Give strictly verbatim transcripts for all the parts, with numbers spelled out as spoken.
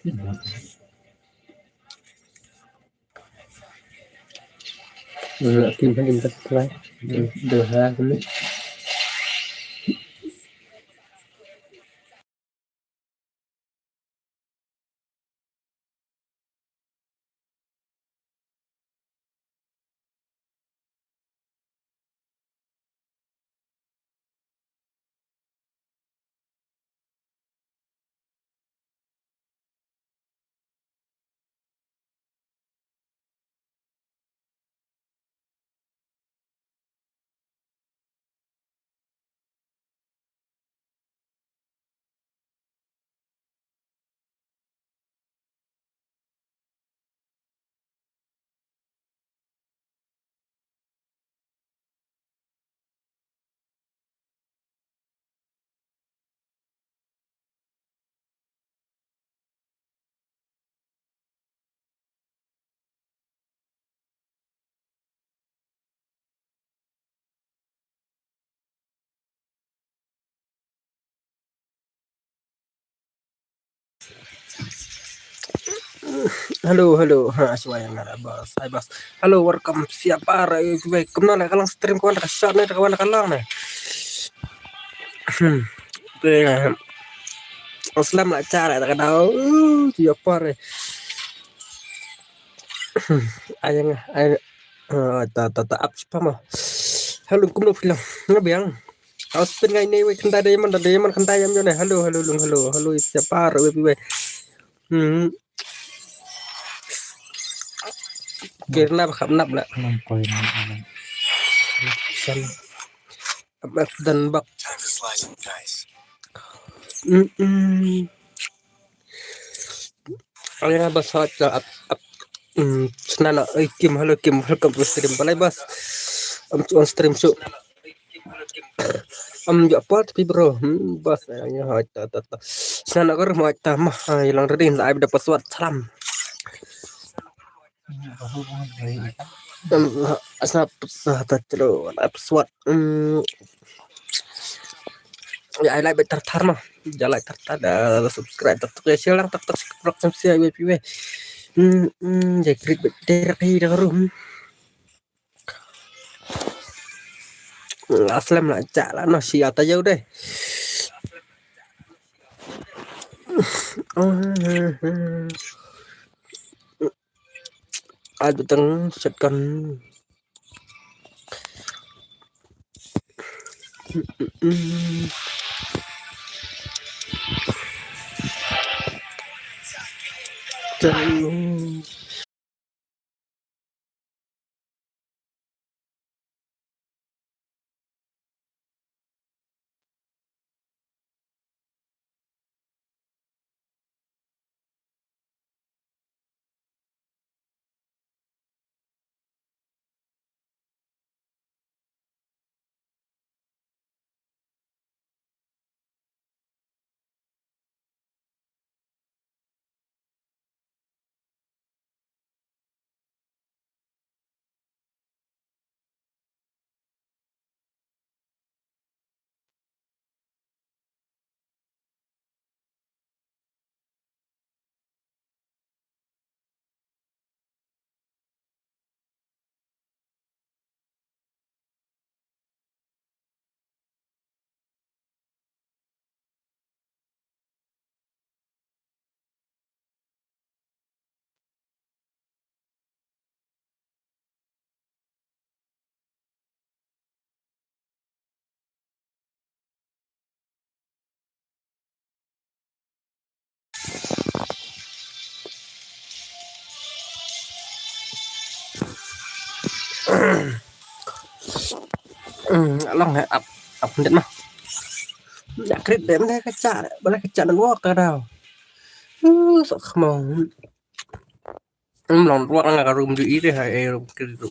Kim kim tak try. Dah lah. Hello, hello. Ha, shuwa ïa nga, boss. Hi, boss. Hello, welcome. Siapa ra, eh, kumno la ka long stream, ka wan ka short ne, ka wan ka long ne. Hmm. Te, eh, slem la cara ka dau. Uh, tu ïa par, eh. Hmm. Ayang, ayang. Ah, ta, ta, ta, ap, siapa ma. Hello, kumno phi long? Nga biang. Aus pin ngai ne wei kynta diamond, diamond kynta ïam jone. Hello, hello, lung, hello, hello, siapa ra wei wei. Hmm. Kirna ba khap nap la. Ap dan bak. Mm, mm. Ai nga ba sa cha ap, ap. Mm, sna na, eh, Kim, hello Kim, welcome to stream. Balai bas. Am chu on stream chu. Am ïa pat pi bro. Hmm, bas, eh, ïa hoi ta, ta, ta. Sna na kor mo ta ma, ah, ïa lang ready la ai da password salam. Em, asna, ah, ta chalo, la password. Em, ïa, ai like bad tar tar ma. Ïa like tar tar, da subscribe tar tar, share lang tar tar, subscribe tar tar, ïa, ïa, ïa. Em, em, ïa, klik bad tar tar, ïa, rum. Aslem la, cha la, no, shi ata yau deh. Ai, beteng shotgun. Long he ap, ap khyndiat ma. Ïa krit dem de ka cha, ba la ka cha nan wok ka daw. Uh, sok khmong. Em long ruak nga ka rum ju i de ha e rum kri ru.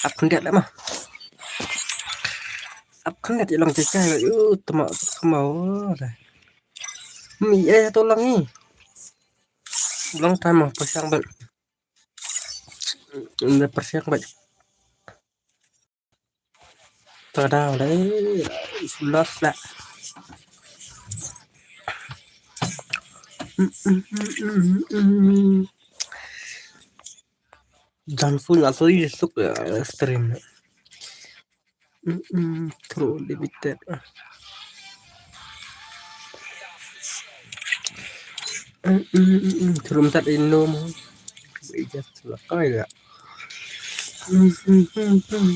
Ap khyndiat leh ma. Ap khyndiat i long chai chai leh u tma khmau leh. Mi e to long i. Long time ma pyrshang bad. Ynda pyrshang bad. Ta daw leh, eh, lost lah. Jan pun asli suk, eh, stream. Mm, mm, through limited. Mm, mm, mm, mm, through tat ino mo. Wei just la kai ya. Mm, mm, mm, mm.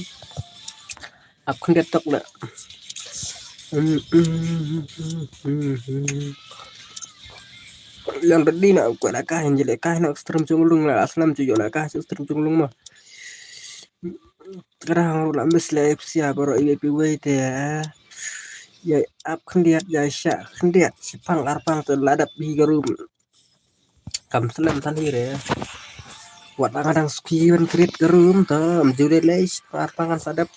Ap khyndiat tok na. Mm, mm, mm, mm, mm. Yang tadi nak kuat lah kah, yang jelek kah, nak stream cung lung lah, aslam cuy lah kah, stream cung lung mah. Terang ruh la miss la F C ah, baroh iwei pa iwei te. Ïa ap khyndiat, ïa shah khyndiat, shipang arpang te la dap hi ka room. Kam slem than hi re. Wat la nga dang suki ban create ka room te, am ju dei lei shipang arpang kan sa dap.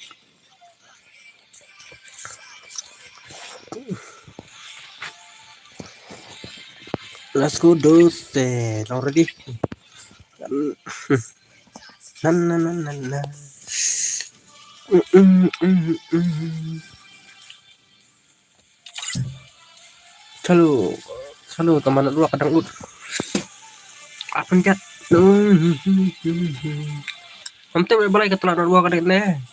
Let's go, dudes. Eh, long ready. Na, na, na, na, na. Mm, mm, mm, mm. Chalo, chalo, tama na dua kadang ut. Apa njat? Mm, mm, mm, mm, mm. Nanti boleh balai ka tla na dua kadang ne.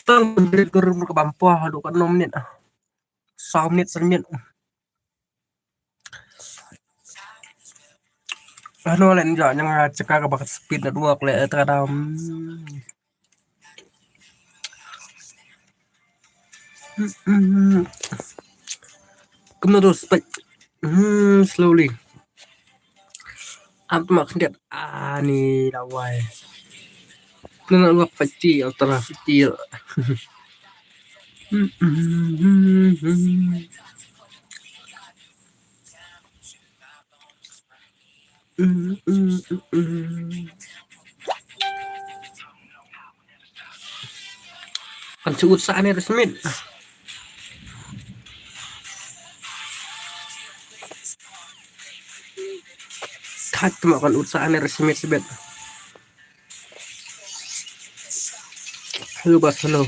Tang bendit guru ka bampa, dua ka enam minit. Saw minit, saw minit. Ano len ja nyang, ah, chaka ka bak speed network le, eh, ta dam. Hmm, hmm, hmm. Kumno tu spek. Hmm, slowly. Am tu mak khyndiat. Ah, ni lawai. Kumno nak luak five G, ultra five G. Hmm, hmm, hmm, hmm. Mm, mm, mm, mm. Kan shu ut sa ne resmit. Kat ma kan ut sa ne resmit sebet. Hello bas, hello.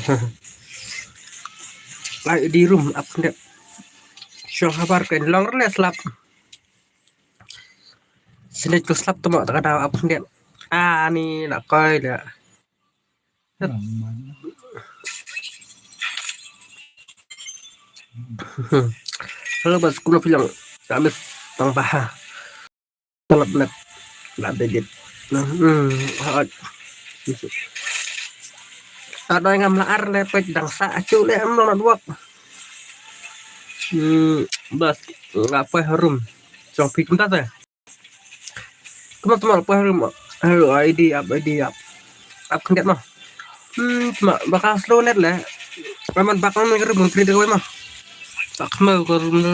Lai di room ap khyndiat. Shong habar kan long rle slap. Sini tu slap tu mak tak ada ap khyndiat. Ah, ni nak koi dia. Hello bas, kumno phi long? Ka mes tang ba. Talap net. La degit. Hmm, hot. Adoi ngam la ar le pek dang sa acu le em lo dwak. Hmm, bas, nga poi harum. Chong phi kumta te. Kumta te ma poi harum. Hello, I D up, I D up. Ap khyndiat ma. Hmm, ma bakal slow net le. Raman bak man ka room, create ka wei ma. Bak ma ka room.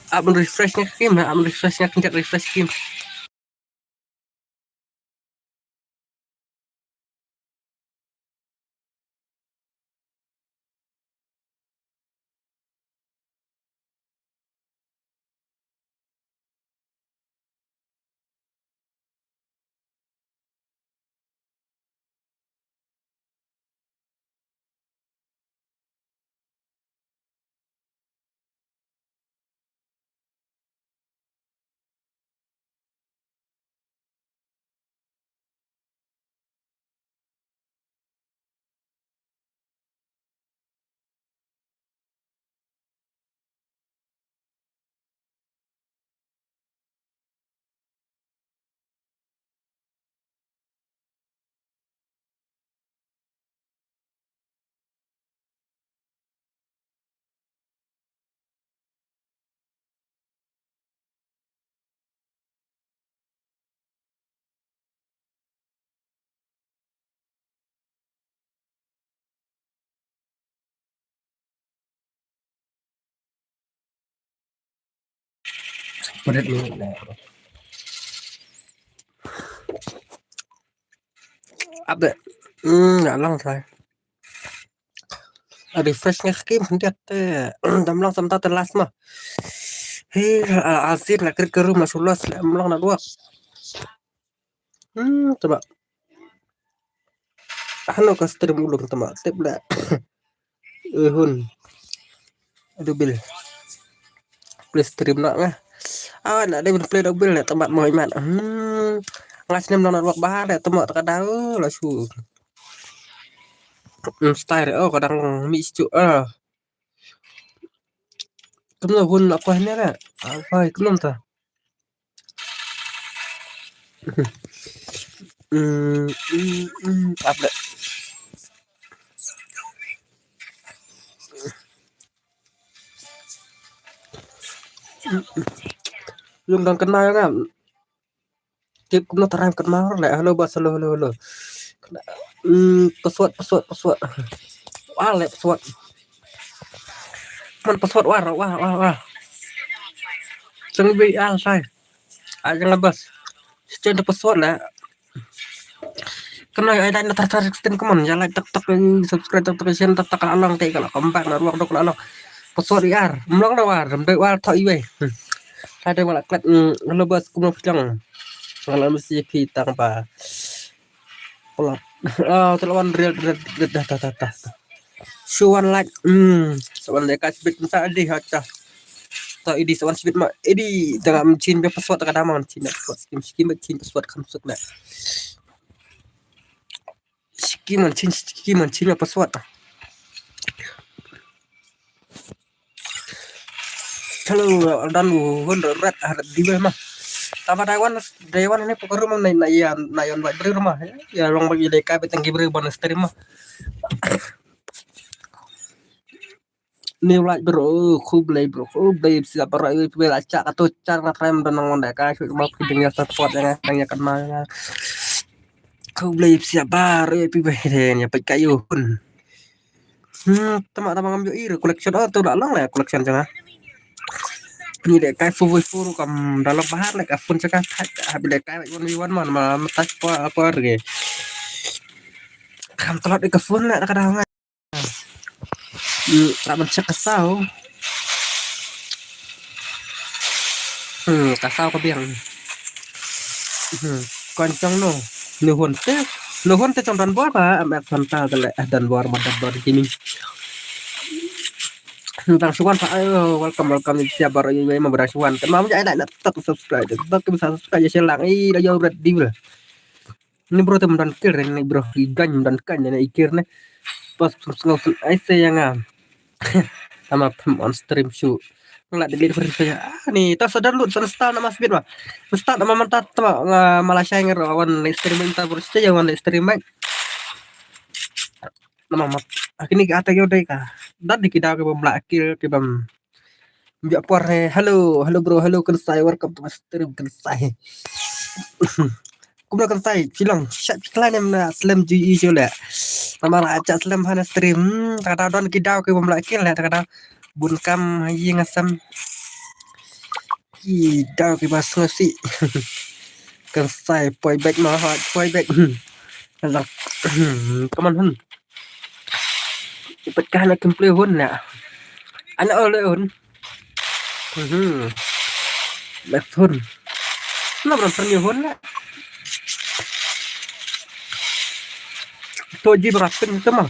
Ap refresh nya kim, ap refresh nya kim, refresh kim. Padat minit na. Update. Hmm, nga long try. Refresh nga kim khyndiat te. Dam long samta te last ma. He, azit la krit ka room la sulas la em long na dua. Hmm, tama. Hano ka stream ulung tama. Tip la. Oi hun. Double. Play stream noh nga. Ah, na dei ban play double na tamat mo imat. Hmm. Nga snem na network bahar na tamat ka dau la su. Hmm, style oh kadang mi situ ah. Kumno hun na pah ne la. Ah, pai kumno ta. Hmm, hmm, hmm, apa? Yung dang kena ya kan? Tip kumno terang kena le. Hello bos, hello, hello, hello. Kena, hmm, password, password, password. Wah, le password. Man password war, wah, wah, wah. Seng bi al sai. Aja ngebas. Sejak password le. Kena ai like na tar tar sixteen, come on. Ya like tak tak, subscribe tak tak, share tak tak, along te kalau kompak na ruang dok along. Password iar. Mlong da war, mdei war thok iwei. Hmm. Ada wala klet, hmm, hello bos, kumno phi long? Wala mesti phi tang ba. Pelap. Ah, telah wan real, real, real, dah, dah, dah, dah. Suan like, hmm, suan like ka sibit masa di hacha. Ta idi suan sibit ma idi tengah menchin be password tengah damang menchin be password, skim skim menchin password kam suk na. Skim menchin, skim menchin be password. Hello, dan hun rat rat di weh mah. Tama Taiwan, Taiwan ini pokok rumah na na ya na yon wai beri rumah ya. Ya long bagi deka beteng beri bonus terima. Ni like bro, khublei bro, khublei siap bro, iwei iwei la chak atu chak na trai mdon nang wanda ka shu ma phi ding ya support ya nang ya kena ya. Khublei siap bro, iwei iwei den ya pek kayu hun. Hmm, tama tama ngam yo ir collection oh tu la long la collection janga. Ni de kai fu fu fu kam dalam bahar le ka phone jaka thak ha bi de kai one v one man ma ma tas pa apa re. Kam telat de ka phone le ka dah ngai. Hmm, tak ban check ka saw. Hmm, ka saw ka biang. Hmm, kon chong no. No hon te. No hon te chong dan bor ka am ek santa te le eh dan bor ma dan bor gaming. Tang suan pa ayo welcome welcome ni siap baru iwei ma bra suan. Te mam ja ai na tak subscribe. Tak bisa subscribe ya selang. Ih, da yo brat di bra. Ni bro te mdan kir ni bro. Igan mdan kan ni ikir ni. Pas sngau sngau ai se yang am. Tama pem on stream shu. Ngla delete free fire. Ah, ni ta sadar lut san star nama sbit ma. Star nama manta tama nga mala shai ngar wan live streaming ta bro. Sita ya wan live streaming. Nama mat. Akini ka ata yo dai ka. Dad di kida ke bam la kill ke bam. Mbia por he. Hello, hello bro, hello Kensai, welcome to my stream Kensai. Kumno Kensai, phi long shat phi klan em na slem ju i ju le. Nama la cha slem ha na stream. Hmm, ta ka don ki daw ki bom la kill le ta ka da. Bun kam ha yi nga sem. Ki daw ki bas ngasi. Kensai poi back ma ha poi back. Hmm. Lang. Hmm, come on hun. Ipat ka na kim play hun na. Ana ole hun. Mhm. Left hun. Na bram perni hun na. To ji berapin sama.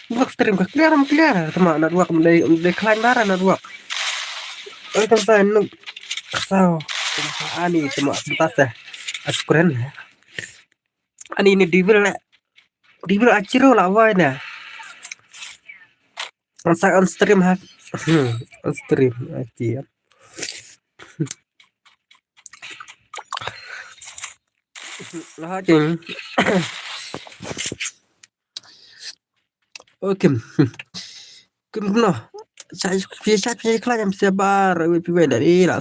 Network stream ka clear ma clear sama network mendai mendai klein bara network. Oi kan sa nuk. Sao. Ani sama betas ya. Askren. Ani ni devil la. Devil achiro la wai na. Sa on stream ha. Hmm, on stream achi. La ha jing. Okay. Kim no. Sa phi sa phi khlaiñ em sia bar wi phi wei da ri la.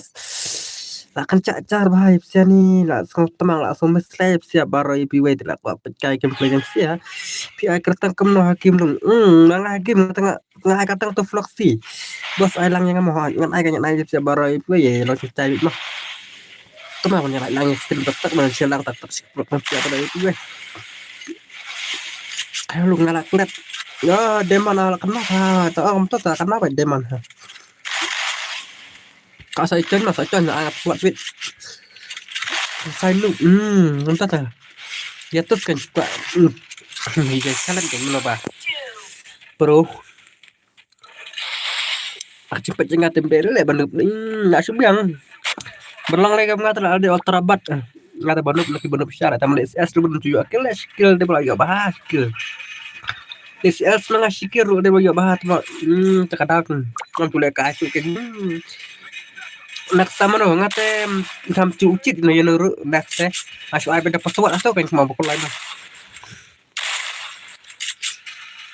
La kan cha char ba hai sia ni la song tamang la song mes lai sia bar wi phi wei la kwa pet kai kim khlaiñ em sia. Phi ai kretang kim no ha kim lung. Hmm, nang ha kim tang ngai ka tang tu vlog si. Bos ai lang yang mo ha ngan ai ka ngan ai sia bar wi phi wei lo cha chai ma. Tama ko ngai lang stream tak tak man sia lang tak tak si vlog man sia bar wi phi wei. Ayo lu ngalak klet. Ya, deman ala kena ha. Ta am ta ta kena ba deman ha. Ka sa ikan ma sa ikan na ayap suat fit. Sai lu. Hmm, entah ta. Ya terus kan suka. Hmm. Ïa ka challenge kan mano ba. Bro. Ak chipet jeng nga tem dei le ba nup. Hmm, na shu biang. Berlong le kam nga te la de ultra bat. Nga te ba nup laki ba nup shar tam le S S tu ba nup yu akil le skill de ba yu ba skill. S S na nga shikir de ba yu ba tu. Hmm, te ka dak. Ngam tu le ka shu ke. Hmm. Nak sama no nga te kam chu uchit no yu no ru nak te. Asu ai ba da password asu kan kuma ba kulai no.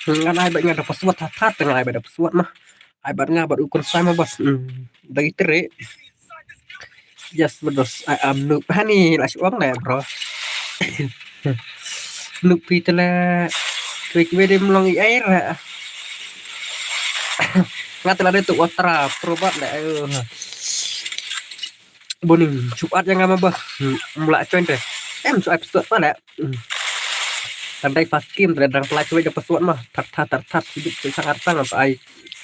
Ngan ai bad nga da password, that that ngan ai bad da password mah. Ai bad nga bad u kon sai mah bos. Hmm. Dagi tere. Yes, bedos. I am noob. Hani lah shu ong le bro. Noob pi tele. Kwe kwe dem long i air. Nga tele de tu watra pro bat le. Ayo. Boning chupat yang ama bos. Hmm, mula join te. Em, so episode pa le. Hmm. Tandai fast game tele dang pelai cuai da password mah. Tar tar tar tar hidup tu sangat tang apa ai.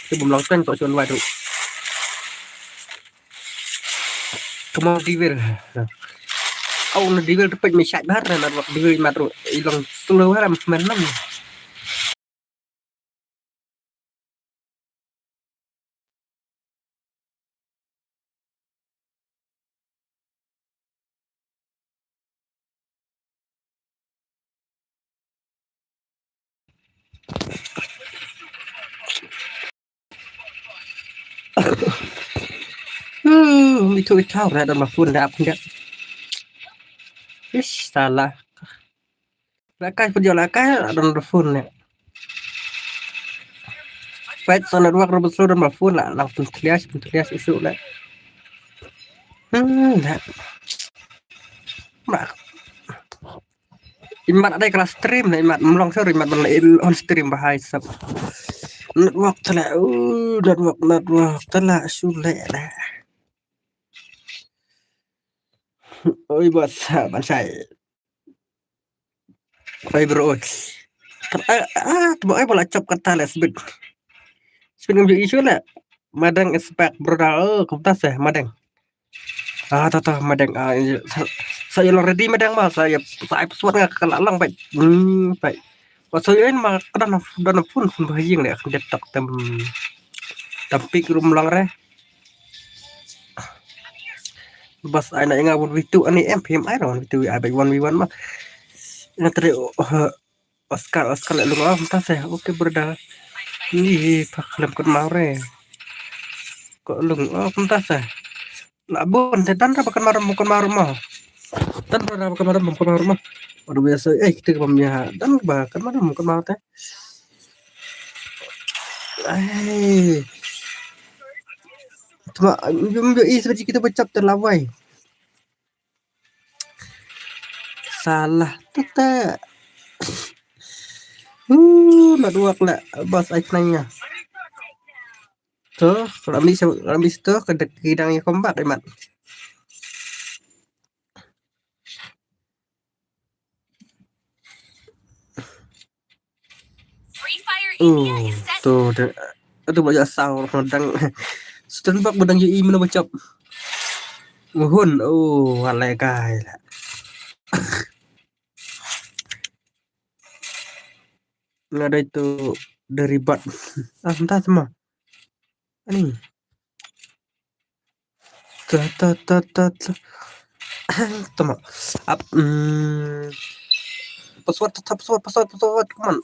Tu bum long teng so chuan wai tu. Come on devil. Au na devil tu pek mi shot bar na devil matru. Ilong slow har am semen nam. Hmm, itu itu red on my phone dah apa enggak? Ish, salah. Lakai pun jual lakai ada on the phone ni. Wait, so network robot slow on my phone lah, langsung clear, pun clear isu lah. Hmm, dah. Mak. Imat ada kelas stream na imat melong sure imat melong on stream bahai sap. Network telah, uh, network network telah sulit lah. Oi bos, bansai. Oi bro. Ah, ah, tu ai bola chop kata lah sebit. Sebit ngam isu lah. Madang expect bro dah. Oh, kumtas eh madang. Ah, tata madang ah, sa, sa ïa long ready madang ma, sa ïa, sa ai password nga ka la long bai. Hmm, bai. Wa sa ïa ma ka dan dan phone phone ba ïing le kan det tak tem. Tam pik rum long re. Bas ai na nga one v two ani em phim ai one v two ai bai one v one ma. Nga tre, oh, Oscar, Oscar le lung oh, kumta se. Okay, brother. Ih, pak lem kot mau re. Kot lung oh, kumta se. La bun te dan ra bakan maram bakan maram ma. Dan ra bakan maram bakan maram ma. Aduh biasa eh kita ke pemia dan bakan maram bakan maram te. Eh. Cuma yum yo is biji kita bacap te lawai. Salah tete. Uh, network la bas ai khnang ïa. To, kalau mi kalau mi to ke dek kidang ïa kombat imat. Uh, to de, aduh ba ïa saw dang. Stand back ba dang ïa i mena bacap. Nguhun, uh, alai kai la. Nga dei tu deribat. Ah, entah sama. Ani. Ta ta ta ta ta. Tama. Ap. Hmm. Password, ta, ta, password, password, password. Come on.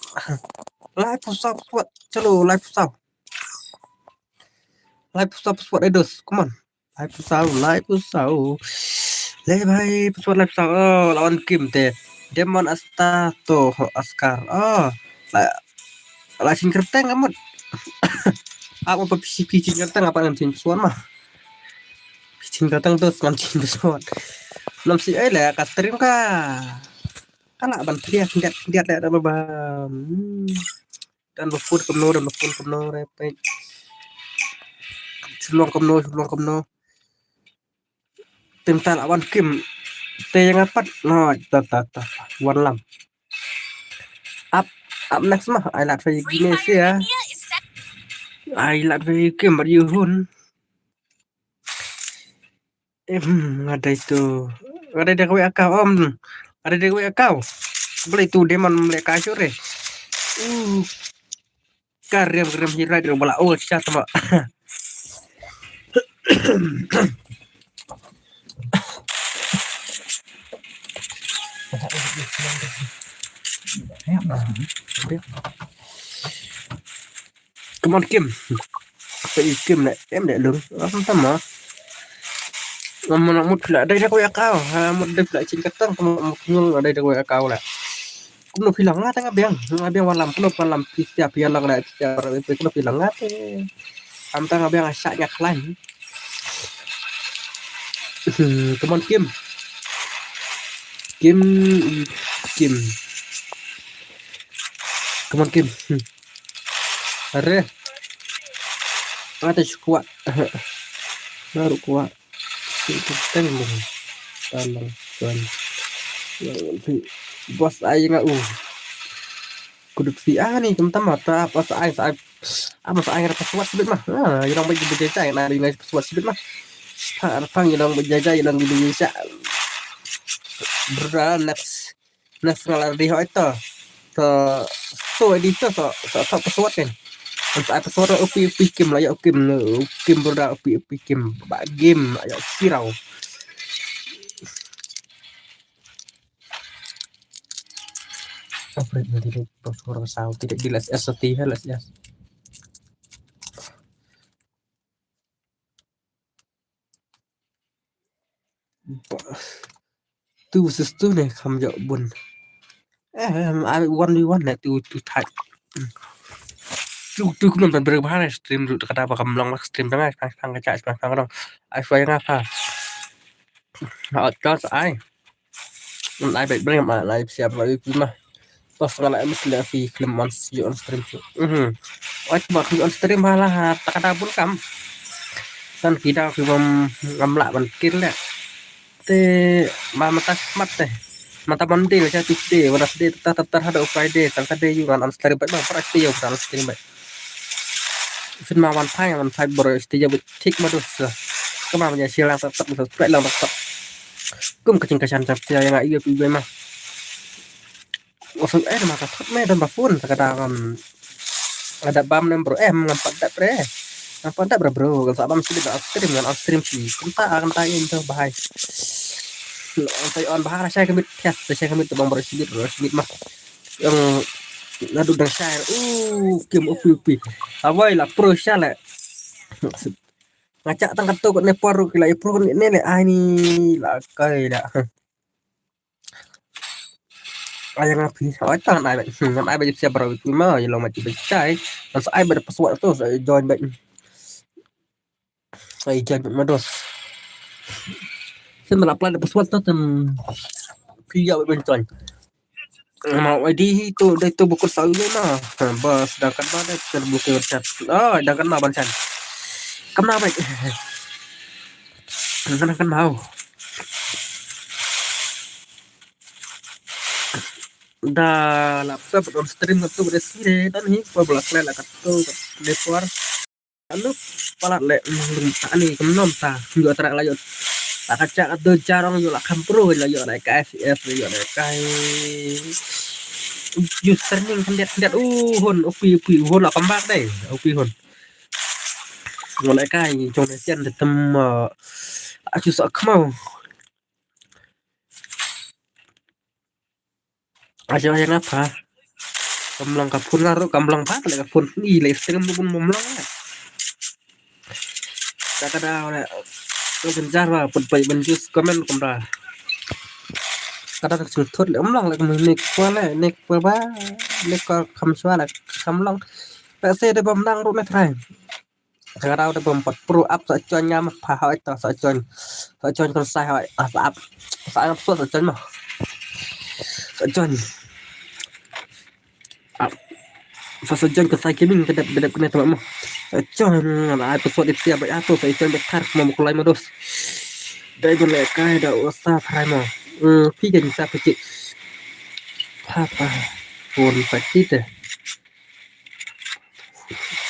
Lai password, password. Chalo, lai password. Lai password, password, eh, dos. Come on. Lai password, lai password. Lai bhai, password, lai password. Oh, lawan kim te. Demon asta to, ho, Askar. Oh. Lai Ala shin kyrteng amut. Aku pa phi shin kyrteng apa ngan shin suan mah. Shin kyrteng tu ngan shin suan. Nam si ai le ka stream ka. Kana ban thriak khyndiat khyndiat le da ba. Hmm. Dan ba phone kumno, dan ba phone kumno re peit. Shu long kumno, shu long kumno. Tim ta la wan kim. Te ïa nga pat. No, ta, ta, ta. Wan lam. Up, up next mah. Ai lad fa ïa game sia. Ai lad fa ïa game bad ïa hun. Em, nga dei tu. Nga dei da kawei account, om. Nga dei da kawei account. Boleh tu dia man boleh kasur eh. Uh. Karim karim hirai dia bala ol cha tama. Come on Kim. Apa Kim nak em dah lung. Apa tama? Ngam nak mut pula dai dak wei akau. Ha mut dai pula chin katang kuma mut nyul dai dak wei akau la. Kumno phi long nga tang abiang, nga abiang walam kumno walam phi sia phi long la phi sia para phi kumno phi long nga te. Am tang abiang asha nya khlaiñ. Come on Kim. Kim Kim. Come on Kim. Are. Ata shu kwah. Baru kwah. Shu teng mo. Talang tuan. Bos ai nga u. Kudut fi ani kum tama ta apa sa ai sa ai. Apa sa ai nga password sibit mah. Ha, you long bagi bejai jai na you ngai password sibit mah. Pa arpang you long bejai jai you long bejai jai. Bra next. Next nga la ready hoi to. To to editor so so to password kan. An sa password upi upi Kim la ya Kim Kim broda upi upi Kim ba game la ya sirau. Apa ni dia password sao tidak di les S T hal les S. Two versus two ne kham jok bun. Eh, em, ai one v one ne two two thai. Two two kumno ban brek bahar stream du kata ba kam long stream dang ai pang pang kacha pang pang dong. Ai fai nga pha. Ha ot kos ai. Ngan ai bek brek ma lai siap lai pima. Pas nga la em sila fi khlem on, you on stream. Mhm. Oi ba khlem on stream hala ha ta kata bun kam. Kan ki da ki bam ngam la ban kir le. Te ma mata mat te. Mata Monday la cha Tuesday, Wednesday ta ta ta hada Friday, Saturday you ngan on stream ba ba Friday you ngan on stream ba. Fin ma wan phai wan phai bro sti ya bit thik ma dus. Kama ma ya share lang tap tap subscribe lang tap tap. Kum kaching kachan chap sia yang ayu pi ma. Wasu eh ma ka thot me dan ba phone sa ka da ngam. Ada bam nem bro em ngam pat dap re. Ngam pat dap re bro kan sa bam sibit on stream ngan on stream si. Kenta kenta in tu bahai. Sai on bahar sai kemit test sai kemit tu bang bro sibit bro sibit mah. Yang nadu dang share. Uh, Kim upi upi. Awai la pro share le. Ngachak tang kato kot ne paru kila pro ne le ai ni la kai la. Ai nga phi ai tang ai ba. Hmm, ai ba siap bro tu ma ya lo ma ti ba chai. Mas ai ba password tu sa join ba. Ai join ba mados. Sen mala plan password tu tem phi ya ba join. Mau I D hi tu dai tu buku sau ni ma. Ha, bas sedangkan ba dai terbuka WhatsApp. Ah, sedangkan ma ban chan. Kam na baik. Kan kan mau. Da laptop on stream tu bre sire dan hi ko blak le la kat tu lefor. Anu palat le lum ta ani kum nom ta. Yo tra la yo. Ta ka cha do jarong yo la kam pro la yo la kai F P S yo la kai. Use training kan det det uh hon upi upi hon la kambak dai. Upi hon. Yo la kai jong ne chen de tem a chu sa kmau. Aja yang apa? Kam long ka phone la ro kam long ba le ka phone ni le stream bun mom long. Ka ka da le. Ko jen jar ba put bai ban just comment kam da. Ka da ka sing thot le um long le kam ni kwa le ni kwa ba ni kwa kam shwa le kam long. Pe se de bam nang ru ne trai. Ka rau de bam pat pro up sa join ngam pha hoi ta sa join. Sa join kon sai hoi ah sa up. Sa up so sa join ma. Sa join. Up. Sa sa join kon sai gaming kedap kedap kena tama ma. Sa join ngam ai password ip sia ba ato sa join de kar ma kulai ma dos. Dai bun le kai da usa prai ma. Hmm, pi kan sa pecik. Pha pha. Pun pecik de.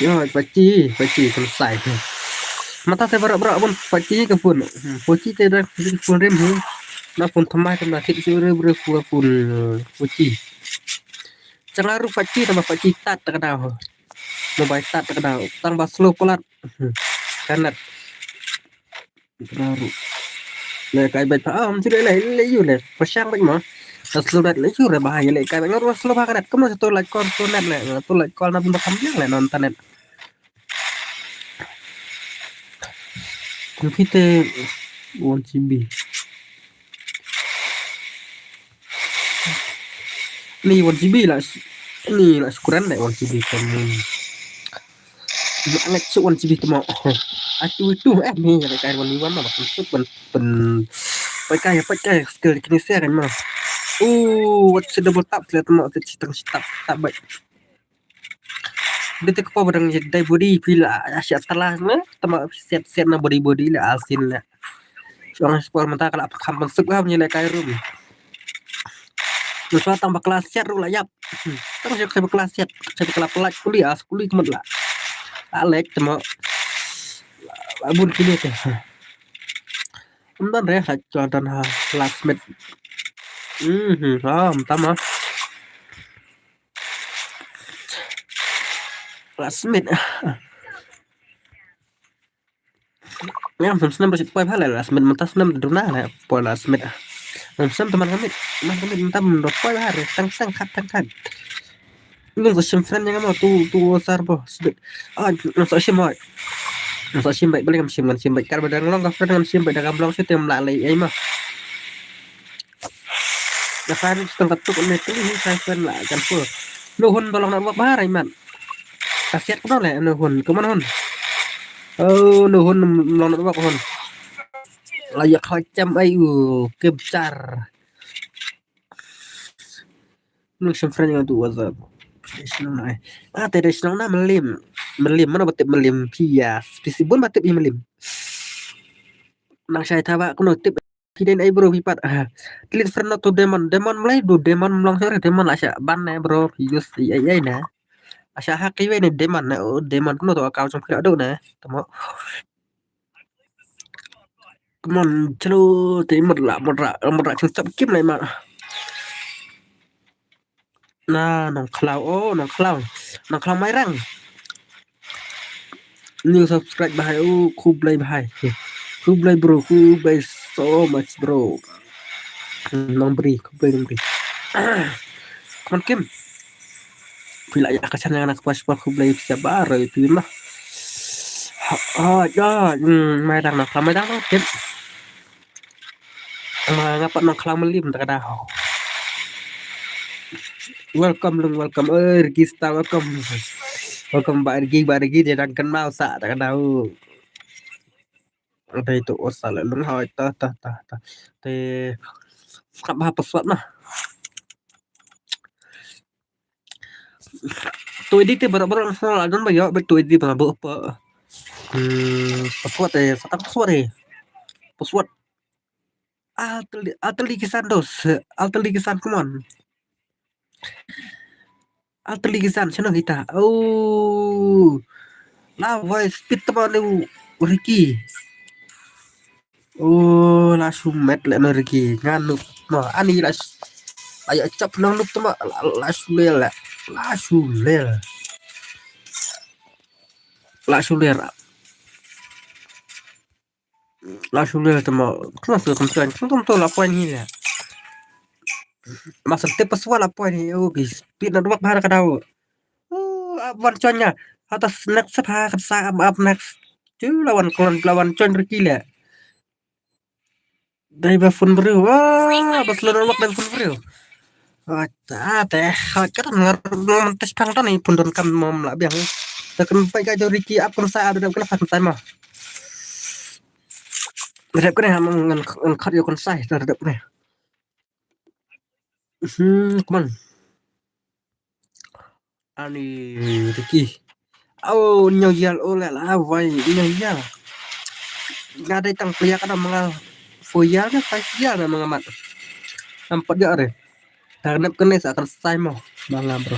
Yo, faci, faci kan sai. Mata te barak barak pun faci ka phone. Hmm, faci te dah faci phone rim hi. Na phone thymmai tang da thied shuh re bre, phone, phone four G. Chang aru five G tang ba five G tat ta ka daw. Mobile tat ta ka daw. Tang ba slow palat. Ka net. Aru. Leh kai bad pa am shu leh leh leh ïoh leh. Pyrshang bad ma. Ta slow net leh ïoh re ba ha ïa leh kai bad ngar slow ba ka net. Kumno sa to light call slow net leh. To light call na bun ba kham biang leh non internet. Computer one G B. Ni one G B la, ni la skuran deh one G B kamu. Ni angat su one G B temo. Atu itu eh ni ya kai one one ma bakal suk pen pen. Pakai ya pakai skill kini sia kan ma. Oh, what si double tap sila temo tu citang citap tap baik. Dei te kpo badang dai body pila asia tala ne tama set set na body body la asin la. Suang sport mata kala kham ban suk ha ni le kai room. Mun sa tang bakla set ru la yap. Tang jek sai bakla set, sai bakla pelat kuli as kuli kemat la. Alek tama. Abun kini te. Amdan re ha Jordan ha last minute. Mhm, ha, tama. Last minute. Ngam sam snem ba sit poi bha le last minute, mynta snem duna le poi last minute. Ngam sam teman kami, teman kami mynta mun do poi bha re tang tang khat tang khat. Nung sa shim friend yang mo tu tu sar bo sbit. Ah, nung sa shim oi. Nung sa shim bai balik ngam shim ngam shim bai kar ba dang long ka friend ngam shim bai dang long shim tem la lei ai ma. Na friend tang katuk ne tu ni friend la kan fu. Lu hun ba long na ba bha rai man. Ka siat ko le nu hun, ko man hun. Oh, nu hun long na ba hun. La yak ha cham ai u kep char. Nung shim friend yang tu WhatsApp. Traditional na. Ah, traditional na melim. Melim mana betul melim pias. Pisi bun betul i melim. Nang shai taba kuno tip piden ai bro pipat. Ah, delete friend not to demon. Demon mulai do demon mlong sore demon la sha ban ne bro. Use ai ai ne. La sha hak iwe ne demon ne. Oh, demon kuno to account song kira do ne. Tamo. Come on, chalo, te mut la, mut la, mut la, chalo, chap kim lai ma. Na, Nongkhlaw, oh, Nongkhlaw. Nongkhlaw Mairang. New subscribe bahai, oh, khublei bahai. Khublei bro, khublei so much bro. Nongbri, khublei nongbri. Come on, Kim. Phi la ïa ka channel na ka pas pa khublei pisa ba roi phi ma. Ha ha ja, hmm, mai dang na, mai dang na, Kim. Ma nga pat Nongkhlaw Malim ta ka daw. Welcome lung, welcome. Eh, Rigi Star, welcome. Welcome ba Rigi, ba Rigi dia dang kenal sa ta ka daw. Dei tu usah la lung hoi ta ta ta ta. Te skap ba password na. Tu edit te baru baru na la don ba yo bet tu edit ba bu apa. Hmm, password eh, satu password eh. Password. Alter Alter Kisan dos. Alter Kisan, come on. Alter Kisan, sino kita? Oh. La voice speed tama ni Ricky. Oh, la sumet le no Ricky. Ngan nup. No, ani la s-, ayo chap nang nup tama la, la sulel le. La sulel. La sulel. La sulel tama. Kena sulel kempen. Kena tu la point ni le. Masa tip password la point ni. Oh, guys. Speed na dua bahar ka daw. Oh, up one chonya. Atas next sep ha, kata sa up, up next. Tu lawan klon, lawan chon Ricky le. Dai ba phone briew. Wah, ba slow network dai ba phone briew. Wah, ta, ta, ha, kata ngar, ngar tes pang ta ni phone don kam mom la biang. Ta kan pai ka jo Ricky up kan sa, up kan sa ma. Rep kan ha, ngan, ngan khat yo kan sa, ta rep kan. Hmm, come on. Ani Ricky. Oh, nyau yal, oh la la, wai, nyau yal. Nga dei tang plia ka da manga four yal na five yal na manga mat. Nampat ya re. Tar nep kene sa kan sai mo. Manga bro.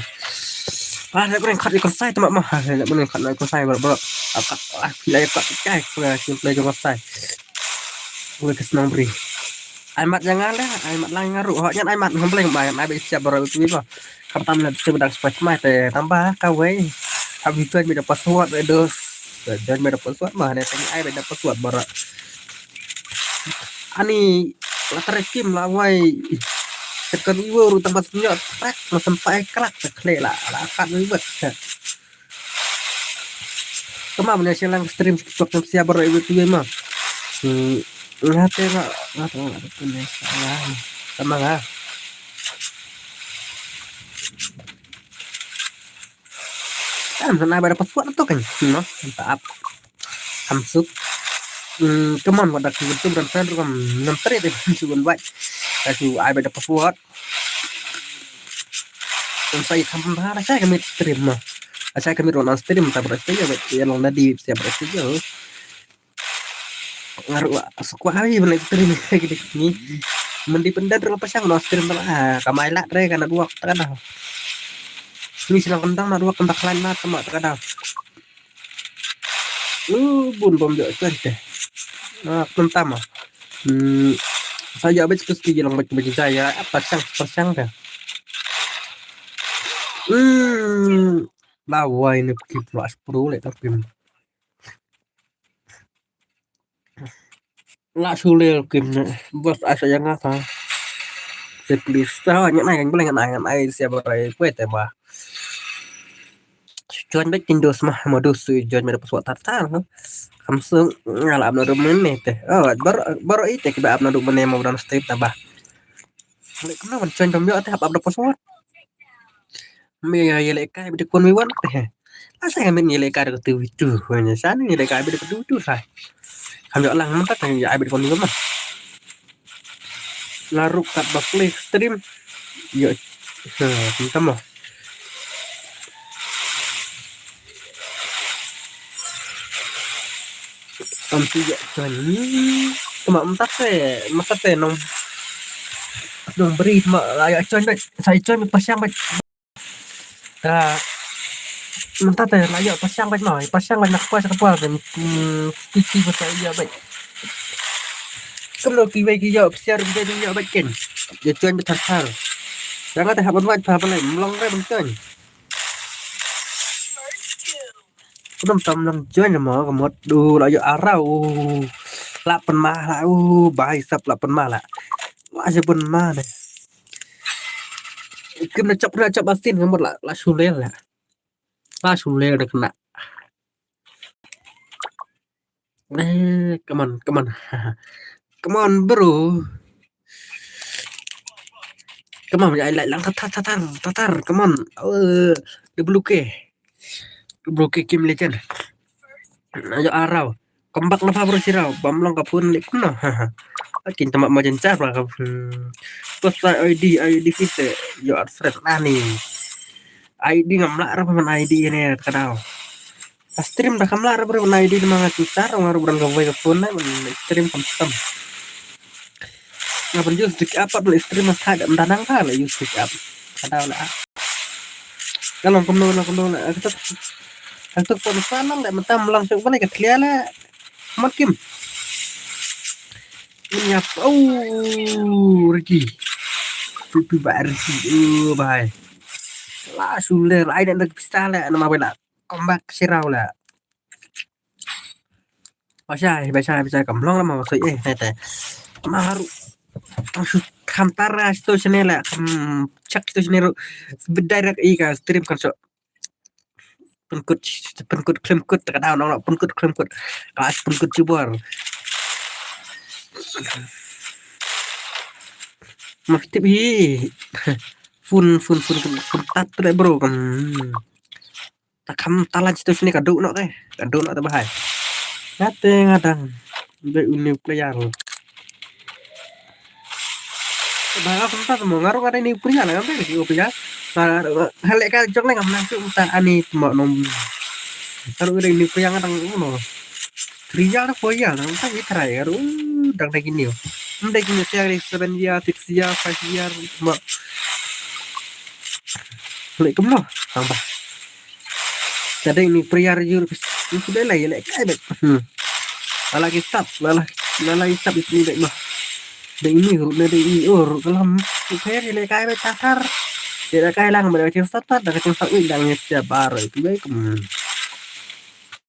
Ah, nep kene khat kan sai tama ma. Nep kene khat kan sai bro, bro. Akat, ah, pila ya kat kai, pila ya kat sai. Wai, ke senang bri. Ai mat ïa nga leh, ai mat lang nga ruh. Hok ngan ai mat ngam leh, ngan ai beit sia baroh tu ba. Khamtam leh sia ba dang spai mai te tang ba kawei. Hap join beit da password, eh, dos. Join beit da password ma ne tang ai beit da password baroh. Ani la trek kim la wai. Tekan iwo ruh tang ba sñiot trek ma sampai krak te khleh la la kat wai wet. Tama mane siang lang stream TikTok sam sia baroh iwei tu ma. Hmm, nga te nga nga te nga te ne sa nga. Sama nga. Kan sana ba da password tu kan. No, mantap. Hamsuk. Hmm, come on, wada ki tu ran san ram nam tre de su wan wai. Ka su ai ba da password. Kan sa i kham pha da sa ka mit stream ma. Sa ka mit wan stream ta bra stream ya ba ya long na di sia bra stream yo. Ngar wa sukwa ai ba stream ki dik ni. Mandi pendan ro pasang wan stream ta, ah, ka mai la re ka na dua ta da. Ni silang kendang na dua kendang lain na tama ta da. Uh, bun bom jok cuan te. Ah, khamtam ah. Hmm, sa ïa beit ke ski lang beit beit jaya, ah, pasang, pasang dah. Hmm, la wai ne ki plus pro le tapi. La sule kim ne. Bos asa ïa nga sa. Simply sa nya nai kan boleh ngan ai ngan ai sia ba rai kwe te ba. Join beit kin dos ma, ma dos su join beit da password tar tar, ha. Kam sung, nga la ap na dum ne te. Oh, baroh, baroh ite ki ba ap na dum ne ma ba don stream ta ba. Leh kumno ban join bam ïoh te hap ap da password. Me ïa leh kai beit da kon wi wan te. Asa nga men ïa leh kai da tu wi tu. Wen sa ni ïa leh kai beit da tu wi tu sa. Kam ïoh lang mynta te ïa ai beit da kon wi wan ma. Nga ruh kat ba play stream. Ïoh. Ha, mynta mo. Am tu ïoh join. Tama mynta te, mynta te nong, nong bri tama la ïoh join beit. Sa ïoh join beit pasang beit. Ta mynta te la ïoh pasang beit mo, pasang beit na kpa sa kpa te. Hmm, ti ti ba sa ïoh beit. Kumno kiwei ki ïoh psiar beit ïoh beit ken. Ïoh join beit thar thar. Ïa nga te hap ban wad pha balei mlong re ban join. Kudum tam lang join mo ka mot du la ïoh arau. La pynma la u bai sap la pynma la. Wa je pynma ne. Kim na chop na chop asin ka mot la la sule la. La sule da kena. Eh, come on, come on. Come on, bro. Come on, ai lai lang tatar, tatar, tatar. Come on. Eh, W K. W K Kim Legend. Ayo arau. Comeback na pha bro sirau. Bam long ka phone leh kumno. Akin tama ma jen char ka phone. Terus I D, I D fise. Yo Alfred nani. I D ngam lah ra man I D ne ka dau. Stream da kam lah ra bro na I D ma nga tu char nga ru bran ka voi ka phone na man stream kam tam. Nga ban use pick up man stream ma thad da nang ka la use pick up. Ka dau la. Ka long kumno la kumno la. Ka tu ka tu pon sa nang da man tam lang suk ban ka thlia la. Mat kim. Ini apa? Oh, Ricky. Pipi ba Ricky. Oh, bhai. La sule la ai da pistol la nama bela. Comeback sirau la. Bashai, bashai, bashai kam long lama masuk eh nete. Maru. Maksud kam tara sto sene la kam chak sto sene ru. Direct i ka stream kan so. Penkut, penkut klemkut tak ada nong penkut klemkut. Kas penkut jubor. Mah tip hi. Fun, fun, fun, fun, fun tat re bro kam. Ta kham talan situ sini ka duk nok te. Ka duk nok te bahai. Ngate ngadang. Dei u new player. Bahai ka kumta temo ngaru ka dei new player la ngamte ki u player. Hale ka jong le ngam nang suk ta ani temo nom. Ngaru ka dei new player ngadang uno. Three year, four year, nang ta ki try ngaru dang dei ki new. Dei ki new seven year, six year, five year temo. Leh kumno? Tang ba. Tadi ni prayer jur ni ku dei lai leh kai bet. Hmm. Lala ki sap, lala lala ki sap ni bet mah. Dei ini ruh ne dei ini ur kalam. Pher ïalehkai beit tar tar. Ïalehkai lang beit ka jingstad tad da ka jingstad wei dang ïa sia bar ïa kiwei kum.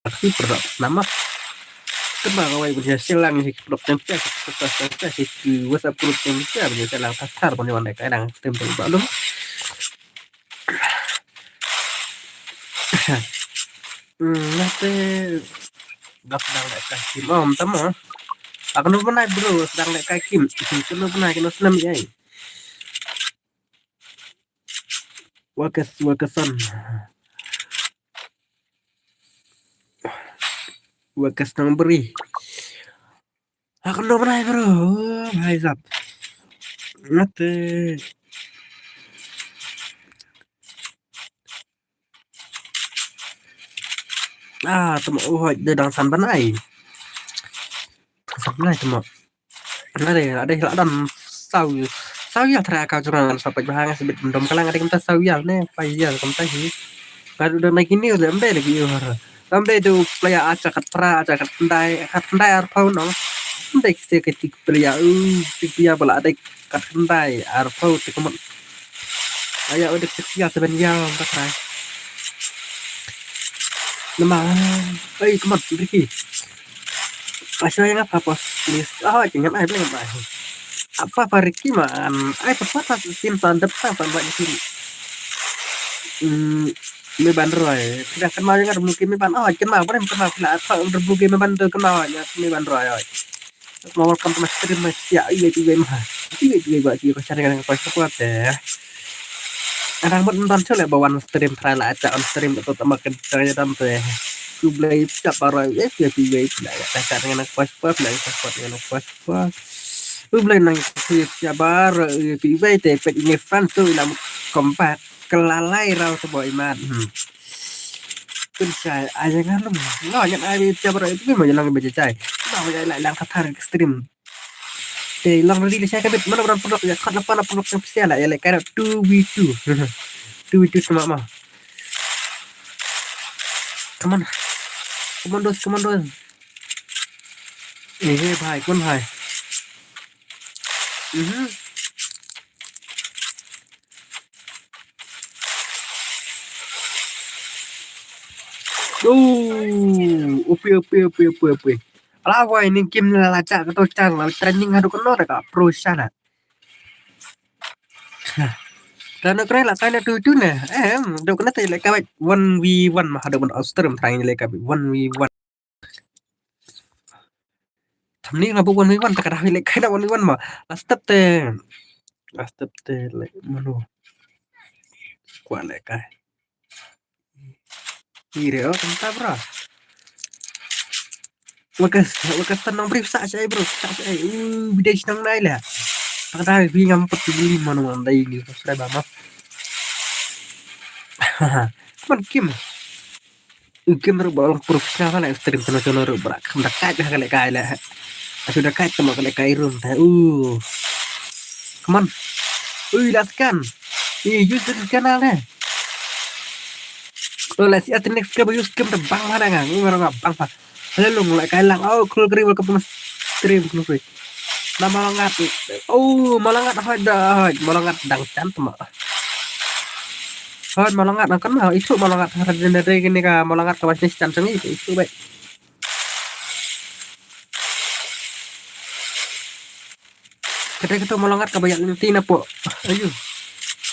Aksi produk nama. Kaba kawei ban ïa share lang ïa ki produk jong sia, ki produk jong sia, ki WhatsApp group jong sia ban ïa share lang tar tar ban ïa wan lehkai dang stream tu ba lum. Hmm, nate. Dak dang lehkai kim. Oh, mta ma. Aku nang pernah bro, sedang lehkai kim. Aku nang pernah kena senam ya. Wakas, wakasan. Wakas nang beri. Aku nang pernah bro. Hai sap. Nate. Ah, tama, oh, da dang san ban ai. San ban ai tama. Nga dei, nga dei la dam saw, saw ïa tra ka jong nga sa peit ba nga sa bit dom ka lang, nga dei kumta saw ïa ne, pa ïa kumta hi. Ka du da na kini le mbe lagi ur. Mbe du player a cha kat pra, a cha kat ndai, kat ndai ar pau nong. Mbe kse ke tik player, u, tik player bala dei kat ndai ar pau tik mut. Aya udah six ya seven ya ka try. Nama? Ai, come on, Ricky. Asya yang apa bos? Please. Oh, jangan ai, jangan ai. Apa apa Ricky man? Ai, apa apa sim san depan san banyak sini. Hmm, me ban roi. Tidak kenal yang ada mungkin me ban. Oh, kenal, boleh kenal pula. Apa udah mungkin me ban tu kenal ya, me ban roi. Oi. Welcome to my stream, my sia, iwei iwei ma. Iwei iwei ba iwei ko share ngan ko support te. Adang mut ntan chole ba wan stream try la acha on stream to tama ke try dam te. Ku blei siap ba roi iwei iwei iwei la ya ta share ngan ko support la support ngan ko support. Ku blei nang siap ba roi iwei iwei te pet ini fan so ila mut kompak kelalai rau te boy mat. Hmm. Kun shai ai ngan lum. Ngo ngan ai bi siap ba roi iwei iwei ma lang bi jai. Ngo ngan lai lang kata stream. Te long ready le shai ka bit, mana orang produk ya, kat lapan produk yang pesial lah, ya, like, kind of two v two. Two v two sama mah. Come on. Come on, dos, come on, dos. Eh, hey, bhai, come on, bhai. Mhm. Oh, upi, upi, upi, upi, upi. Ala wai ning kim la la cha ka to chan la training hadu kono da ka pro shana. Kana kre la kana tu tu ne. Em, do kana te le ka one v one ma hadu ban stream training le ka one v one. Thamni na bu one v one ta ka da le kana one v one ma. Last step te. Last step te le mano. Kwa le ka. Ire, oh, kumta, bro. Wakas, wakas tanong brief sa sa, bro. Sa sa, uh, bidai sinang nai lah. Tang dah bi ngam put beli mana mana dai ni subscribe ama. Come on, Kim. Uh, Kim ru ba long professional lah stream tano tano ru bra. Kam da kai lah kale kai lah. Asu da kai tamo kale kai room ta. Uh. Come on. Ui, last scan. Ih, use the scan lah. Oh, la si at next ke ba use ke ba bang ha da nga. Ngi ngaro nga bang ha. Hello, long la kai lang. Oh, cool kri welcome to my stream, cool kri. Na malangat. Oh, malangat ha da. Malangat dang chan tama. Ha malangat na kan ma itu malangat ha da da kini ka malangat ka wasni chan sangi itu bai. Kata kata malangat ka bayar nanti na po. Ayo.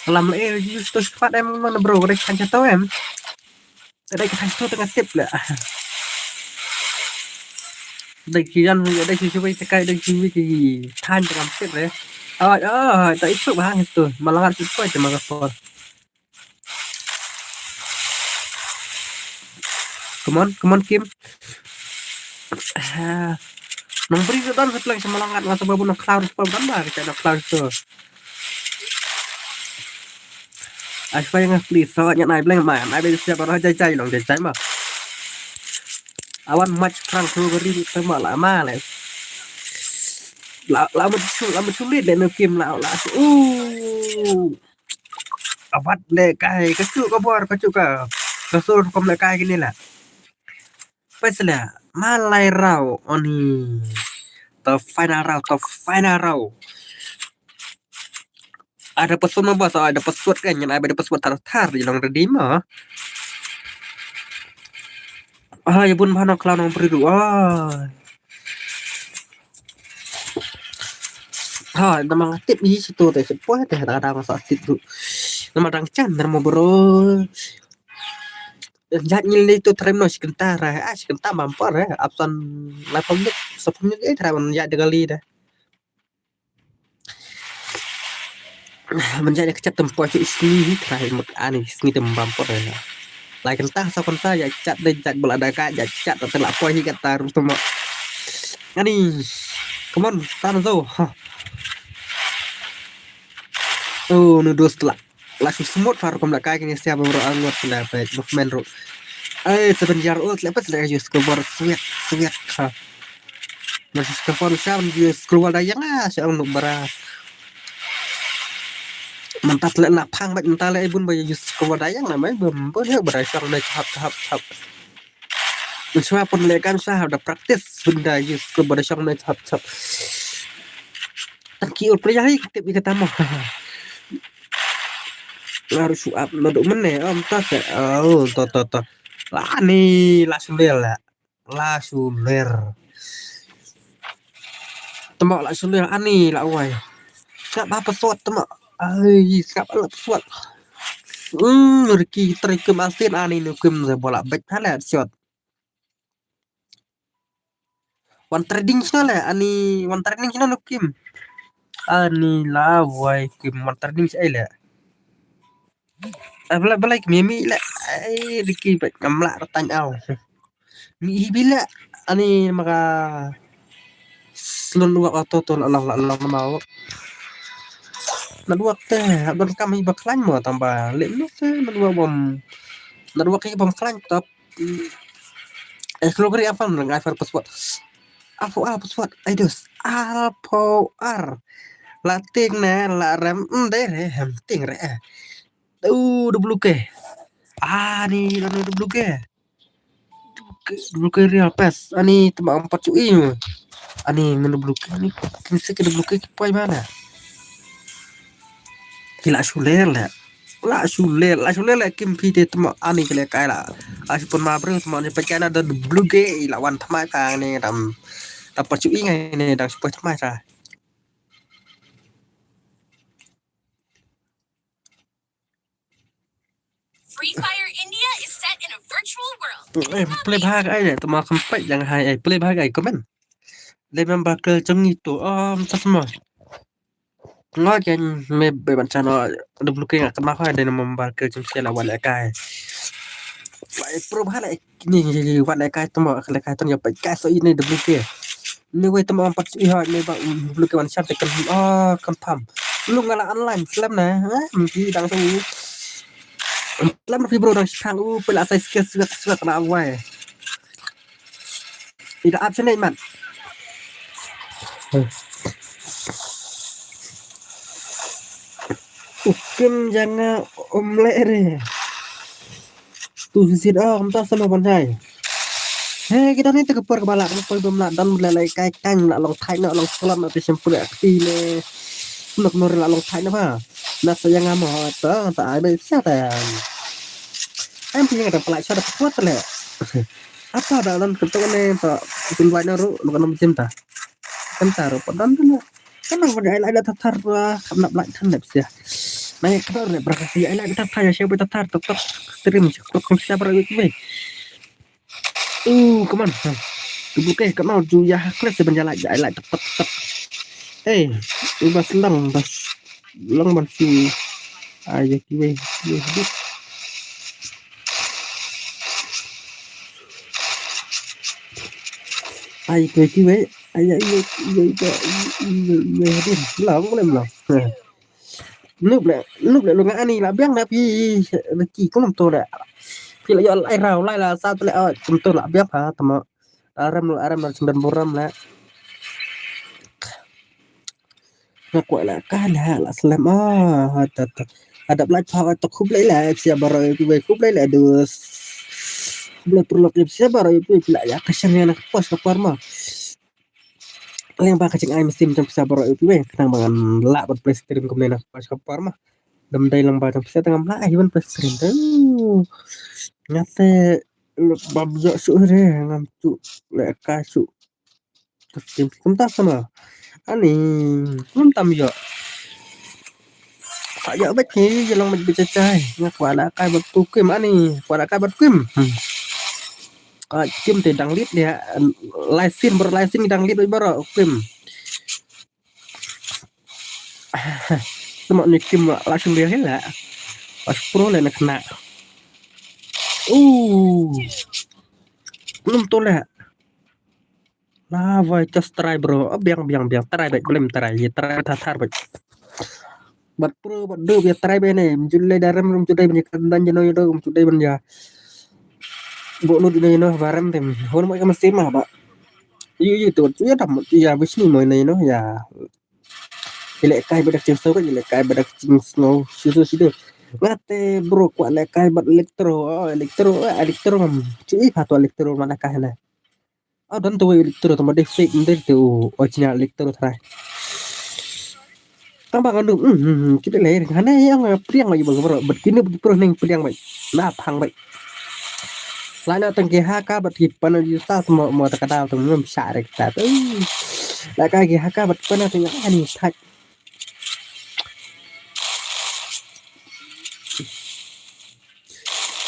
Lam le eh use to squad em mana bro, kata kan jatuh em. Tadi kita itu tengah tip lah. Dai kian, dai kian, dai kian, dai kian, dai kian, tan tengah tip lah. Ah, ah, tak itu bang itu. Malangat itu aja maka por. Come on, come on, Kim. Ah, nang beri tu dan sepelang sama langat ngasa babu nang cloud sebab dan bah kita ada cloud tu. Ai fai nga please, so nya nai bleng ma, nai be siap ba jai jai long jai jai ma. Awan match prang tu beri tu ma la ma le. La la mut su la mut sulit le no Kim la la. Uh. Abat le kai ka chu ka bor ka chu ka. Ka sur kom le kai kini la. Pesla malai rau oni. Top final round, top final round. Ada password mo bos, ada password kan, ngan ai ba da password thar thar, ïa long ready mo. Ah, ïa bun bha nongkhlaw nongbriew ruh. Ah. Ha, namar nga tip hi sha to te, sha poi te, da da nga sa tip ruh. Namar dang jan, namar bro. Jait ngi lei to trai no shi kynta ra, ah, shi kynta bam por, eh, apsan lai pom dik, sa pom dik, eh, trai ban jait da kali da. Ban jait da kchat tem poi shi sngi hi trai mut ani sngi tem bam por, eh. Lai kynta sa kynta, jait chat da jait bala da ka, jait chat da tela poi hi kata ruh temo. Ani, come on, san zo, ha. Oh, nu dos tela. La shu smooth far kum la kai kini siap bro angot la pek movement ru. Ai, seven year old la pas la use keyboard sweat, sweat ha. Masih keyboard siap use keyboard dayang ah, siap nuk beras. Mentat le nak pang baik mentat le bun ba use keyboard dayang na mai bun bun ya beras siap na chap chap chap. Shuwa pun le kan shuwa da practice benda use keyboard dayang na chap chap. Tang ki ur pria hi tip ika tamo. Laru shu ap nado mene am ta se. Oh, to to to. La ni la shu ler la. La shu ler. Temo la shu ler ani la wai. Sngap ba pesawat temo. Ai, sngap la pesawat. Hmm, Ricky teri kem asin ani nu kem se bola bet hale shot. Wan trading sino le ani wan trading sino nu kim. Ani la wai kim wan trading si ai le. Ai bela bela kim mi le ai Ricky bet ngamla ratan au. Mi hi bila ani maka slun wak auto to la la la la mau. Network te abang kam hi baklan mo tamba le ni se network bom. Network hi bom klan top. Eh, kalau kri apa nang ai far password. Apa ah password? Ai dos. Apa ar? La ting ne la rem mm dai re hem ting re. Uh, W K. Ah, ni la W K. W K real pes. Ani tama empat cuy. Ani men W K ni. Kini se ke W K ki poi mana? Ki la shuler le. La shuler, la shuler le kim phi te tama ani ke le kai la. Asu pun ma bro tama ni pecah na da W K la wan tama ka ni dam. Tama cuy ngai ni dam supaya tama sa. Free Fire India is set in a virtual world. Eh, play bha ai le tama kam pek jang hai ai play bha ai comment. Le member ke jong itu um sasma. Ngo ken me be ban chano W K nga kama ho de member ke jong sia la wan le kai. Lai pro bha le ni ni wan le kai tama le kai tama ya pek kai so ini W K. Ni wei tama empat i ho ni ba W K wan sham te kan oh confirm. Lu nga la online slem na. Ha, mesti dang so. Slem fi bro dang shang u pela sai skill swat swat na wai. Ida ap sene man. Ukim janga omle re. Tu sisit ah kumta sama ban jai. He kita ni te kepar kepala kepar bem nak dan bela lai kai kan nak long thai nak long selam nak pesen pula kti ne. Nak nor nak long thai nak ha. Nak sayang ama ta ta ai bai sia ta. Em punya ada pelak sia ada kuat le. Apa dah lan ketok ne ta sun bai na ru nak nam jim ta. Kan ta ru padan tu. Kan nang pada ai lai dah tatar lah kam nak belak tan nak sia. Nai kan ru berkasi ai lai dah tatar ya sia bai tatar tok tok stream tok tok sia ber wik wik. Uh, come on. Tubuh ke kat mau ju ya hakles sebenjala ya ai lai tok tok tok. Eh, ubas lang bas lang ban si ai ya kiwe kiwe hadit. Ai kiwe kiwe ai ya iwe iwe iwe iwe iwe hadit. Lang boleh lang. Nup le nup le lu nga ani la biang na pi reki kum to le. Pi la yo lai rau lai la sa to le kum to la biang ha tama. Aram la aram la chimdan boram la. Nga kwah la ka la la slem ah ha ta ta. Adap la cha to khub le la sia baro ku be khub le la dus. Khub le perlu ke sia baro ku la ya ka shen ya na pos ka parma. Lyngba ka jingai mynsiem jong pisa baroh ïa phi wei, khnang ba ngan lah ban play stream kumne na ka por ma. Dam dei lyngba jong pisa tang ngam lah hi ban play stream te. Nga te bam ïoh shuh re, ngam shuh leh kai shuh. Ka stream kumta sama. Ani, ngam tam ïoh. Sa ïoh bad ki, ïa long bad bad chai chai. Nga kwah leh kai bad tu kim ani, kwah leh kai bad kim. Hmm. Ka kim te dang lit ïa, lai sin baroh lai sin dang lit baroh kim. Tama ni kim la shu lir hi la. Pas pro la na kena. Uh. Belum tu la. La wai just try bro. Oh, biang biang biang try baik belum try. Ya try thar thar baik. Bat pro bat do ya try baik ni. Mjulai daram mjulai banyak dan jeno jeno mjulai banyak. Bo nu dina jeno baram tem. Hon mai ka masih mah ba. Yu yu tu tu ya tam ya bisni mo ni no ya. Ilek kai badak chim snow kan ilek kai badak chim snow situ situ. Ngate bro kwah lek kai bad elektro oh, elektro eh, elektro ngam. Cui patu elektro mana kai na. Oh dan tu elektro tu made fake made tu original elektro try. Tambah nganu hmm kita leh ngane yang priang lagi bang bro. Bat kini bro ning priang bai. Na phang bai. Lana tang ki haka bat ki pana di sa mo mo ta kada tu mo sa re kita tu. La ka ki haka bat pana tu ani thak.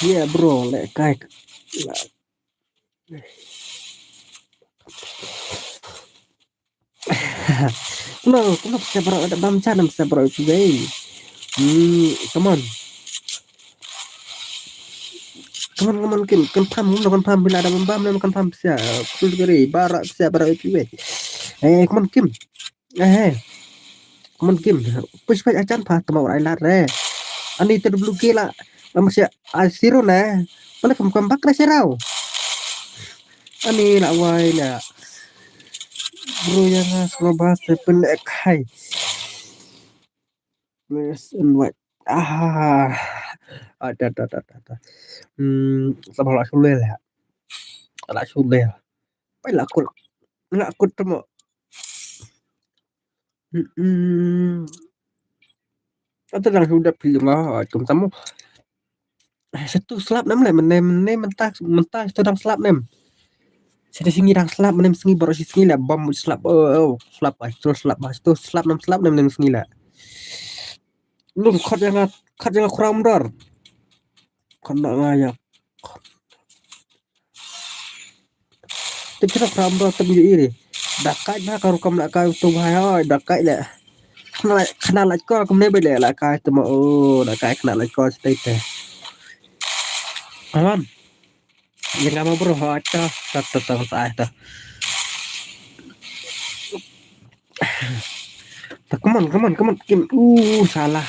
Yeah bro lek kai. No, no, siapa orang ada bam channel siapa orang juga. Hmm, come on. Come on, come on, Kim, confirm, no, confirm, bila ada bam, no, confirm, siapa, cool kali, barak, siapa, barak, itu, weh. Eh, come on, Kim. Eh, eh. Come on, Kim. Push back ajan pa, tama orang lar, eh. Ani terblokir lah. Nama siapa, ah, siro, nah. Mana kamu kompak, nah, siro. Ani la wai la. Bro yang nga sngewbha se pynleh kai. Yes and what? Ah. Ada ada ada ada. Hmm, sama la sule la. La sule. Pai la kut. La kut temo. Hmm. Ata dang sudah pilih lah. Kum tamu. Satu slap nam le mene mene mentah mentah satu dang slap nam. Sini singi dang slap mene singi baru si singi le bom slap oh slap ah tu slap ah tu slap nam slap nam nem singi le. Lung khot yang khot yang kram dor. Kena ngaya. Tip kita kram dor tem iri. Dakai na karu kam dakai tu bahaya dakai le. Kena kena laj ko kumne bele la kai tu ma o la kai kena laj ko stay te. Aman. Yang kamu bro ha ta ta ta ta sa ta. Ta come on come on come on kim uh salah.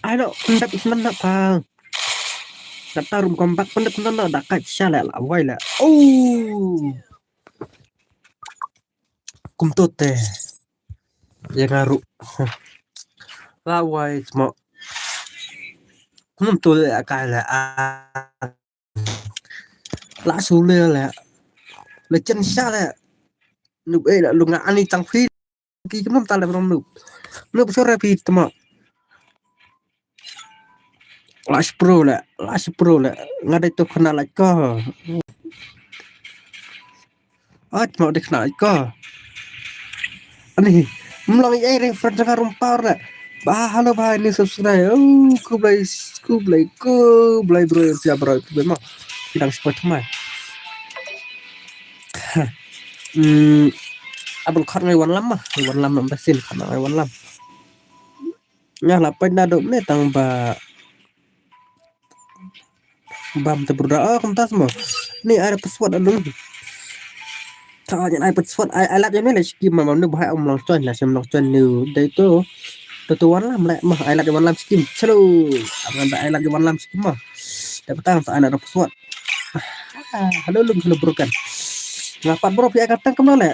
Ai no ndap isman na pang. Kata rum kompak pendek pendek dakai shala la wai la. Oh. Kum to te. Ya ngaru. La wai smo. Kum to le akai le a. La su le le. Le chen sha le. Nup eh la lu nga ani tang phi. Ki kum ta le rom nup. Nup sore phi tmo. Last pro le, last pro le. Nga dei tu kena laj ko. Ach mau dei kena laj ko. Ani, mlong ai ring friend jaka rumpar le. Ba halo ba ni subscribe. Oh, kublai kublai kublai bro yang siap bro kublai mau. Kidang support mai. Hmm, abang khot ngai wan lam mah, ngai wan lam nam basin khot ngai wan lam. Nga la pai na dok ne tang ba bam te bruda oh kumtas mo. Ni ada password adung. Ta nya ai password ai ai lap ya me le skim ma nu bahai om long chon la sem long chon nu dei to. To to wan lam le ma ai lap ya wan lam skim. Chalo. Am da ai lap ya wan lam skim ma. Da patang sa ai na password. Hello lum hello broken. Ngapat bro pia katang kemana le.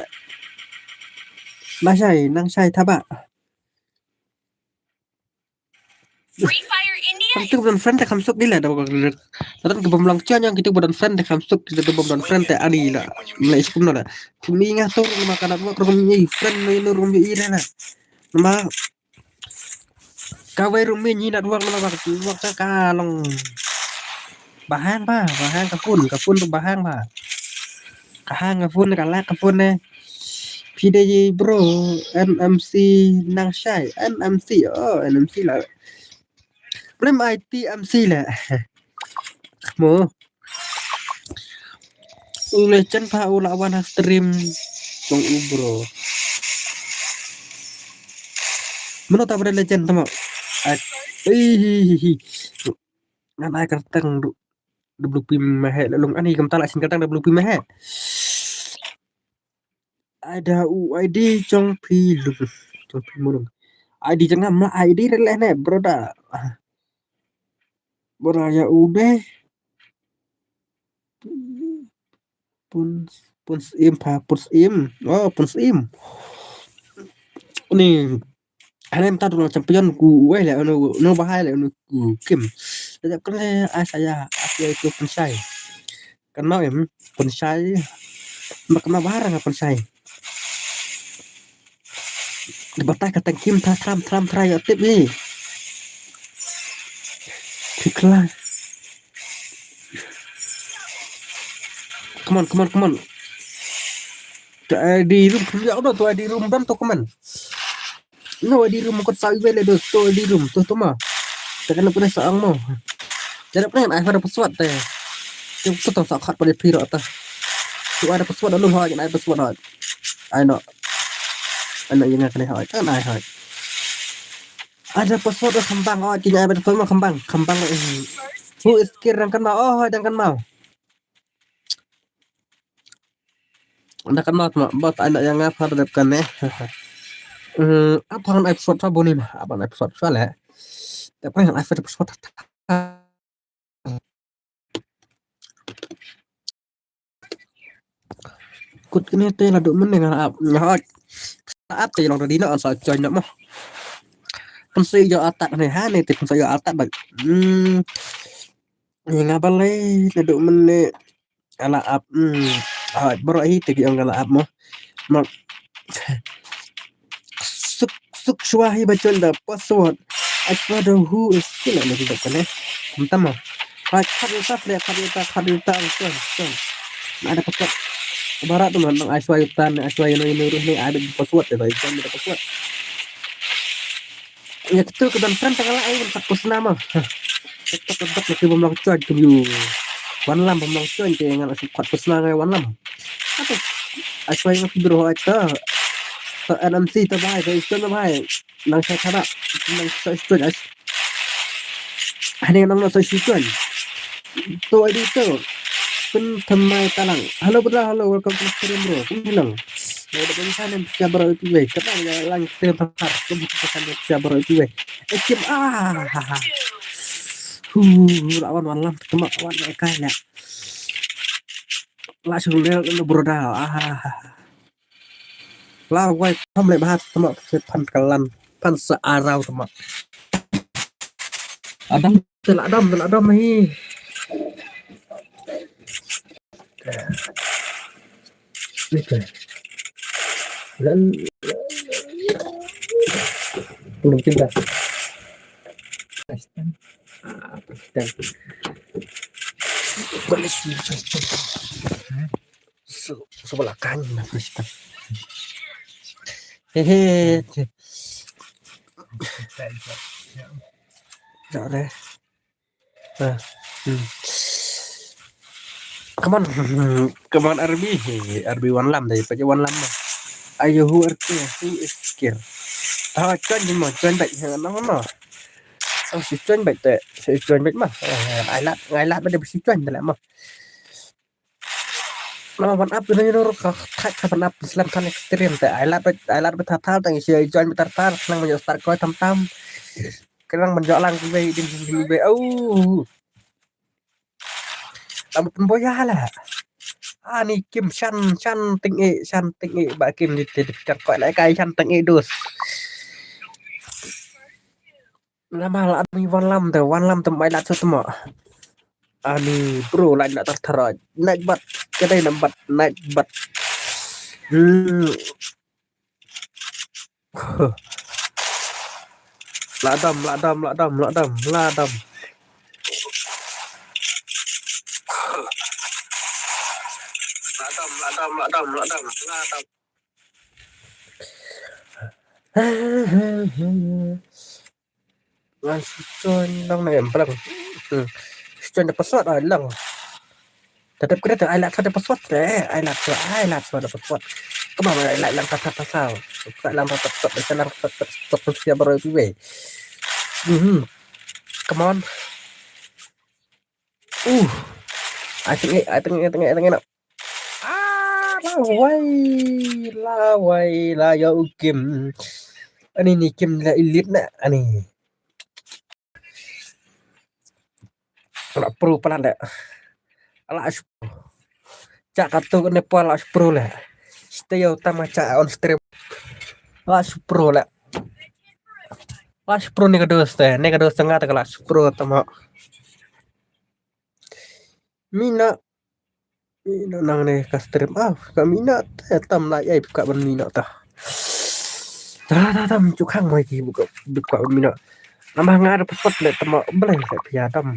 Nang shai nang shai taba. Free Fire Kan tu ban friend te kham suk di la da ba. Latan ke bom long chan yang kita ban friend te kham suk kita bom long friend te ani la. Mlai skum na la. Pumi nga tur ma kana dua krum ni friend ni nur rum i la. Ma kawai rum ni na dua ma ba dua ka ka long. Bahang ba, bahang ka phone, ka phone tu bahang ba. Ka hang ka phone, ka lak ka phone ne. Phi dei bro, N M C nang shai, N M C, oh, N M C la. Blem I T M C la. Mo. U legend pa u la wan ha stream jong u bro. Mano ta ba dei legend tama. Ai. Ih, hi, hi, hi. Ngan ai kyrteng du. W P Mehe la long ani kam ta la shin kyrteng W P Mehe. Ada u I D jong phi lum. Jong phi mulung. I D jong nga ma I D re leh ne, broda. Broda ya u deh. Pun, pun sim pa, pun sim. Oh, pun sim. Ni, ane mta tu champion ku wei le, no, no bahai le, no ku kim. Tetap kena ai saya, ai saya itu pun sai. Kan mau em, pun sai. Mak kena bahar nga pun sai. Di batai ka tang kim ta tram, tram, tram, ya tip ni. Kikla. Come on, come on, come on. Tu I D room, tu ya udah tu I D room dan tu, come on. No I D room kot sa iwe le dos tu I D room tu tu ma. Takkan pernah sa ang mo. Jangan pernah ai pada password te. Tu tu tang sa khat pada piro ta. Tu ada password lalu ha, jangan ai password ha. Ai no. Ai no yang kena ha, kan ai ha. Ada password dah kembang ha, jangan ai password ma kembang, kembang. Who is kir dang kan mau? Oh, dang kan mau. Dah kan mau ma bot anak yang apa dah kan eh. Hmm, apa kan episode apa ni mah? Apa episode apa le? Tapi yang episode episode. Kut kene te la duk mending ap. Ap te long tadi nak sa join nak mah. Pensei jo atat ni ha ni te pensei jo atat bak. Hmm. Nga balai la duk mending ala ap. Hmm. Ah, bro hi te ki ong ala ap mo. Mo. Suk suk shwa hi ba chon da password. Ai pa da who is kila ne da kane. Mta mo. Ai khat ita fle khat ita khat ita ang chon chon. Na da password. Barat tu man ai shwa ita ne ai shwa ino ino ruh ne ai da password da ita da password. Ya ketul ke dan friend tengah ai ban kat pusna ma. Ketok ketok lagi bom lak chon kum yu. Wan lam bom lak chon te ngan asuk kat pusna ngai wan lam. Apa? Ai shwa ino bro ai ta. N M C ta bai, ta iston ta bai. Nang sa thada, nang sa iston as. Hane nang nang sa iston. To ai di to. Pun thamai talang. Hello brother, hello, welcome to the stream bro. Pun hilang. Ya da pun sa nem siya bro itu weh. Kata ya lang stream pakar. Pun sa nem siya bro itu weh. Eh kim ah. Hu, lawan wan lam tuma wan kai la. La shu le no broda. Ah. La wai tham le bahat tuma se phan kalan phan sa arau tuma. Adam te la adam te la adam hi. Lan belum cinta. Ah, Pakistan. Balik sini, Pakistan. So, so belakang, nah, Pakistan. Hehe. Tak ada. Ah, hmm. Come on, come on, R B. Hey, R B wan lam dai, pakai wan lam. Ayo, who R K, who is scared? Ah, kan ni mo, kan dai, no, no. Oh, si join bait te, si join bait ma. Eh, ai lat, ai lat bait si join te la ma. Nama ban up tu ni nuru ka thak ka ban up slam kan extreme te. Ai lat bait, ai lat bait thal thal tang si join bait thal thal, khnang ban ïoh start koi tam tam. Khnang ban ïoh lang ki bai, dim dim bai. Oh. Tam pun boya la. Ani kim shan, shan ting e, shan ting e, ba kim di te di pitar koi la kai shan ting e dus. Namar la dang wan lam te, wan lam te mai lat sut mo. Ani bro, la na tar tar. Naik bat, kedai nam bat, naik bat. Hmm. La dam, la dam, la dam, la dam, la dam. La dam, la dam, la dam, la dam, la dam. Ngan shu join lang na em plang. Hmm. Shu join da password ai lang. Tetap kena tu ai lat shuwa da password eh. Ai lat shuwa, ai lat shuwa da password. Come on, ai lat lang tap tap tap tap. Ai lang tap tap tap, ai lang tap tap tap, tap tap siap baru tu weh. Mhm. Come on. Uh. I think, I think, I think, I think, I think. Ah, lawai, lawai, la ya u Kim. Ani ni Kim la elite na, ani. Ala pro palat le. Ala pro. Chak katu ne pa ala pro le. Stay out tama chak on stream. Ala pro le. Ala pro ni kadu ste, ni kadu ste nga ta ala pro tama. Mina. Mina nang ne ka stream. Ah, ka mina te tam la ai ka ban mina ta. Ta ta tam chu khang mai ki buka buka mina. Nama nga da password le tama belai le pia tam.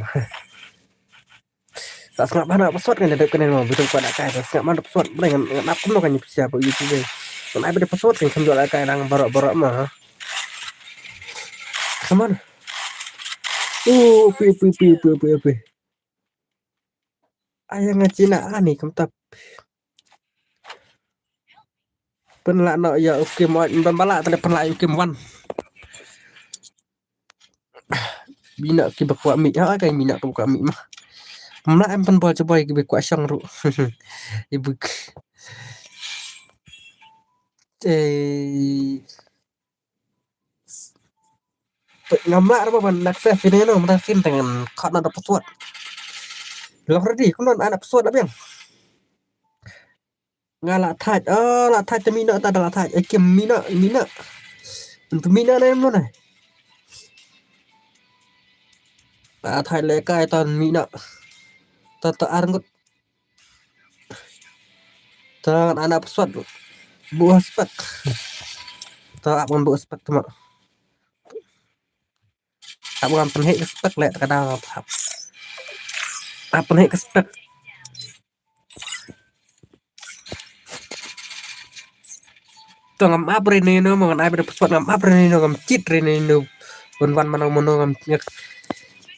Sa sngap bana password kan da kane ma butung kwa da kai sa sngap bana password belai ngan ngan ap kumno kan pisa ba YouTube. Ngan ai ba password kan kam jol kai nang barok barok ma. Come on. Uh, pi pi pi pi pi pi. Ai nga china ani kam tap. Pynlah no ya u Kim oi, ban bala tale pynlah ya u Kim wan. Mina ki ba kwah mih, ha kai mina ki ba kwah mih mah. Mlah em pynbol cha boy ki ba kwah shong ruh. Ibuk. Eh. Ngam lah ruh ban access ini no, mata sin dengan khot na da password. Long ready, kumno ana password lah biang. Nga la thait, oh la thait te mina ta da la thait. Eh, Kim mina, mina. Entu mina ne mo ne. La thait le kai ton mina. Ta ta arngut. Ta ana password. Bu spek. Ta ap ngan bu spek tama. Ap ngan pynheh ka spek le ka da ap. Ap pynheh ka spek. To ngam ap re ne no, mo ngan ai ba da password ngam ap re ne no, ngam cheat re ne no. Ban wan mano mano ngam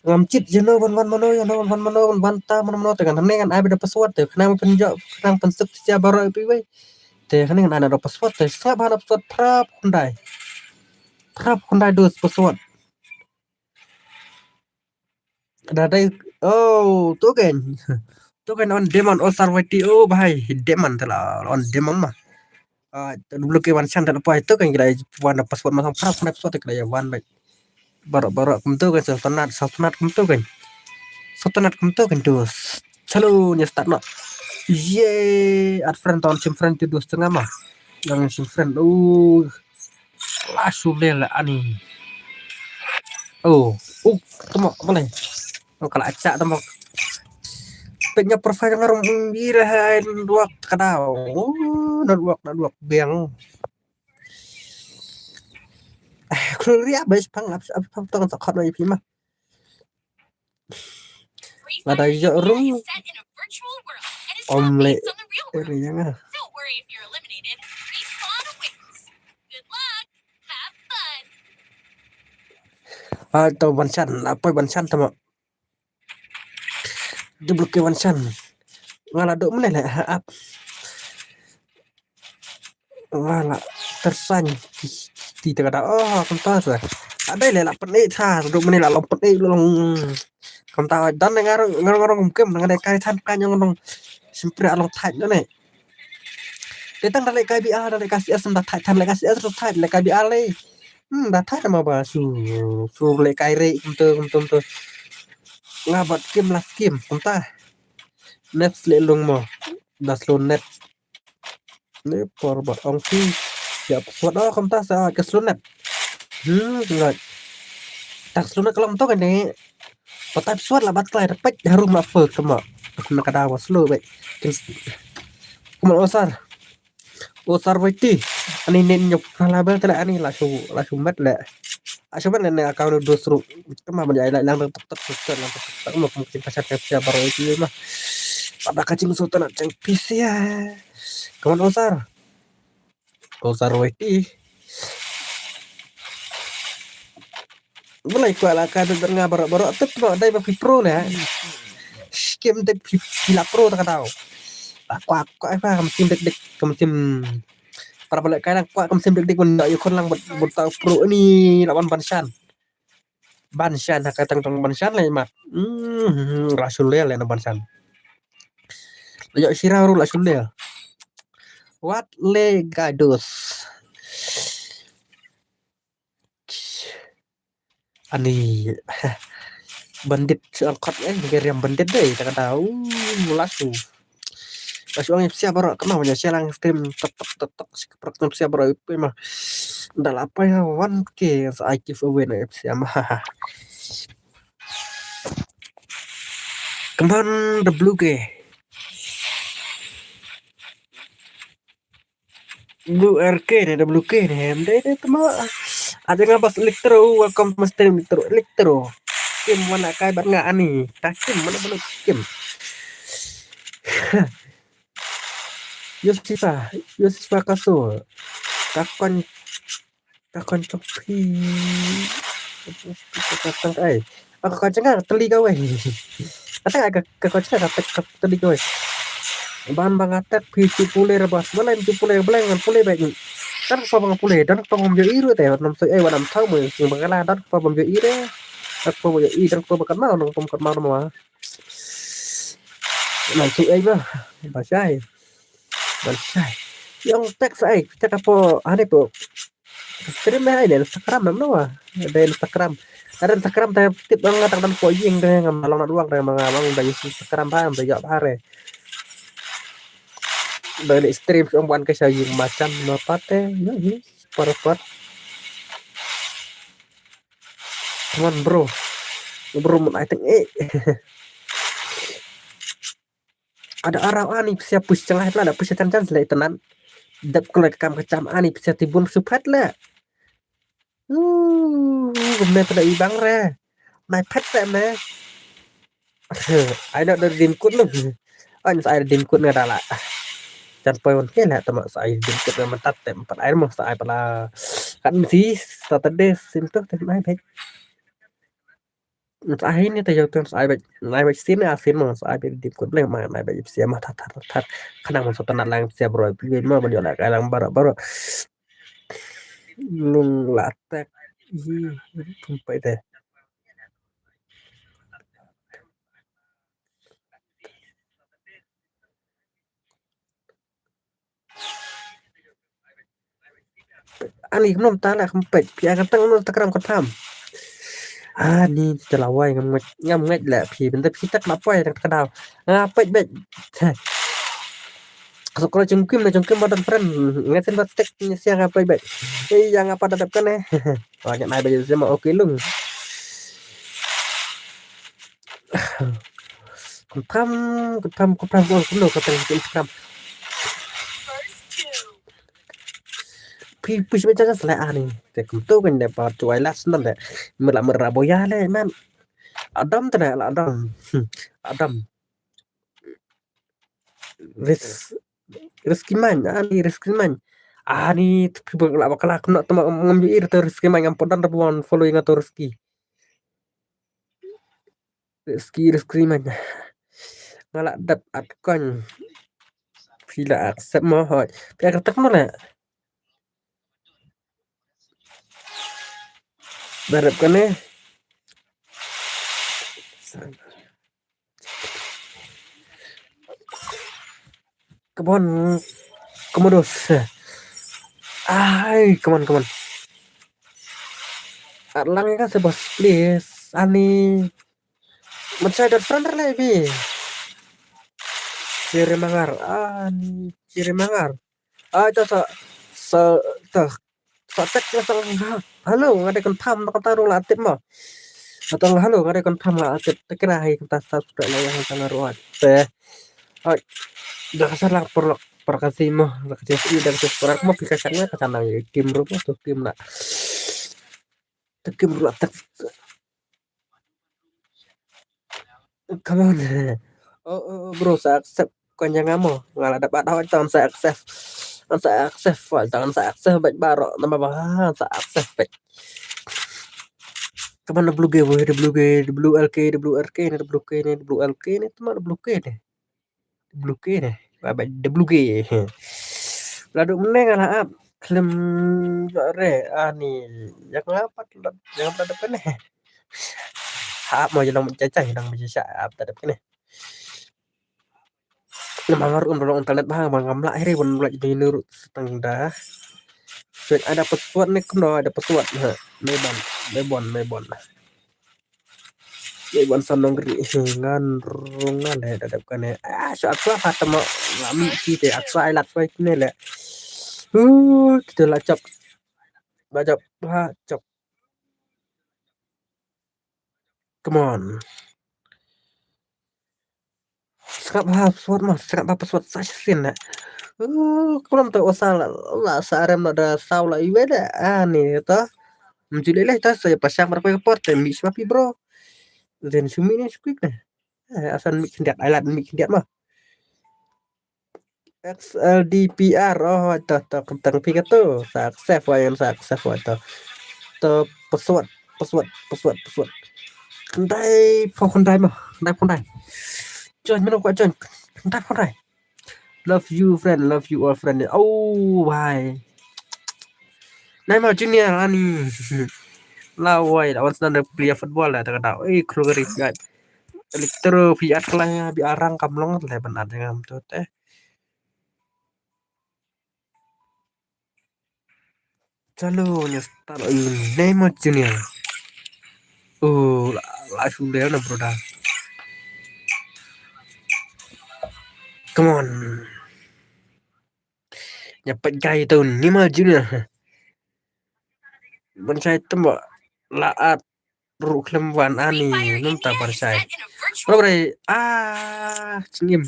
ngam cheat je no, ban wan mano je no, ban wan mano, ban wan ta mano mano, te ngan ne ngan ai ba da password te khnang pynjot, khnang pynsuk sia baroh pi wei. Te khnang ngan ai na da password te sngap ha da password prap khyndai. Prap khyndai dos password. Da dai, oh, tu kan. Tu kan on demon, oh, sarwati, oh, bahai, demon tala, on demon ma. Ah, dublu ke wan san tala pai, tu kan kira wan password ma sang prap khyndai password kira wan bai. Baroh baroh kumtu kan, sa sanat, sa sanat kumtu kan. Sa sanat kumtu kan, dus. Chalo, nya start no. Ye, add friend, ton sim friend tu dus tengah ma. Yang sim friend, uh. La sule la ani. Oh, uh, tama, boleh. Oh, kala acak tama. Penya profile ngarum bira hai duak kadau. Oh, na duak, na duak biang. Eh, kuliah bais pang ap ap pang tong sa khot mai pima. Lada ïoh rung. Om le. Eri yang ah. Ah, to ban san, apa ban san tama. Dublu ke wan san. Nga la duk mynne le ha ap. Nga la tersan ti ti te kada. Oh, kumta sa. Ada le la pyneh ta, duk mynne la long pyneh long. Kumta dan ngar ngar ngar kem ngar kai than kan yang long. Simpre along thait ne. Te tang da le kai B R, da le kai C S, da thait than le kai C S, da thait le kai B R le. Hmm, da thait ma ba su su le kai re kumta kumta kumta. Nga bat kem la skim kumta. Net le lung mo. Da slow net. Ne por ba ong ki. Ya password oh kumta sa ka slow net. Hmm, ngai. Slow na ka long to kane. Patai pesawat la bat klai, dapat harum la full kama. Na ka daw slow bek. Kin s-, come on, Osar. Osar Waiti. Ani ne nyo pernah label tela ani la shu, la shu met le. La shu met le ne account dos ru. Kama ban jai la lang tok tok tok lang tok tok mo kum kin pasar ka pisa baru itu mah. Pada kacing sultan ceng pisia. Come on, Osar. Osar Waiti. Belai kwah la ka dei nga baroh baroh tip ba dei ba phi pro le. Skim dei phi, phi la pro ta ka daw. La kwah kwah ai ba ka mynsiem dik dik ka mynsiem. Para balik kai lang kwah ka mynsiem dik dik ban dak ïa khun lang bad bad ta pro ni la wan ban shan. Ban shan ha ka tang tang ban shan le mat. Hmm, la shu le le na ban shan. La ïoh shira ru la shu le. Wat le gados. Ani bandit shu angkot eh, geriam bandit dei ta ka daw. Uh, la shu. La shu ang sia baroh kena punya sia lang stream tok tok tok tok si keprok sia baroh ipe mah. Dah la apa ya one K sa I give away na sia mah. Come on, the blue K. Blue R K ne, the blue K ne, em dei dei tama. Ada nga bas Electro, welcome to my stream Electro. Electro. Kim mana kai bat nga ani. Ta Kim mana mana Kim. Yosifa, Yosifa Kaso. Kakon Ka kon chok phi. Ka kon chok ai. Ka kon chok nga teli ka wei. Kata ka ka kon chok ka ka teli ka wei. Ban bang atak phi chu pule re bas. Balai chu pule balai ngan pule bai ni. Dan pa bang pule dan pa bang jo iru te nam so ai wanam thau mo sing bang kala dan pa bang jo ire. Dan pa bang jo i dan pa bang kan mau nang pom kan mau mo. Nam so ai ba. Ba sai. Ba sai. Yang tek sai. Tek apa ane po. Stream dei ha Instagram nam no. Dei Instagram. Ada Instagram te tip bang nga tak dan ko ying dei ngam long na duang dei manga bang dei Instagram ba dei jop bare. Dei stream song ban ke sa ying macam no pate. Yo hi. Par par. Come on bro. Bro mun ai teng eh. Ada arau ani pisa pus chang hai pla da pus chan chan selai tenan. Dep kelai kam kacham ani pisa tibun su phat la. Uh, me pala ibang re. Nai phat re me. Ai da da din kut lu. An sa ai din kut nga dala. Chan poi wan ke la tama sa ai din kut nga matat tem pat ai mo sa ai pala. Kan si Saturday sim tu tem ai phet. Sa ai ni ta yau tem sa ai bet. Ai bet sin a sin mo sa ai bet din kut le ma ai bet sia ma tat tat tat. Kana mo sa tanat lang sia bro. Pi ma ban yo la kai lang baro baro. Lung la tek. Hi tum pai te. Ani kumno ta la kam pet pia ka tang no ta kram ka tham. Ani ta la wai ngam ngai ngam ngai la phi benda phi tak la poi ta ka daw. Nga pet bet. Ka sok la jong kim na jong kim ba don friend. Ngai sen ba tek ni sia nga pet bet. Ei yang apa dadap kan eh. Wa ngai bai jong sia ma okay lung. Kun tham kun tham kun tham kun kumno ka tang kun tham. Phi phi shi cha sa ani. Te kum to kan de pa tu ai last nan de. Mela mera boya le man. Adam te la Adam. Adam. Ris Rizky Man ani Rizky Man. Ani phi bang la bakla kena tama ngam ju ir to Rizky Man ngam podan da buan following to Rizky. Rizky Rizky Man. Nga la dap at kon. Phi la accept mo hoi. Phi accept mo la. Darap kane. Come on. Come on, dos. Ai, come on, come on. At lang ka se bos, please. Ani. Macam ada friend lah bi. Ciri mangar. Ani, ciri mangar. Ah, itu sa sa ta sa tek sa sa. Halo, nga dei kan tham na kan tarung la tip ma. Atau halo, nga dei confirm la tip, te kira hai kata subscribe la yang tang ruat. Te. Oi. Dah kasar lang perlok perkasi mo, perkasi ini dah kasar perlok mo pika sana ka sana ya kim rup tu kim na. Tu kim rup tak. Come on. Oh, oh, oh, bro, sa accept. Kwan janga mo. Nga la dapat hoi tang sa accept. Sa accept hoi tang sa accept baik baru nama bah sa accept baik. Kaman W G, W G, W L K, W R K ni, W K ni, W L K ni, teman W K ni. W K ni. Ba ba W K. Ladu meneng ala ap. Klem re ani. Yang apa tu? Yang apa tu ni? Ap mo jalan mencecah, jalan mencecah ap tak ada ni. Namar um dong internet bang bang ngamla hari pun mulai jadi nurut setengah dah. Cek ada password ni kena ada password ha. Mebon, mebon, mebon. Mebon sanong geri ngan rungan le dadap kane. Ah, so apa apa tama lami kita apa ilat baik ni le. Uh, kita lah cop. Bajap ha cop. Come on. Sngap ha password ma, sngap ha password sa shisien na. Uh, kulam to osa la, la sa rem na da saw la iwe da. Ah, ni to. Mjuli leh to sa pa shang mar ko por te mi sma pi bro. Then shumi ne shukik ne. Eh, asan mi khyndiat, ai lad mi khyndiat ma. X L D P R, oh, to, to, kentang pi ka to. Sa accept wa yan, sa accept wa to. To, password, password, password, password. Khyndai phew khyndai ma, khyndai phew khyndai. Join, mano ko join. Khyndai phew khyndai. Love you, friend. Love you all, friend. Oh, bye. Neymar Junior ani. La wai, la wan snan da player football la, da ka da. Eh, Khulgari, guys. Electro, pi at kala ya, bi arang kam long, le ban at ngam tu te. Chalo, nya start, eh, Neymar Junior. Oh, la, la shu le na, brother. Come on. Nya pet guy tu, Neymar Junior. Ban chai tembak, la at ruh khlem wan ani, num ta ban chai. Bro, bro, ah, chingim.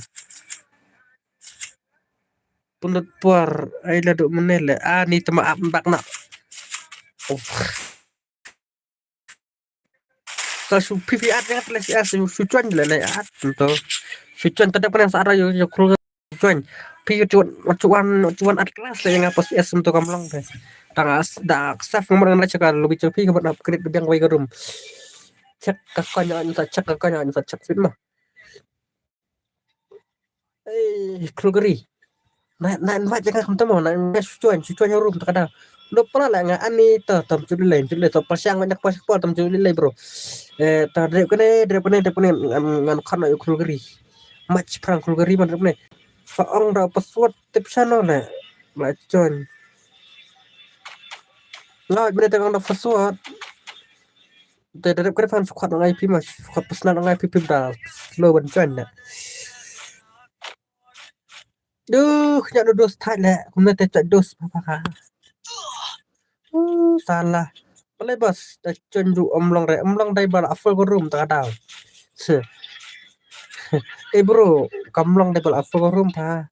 Pundut por, ai la duk menel le, ani tema ap bak na. Oh. Ta su P P at ya, les ya, su, su chuan le, le at, tu. Su chuan tadap kena sa ara yo, yo, kru chuan. Pi chuan, chuan, chuan at kelas le, yang apa sih, asum tu kam long te. Tang as, da, saf ngamar ngan la chaka, lobi chaka, pi kabar upgrade, biang wai garum. Check ka kanya, sa check ka kanya, sa check fit ma. Eh, Khulgari. Na, na invite jaka kum tamo, na invite su chuan, su chuan room ta ka da. No pala la nga ani ta tam chu le, chu le to pasiang nga nyak pas pol tam chu le, bro. Eh, ta drep kane, drep kane, drep kane ngan, ngan khan na Khulgari. Match phrang Khulgari man drep kane. Fa ong da password tip channel le. La join. Nga bine ta ong da password. Te drep kane fan su khat ngai pi ma, su khat personal ngai pi pi da slow ban join na. Duh, nya no dos thai le, kumne te chak dos pa pa ka. Uh, salah. Pale bas, da chon ju omlong re, omlong dai bal afol ko room ta ka daw. Se. Eh bro, kamlong dai bal afol ko room pa.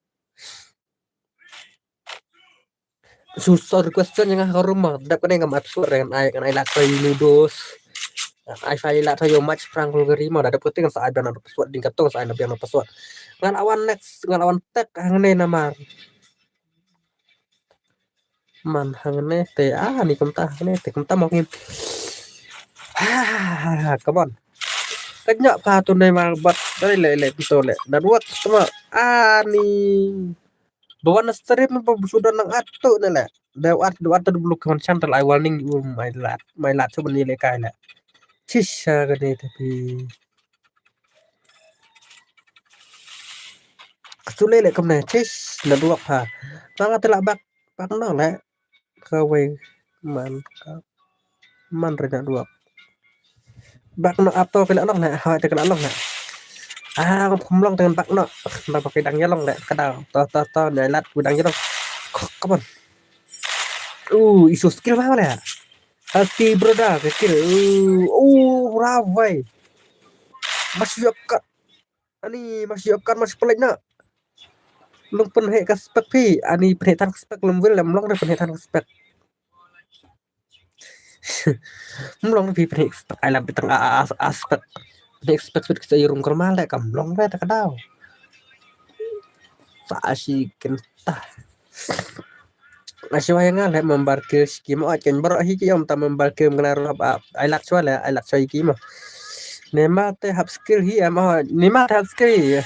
Su so request chon nga ka room ma, dap kane ngam at sur ngan ai, ngan ai la koi noodles. Ai fa la thayo match phrang Khulgari ma, da dap kane ngan sa ai biang na password ding katong sa ai na biang na password. Ngan awan next, ngan awan tag hangne namar. Man hangne te, ah, ni kumta hangne te kumta mo kim. Ah, come on. Kanya pa tu ne ma bat dai le le pito le. Da dua tama, ah, ni. Bawan na stream ba sudah nang atu ne le. Da at, da at tu belum kawan channel ai warning um mai lat. Mai lat tu bani le kai le. Cis ha kane tapi. Sule le kumne, cis, na duak pha. Tang ate la bak, bak no le. Ka wei man, ka man re na duak. Bak no ap to ke la long le, ha te ke la long le. Ah, ngam khum long dengan bak no. Ba ba ke dang ya long le, ka da. To, to, to, ne lat ku dang ya long. Come on. Uh, isu skill ba le. Hati broda ke kill. Uh, uh, Awai. Mas ïoh kat. Ani mas ïoh kat mas pelik na. Lung pynheh ka spek phi. Ani pynheh than ka spek lum wil em long re pynheh than ka spek. Mlong phi pynheh spek ai lam bitang a a a spek. Pynheh spek spek kita irum kermal deh kam long deh tak dau. Sa si kentah. Nasi wayang ale member ke skim o ken bro hi ki om ta member ke mengenai roh ai lak chwa le ai lak chwa ki mo. Nema te hap skill hi em o nema te hap skill hi.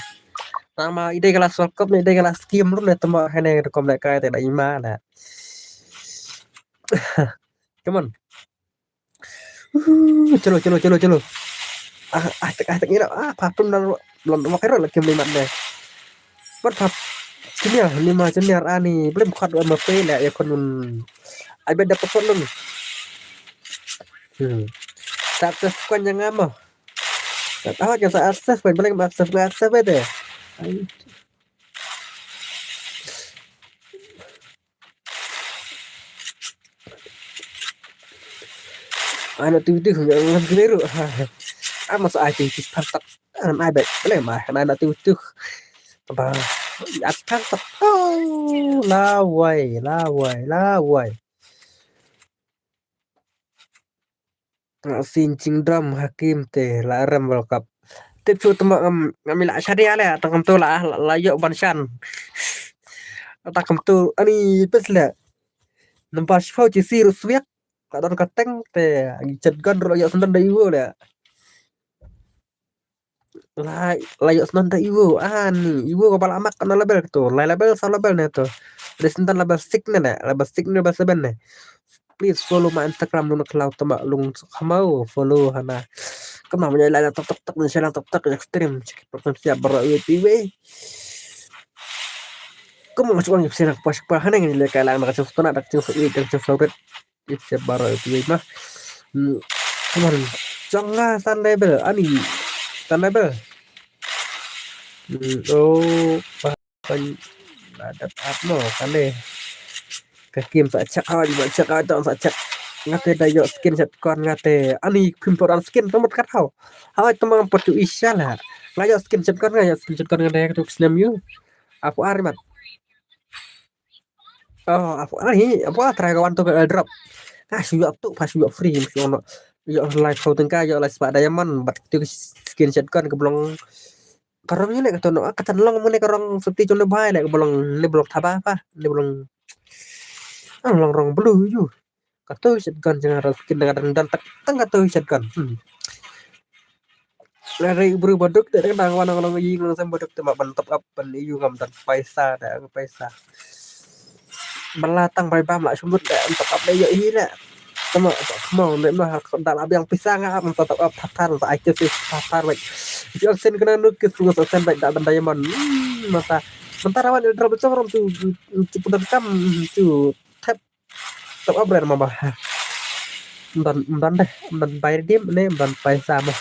Nama idai kala solkop ne idai kala skim lu ne temo hene kom le kai te da ima le. Come on. Uh, chalo chalo chalo chalo. Ah ah tak ah tak ina ah patum dan lon ma kero la kim limat ne. Pat pat. Senior ni ma senior ani belum kuat wa ma pe la ya kon. Ai beda person nun. Hmm. Success kon yang ama. Tak tahu yang success kon belum success success beda. Ai. Ana tu tu ngam gleru. Ama sa ai tu tu pantat. Ana ai bet. Boleh mah ana tu tu. Ba. At pantat. Oh, lawai, lawai, lawai. Nga sin jingdam hakim te la rem World Cup. Tip shu temo ngam ngam ila shadia le tang kam tu la la yok ban shan. Tang kam tu ani pes le. Nampak shpau ci si ru swiak. Ka don ka teng te agi chet gan ru yok sendan da iwo le. La la yok snon da iwo ani iwo ka bala mak na level to la level sa level ne to. Des ntan level six ne ne level six ne level seven ne. Please follow my Instagram lung klau tama lung khamau follow hana. Kama manya la tok tok tok ne sela tok tok jak stream cek program siap bro iwe piwe. Kama ngas uang yep sena pas pa hana ngi le kai lang na kacang stona dak cang sa iwe dak cang sa red. Ip siap baroh ïa kiwei ma. Hmm, come on. Jong nga san level ani. San level. Hmm, oh, pa kan ada ap mo kan deh. Ka kim sa check out, sa check out, sa check. Ngate da ïoh skin shotgun ngate. Ani kim toran skin temat kat hau. Hawai temang pertu isya lah. Nga ïoh skin shotgun nga ïoh skin shotgun ngate tu snem yu. Apa arimat. Oh, apa ah hi, apa try ka wan tu ka airdrop. Ah, shu ïoh tu, pas shu ïoh free mesti ono. Ïoh live shooting ka, ïoh live spah diamond, bat tu skin shotgun ka blong. Ka rong ni ka tu no, ka tan long mene ka rong safety jong ne bai le ka blong, ne blong thaba pa, ne blong. Ah, long rong blue yu. Ka tu shotgun jong ro skin dengan dan tak tang ka tu shotgun. Hmm. Lari bru baduk te dang wan nong nong yi nong sem baduk te ma ban top up ban iu ngam dan paisa da paisa. Bala tang bai bam la shumut da top up da yo i la. Tama sa kmo ne ma da la biang pisa nga am sa top up thar thar sa ai ke sis thar thar wek. Yo sen kena nuk ke su sa sen bai da ban diamond. Hmm, mata mata rawan il drop chong rom tu tu pun kam tu tap Top up rer ma ba. Mdan mdan deh, mdan bai dim ne mdan paisa ma.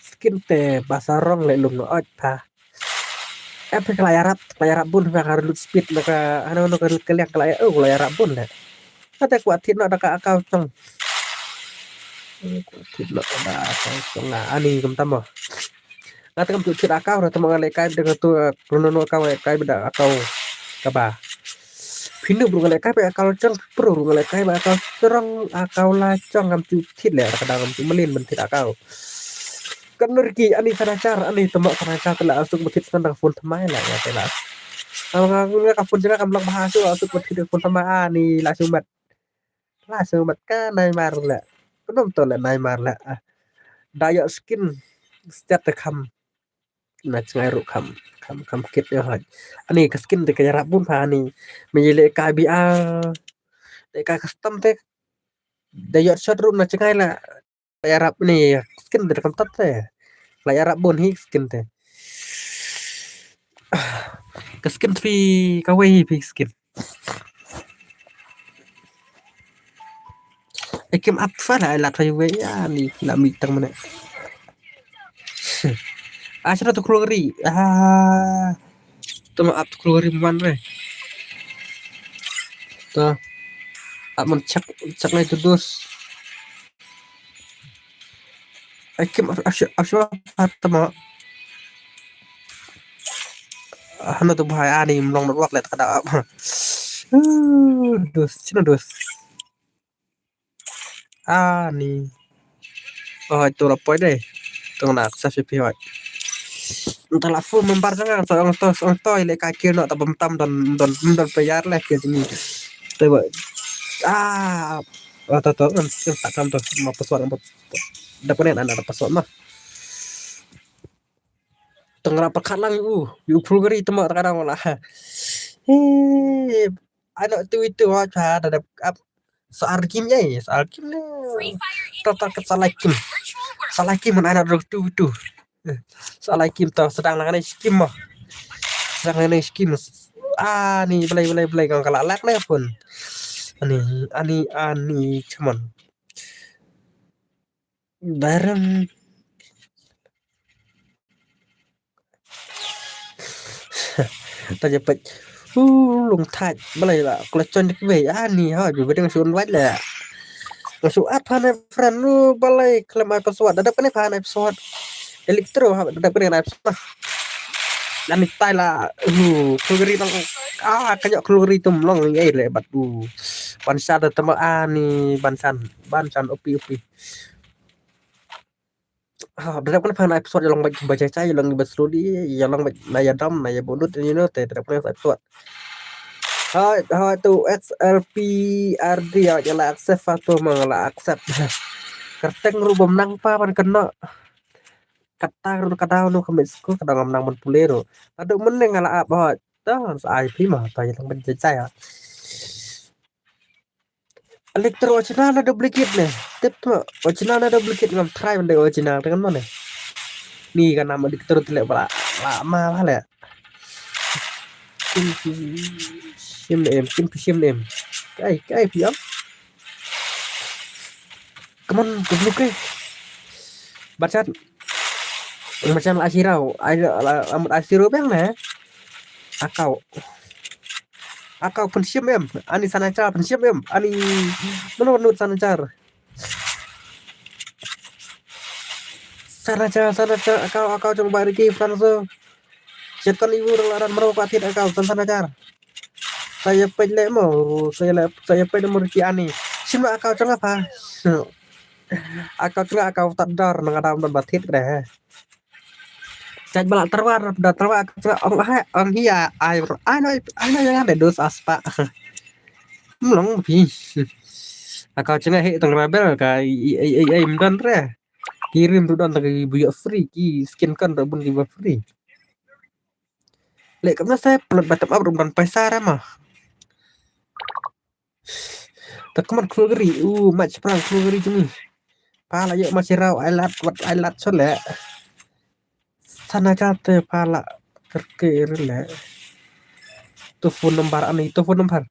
Skin te ba sarong le lung ot pa. Epic la yarap, la yarap bun ka ka lut speed na ka ano no ka ka liang ka la oh la yarap bun le. Kata kuat thit no da ka akau chong. Kuat thit no da akau chong ani kum tamo. Nga te kam tu thit akau ra tama nga leh kai da tu runo no akau leh kai da akau kaba. Phindu bru nga leh kai ba akau chong bru nga leh kai ba akau chong akau la chong ngam tu thit leh ra ka dang ngam tu melin ban thit akau. Kan nurki ani sanachar ani tama sanachar te la asuk ba thit san da phone thamai la ya te la. Nga nga ka phone jaka kam lak ba asuk asuk ba thit phone thamai ani la sumat. La shu mat ka Neymar la. Kudum to la Neymar la. Ah. Da ïoh skin stet te kham. Na chngai ruh kham kham kham kit ïoh hoj. Ani ka skin te ka ïarap bun pha ani. Me ye le ka B R. Te ka custom te. Da ïoh shot ruh na chngai la. La ïarap ni skin te kam tat te. La ïarap bun hi skin te. Ka skin phi ka wei hi phi skin. Ai kim ap fa la la thoi we ya ni la mi tang mane. A chara to klori. Ah. To ma ap to klori man re. To. Ap man chak chak nai to dos. Ai kim, ap, ap, ap, ap, ap, tama. Hana tu bhai ani mlong network let kada ap. Uh, dus, sino dus. Ani. Oh, tu la poi dei. Tu na sa si pi hoi. Entah la full member sangat, so ong to, ong to ile ka kir no ta bam tam don, don, don payar le kir ni. Tu ba. Ah, oh, tu, tu, kan, kan tak tam tu, ma password, ma, da pone na, na password ma. Tang ra pakat lang u, u pulgari tu ma ta kadang la. Eh, anak tu itu ha, ada, ada, ap, soal kim ya, soal kim ni. Total ke salah kim. Salah kim mana anak tu itu. Eh, salah kim tu sedang lang ni skim mah. Sedang lang ni skim. Ah, ni belai, belai, belai kau kalau lak ni pun. Ani, ani, ani, cuman. Darem. Ta je pet. Uh, lung thaj. Balai la. Kula chon dik be. Ani ha. Bi bedeng sun wait la. Ngasu at ha ne friend lu balai. Klem ai password. Dadap kene ha ne password. Electro ha. Dadap kene ai password. Dan ni tai la. Uh, klugri tang. Ah, kanyok klugri tum long. Ai le bat. Uh. Bansan da tama ani. Bansan. Bansan opi opi. Ha, dadap kane pha na episode ïa long bad ba jai jai, ïa long bad slowly, ïa long bad na ïa dam, na ïa bunut, you know, te dadap kane episode. Hai, hai tu S L P R D ïa la accept ha tu ma la accept. Kyrteng ruh bym nang pa ban kynnoh. Kata ruh ka daw nu ka mit skul ka daw ngam nang ban pule ruh. Aduh mynne nga la ap hoi. Tang sa ai phi ma ta ïa long bad jai jai ha. Electro original na duplicate ne? Tip tu original na duplicate, ngam try ban dei original te kan mane. Ni kan nam Electro te le bra. La ma ba le. Kim pi shim ne em, kim pi shim ne em. Kai, kai pi am. Come on, duplicate. Bachat. Macam la sirau, ai la, la, la, la sirau bang ne. Akau. Akau pynshim em. Ani Sanachar pynshim em. Ani mano nut Sanachar. Sanachar, Sanachar, akau, akau jong ba Ricky Franzo. Chet kon iwu rang laran mano ka thit akau, San Sanachar. Saya peit le mo, saya le, saya peit mo Ricky ani. Shim la akau jong apa. Akau jong akau tat dar nang adam don ba thit re he. Chat bala terwar, da terwar akau jong ong ha, ong hia, ai, ai no, ai no yang ada dos aspa. Mlong pi. Akau jong he tong rebel ka, i, i, i, i, mdon re. Kirim tu don ta ki buya free, ki skin kan ta bun ki ba free. Le kam na sa plot bottom up rum don paisa re ma. Ta kaman klugri, u match pran klugri jini. Pala yok ma sirau, ai lat, wat ai lat so le. Sana chate pala kerke le. Tu phone number ani, tu phone number.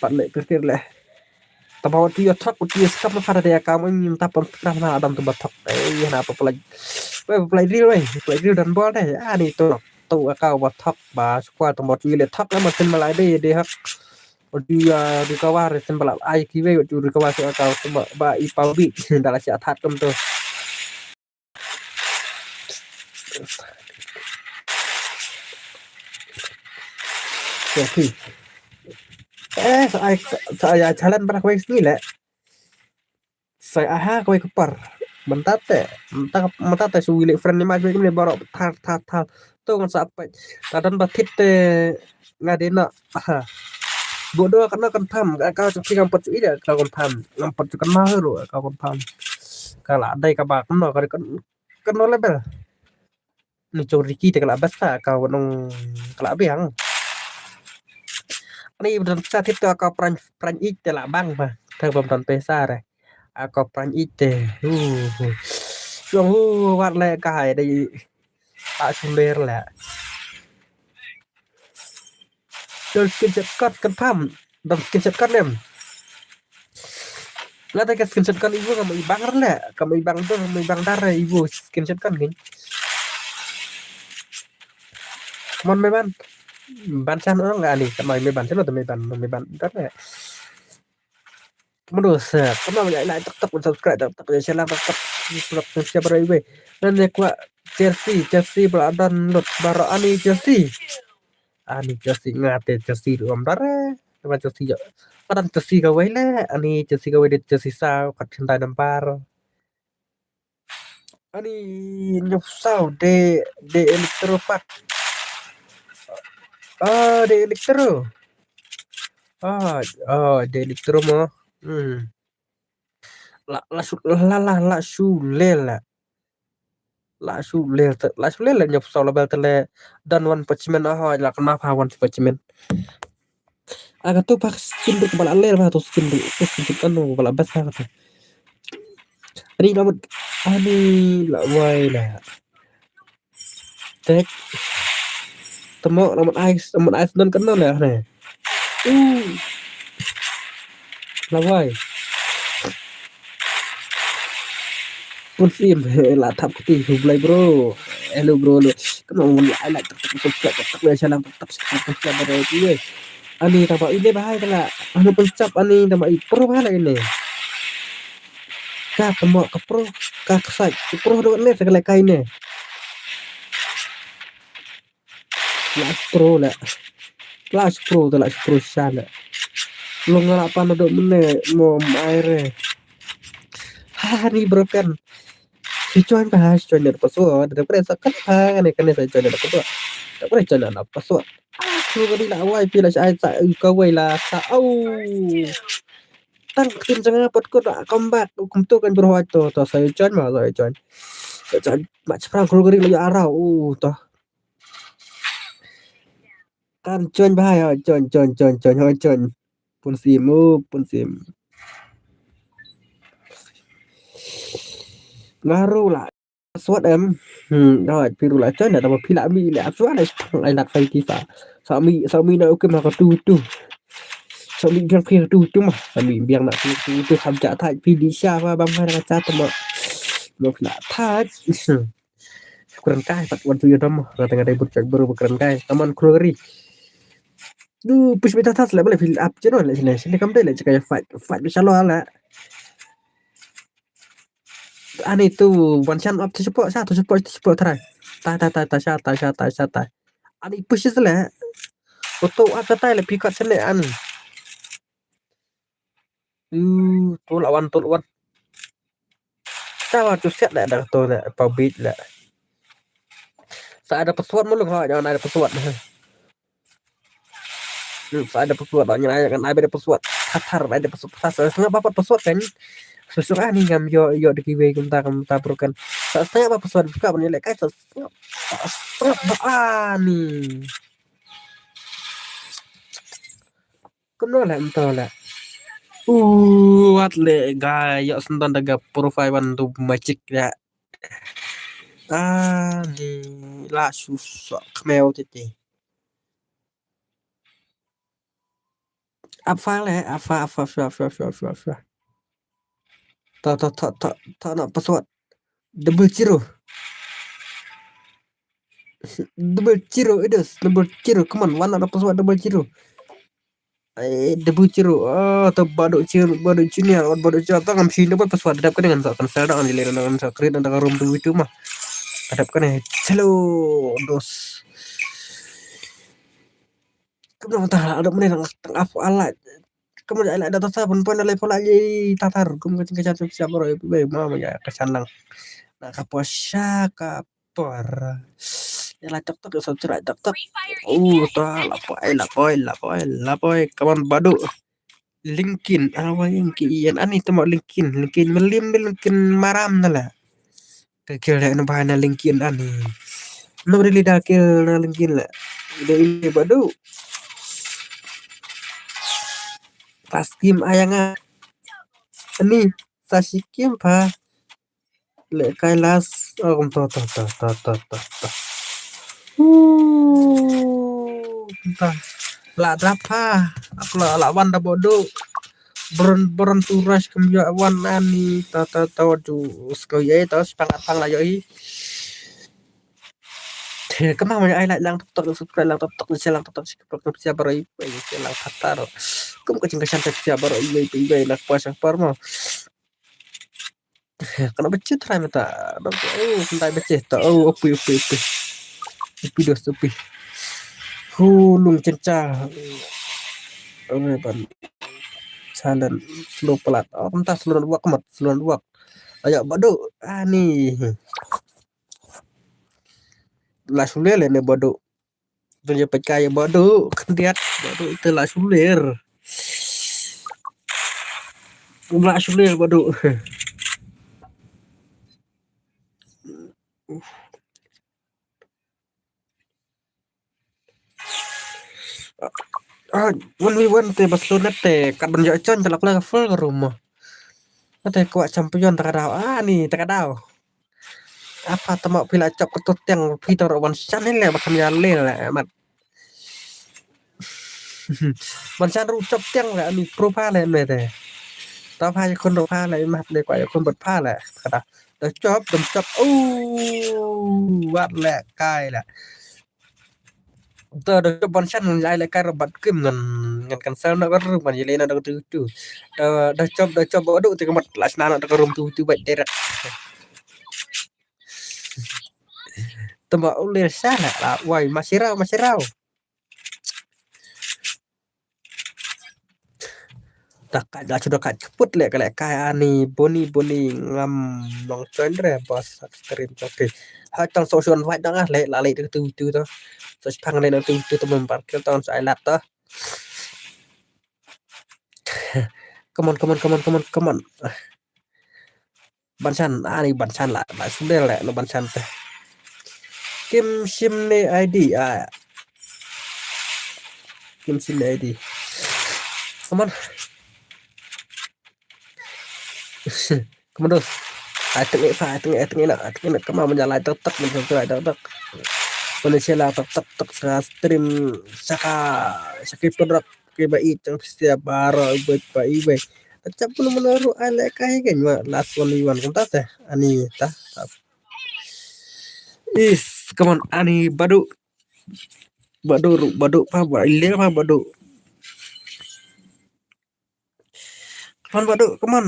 Pat le kerke le. Taba wat tu yo thok, wat tu yo skap na pada dia kamu ni minta pon skap na adam tu ba thok. Eh, na apa pelaj. Wei, pelaj real wei, pelaj real dan bol deh. Ani tu. Tu akau ba thok ba squad tong ba tu le thok ma sin malai de de hak. Odi ya recover sin bala ai ki wei odi recover sin akau tong ba, ba i pau bi dala si athat tum tu. Okay. Eh, sa ai sa ai challenge ba wei sini le. Sai aha kawei ka par. Mynta te, mynta, mynta te su wili friend ni ma jwe ni baro thar, thar, thar. Tu ngan sa peit. Ta don ba thit te nga de na. Aha. Bodo kana confirm, ka, ka, ka ngam pat su ida ka confirm. Ngam pat su kana hero ka confirm. Ka la dei ka ba kana ka kan, kana level. Ni chong Ricky te ka la best ka, ka nong ka la biang. Ani don sa thit ka, ka pran, pran ik te la bang ba. Te bam don pesa re. Ako pran ite. Hu, hu. Song hu wat le kai dei. A suler le. Don screenshot kan confirm. Don screenshot kan em. Nga ta ka screenshot kan ibu kam ibang le. Kam ibang don, kam ibang dar ibu screenshot kan gin. Mon me ban. Ban san orang ani kam me ban san me ban, me ban dar le. Mano sa, kynmaw ban like, like, tak tak, ban subscribe tak tak, ban share tak tak, subscribe, subscribe baroh iwei. Nangne kwah jersey, jersey ba la don lut baroh, ani jersey. Ani jersey, nga te jersey ruh ym don re. Ba jersey ïoh. Ka don jersey kawei leh, ani jersey kawei, dei jersey saw, kat khyndai nambar. Ani nyngkong saw, dei, dei Electro Park. Ah, dei Electro. Ah, ah, dei Electro mo. Hmm. La, la shu, la, la, la shu leh la. La shu leh te, la shu leh la nyngkong saw la bel te leh. Don wan pachman, ah, la kena pha wan pachman. Aga tu pa skin tu ba la leh ba tu skin tu, tu skin tu kan ba la best ba tu. Ani la mut, ani la wai la. Tek. Temo la mut ice, la mut ice don kan la ne. Uh. La wai. Pun sim, la thap kti hu blai bro. Hello bro, hello. Kynmaw ban like, like, tak tak, subscribe tak tak, share tak tak, subscribe tak tak, bro. Ani taba ine bahai kala. Anu pencap ani taba i pro bahai la ine. Ka temo ka pro, ka ksai. Pro do ne sekali kai ne. La pro la. La pro, la pro sha la. Long la pan do mene mo mai re. Ha, ni broken. Si join ka ha, si join da password. Da kre sa kan ha, ne kan sa join da password. Da kre join da password. Ah, tu kali la wai pi la sa ai sa ka wai la sa. Au. Tang tin jang pat ko da comeback. Kum tu kan berhoi to, to sa join ma, sa join. Sa join. Match phrang kul kali la arau. Uh, to. Kan join bahai, ho, join, join, join, join, ho, join. Pun sim, oh, pun sim. Ngaru la. Password em. Hmm, ho, piru la join, da phi la mi le. Password la, ai la kai ki sa. Sa mi, sa mi na okay ma ka tu tu. Sa mi biang ki tu tu ma. Sa mi biang na ki tu tu, kham ja thai phi di sha ba bang ka cha tu ma. Ma phi la thai. Kren kai pat wan tu ïa dam. Nga tengah dei but cak baru kren kai. Taman kru ri. Du push beta tas le bale fill up je no le sini. Sini kam dei le cak fight. Fight bisa lo le. Ani tu one shot up tu support sa tu support tu support try. Tai tai tai tai sa tai sa tai sa tai. Ani push se le. Auto up sa tai le pick up sini ani. Uh, tu lawan tu lawan. Tawa tu siat dah dah tu dah pau bit dah. Sa ada password mulung ha, jangan ada password. Hmm, sa ada password dah, jangan ada password. Thathar ada password. Sa sengap apa password kan? Susuk ah ni ngam yo yo de kiwei kumta kumta broken. Sa sengap apa password buka ban lek kai sa sengap. Sa sengap ba ani. Kumno la mynta la. Uh, wat le ga ïoh sendon da ga profile wan tu magic ya. Ah, ni la susah kmeu tete. Apa le, apa, apa, apa, apa, apa, apa, apa. Ta, ta, ta, ta, ta na password. Double zero. Double zero, it is. Double zero. Come on, one na password double zero. Eh, double zero. Ah, ta Baduk zero, Baduk junior, Baduk zero. Ta ngam shin double password. Dap ka dengan sa kan sel da kan jilid dengan sa create da room tu itu mah. Dap ka ne. Hello, dos. Kumno ta la dap mene nang tang ap ala. Kumno ala da ta sa pun pun ala pun ala ye ta tar. Kum ka jingka jatuh siap baru be ma ma ya ka sanang. Na ka puasa ka por. Ya la tok tok ya subscribe tok tok. Uh, ta la poi la poi la poi la poi. Come on Baduk. Linkin, awa Linkin, ian ani tamo Linkin, Linkin melim de Linkin maram na la. Ka kill de na bahai na Linkin ani. No really da kill na Linkin la. De ini Baduk. Pas game ayanga. Ani sa shi game pa. Le kai las, oh, to, to, to. Uh, to. La drap ha. Apa la, la wan da bodo. Bron, bron tu rush kem yo wan ani. To, to, to, tu. Sko ye to, sepang atang la yo i. Te kama mo ai like lang tok tok, subscribe lang tok tok, share lang tok tok, share lang tok tok, share baroh iwei, share lang tok tok. Kum ka jingkyrshan te share baroh iwei pa iwei na kpa shang par mo. Kano bache try mata. Oh, kyntai bache to. Oh, upi, upi, upi. Upi dos, upi. Hu lung chencha. Ore ban. Silent, slow palat. Oh, kumta slow network mat, slow network. Ayo, Badu. Ani. La sule le ne Badu. Tu je peka ya Badu. Khyndiat Badu te la sule. La sule Badu. Ah, one v one te Barcelona te kat ban jot jon te la kula full room. Te kwah champion ta ka daw. Ah, ni ta ka daw. Apa tama phi la chop ka tu tiang phi ta ro wan shan ni le ba kham ya le le mat. Wan shan ru chop tiang le ani pro pha le me te. Ta pha ya kun ro pha le mat le kwah ya kun bat pha le. Ka daw. Da chop, da chop. Oh, wat le kai le. Da, da chop ban shan ngan ai le kai ro bat kim ngan, ngan cancel na ka room ngan yele na da tu tu. Da, da chop, da chop Badu te ka mat la sna na da ka room tu tu bat direct. Tama ule sha la, la, wai, masih rau, masih rau. Takat la sudah kat keput le ka le kai ani Boni, Boni ngam nong join re bos stream choki. Ha tang so suan wai dang ah le la le tu tu tu to. So pang le tu tu to mem parkir tang sa lat to. Come on, come on, come on, come on, come on. Ban shan, ani ban shan la, la sudel la, no ban shan te. Kim sim ne I D, ah. Kim sim ne I D. Come on. Come on, dos. Ai teng eh, ai teng eh, ai teng eh na, ai teng eh na. Come on, menjalai tek tek, menjalai tek tek. Malaysia la tek tek tek sa stream saka saki produk. Ki ba i chang pista baro ba ba i ba. Acap pun mana ru ai le kai ke nyua last one v one kumta te. Ani ta. Is, come on, ani Badu. Badu ru, Badu pa, ba ile pa Badu. Come on, Badu, come on.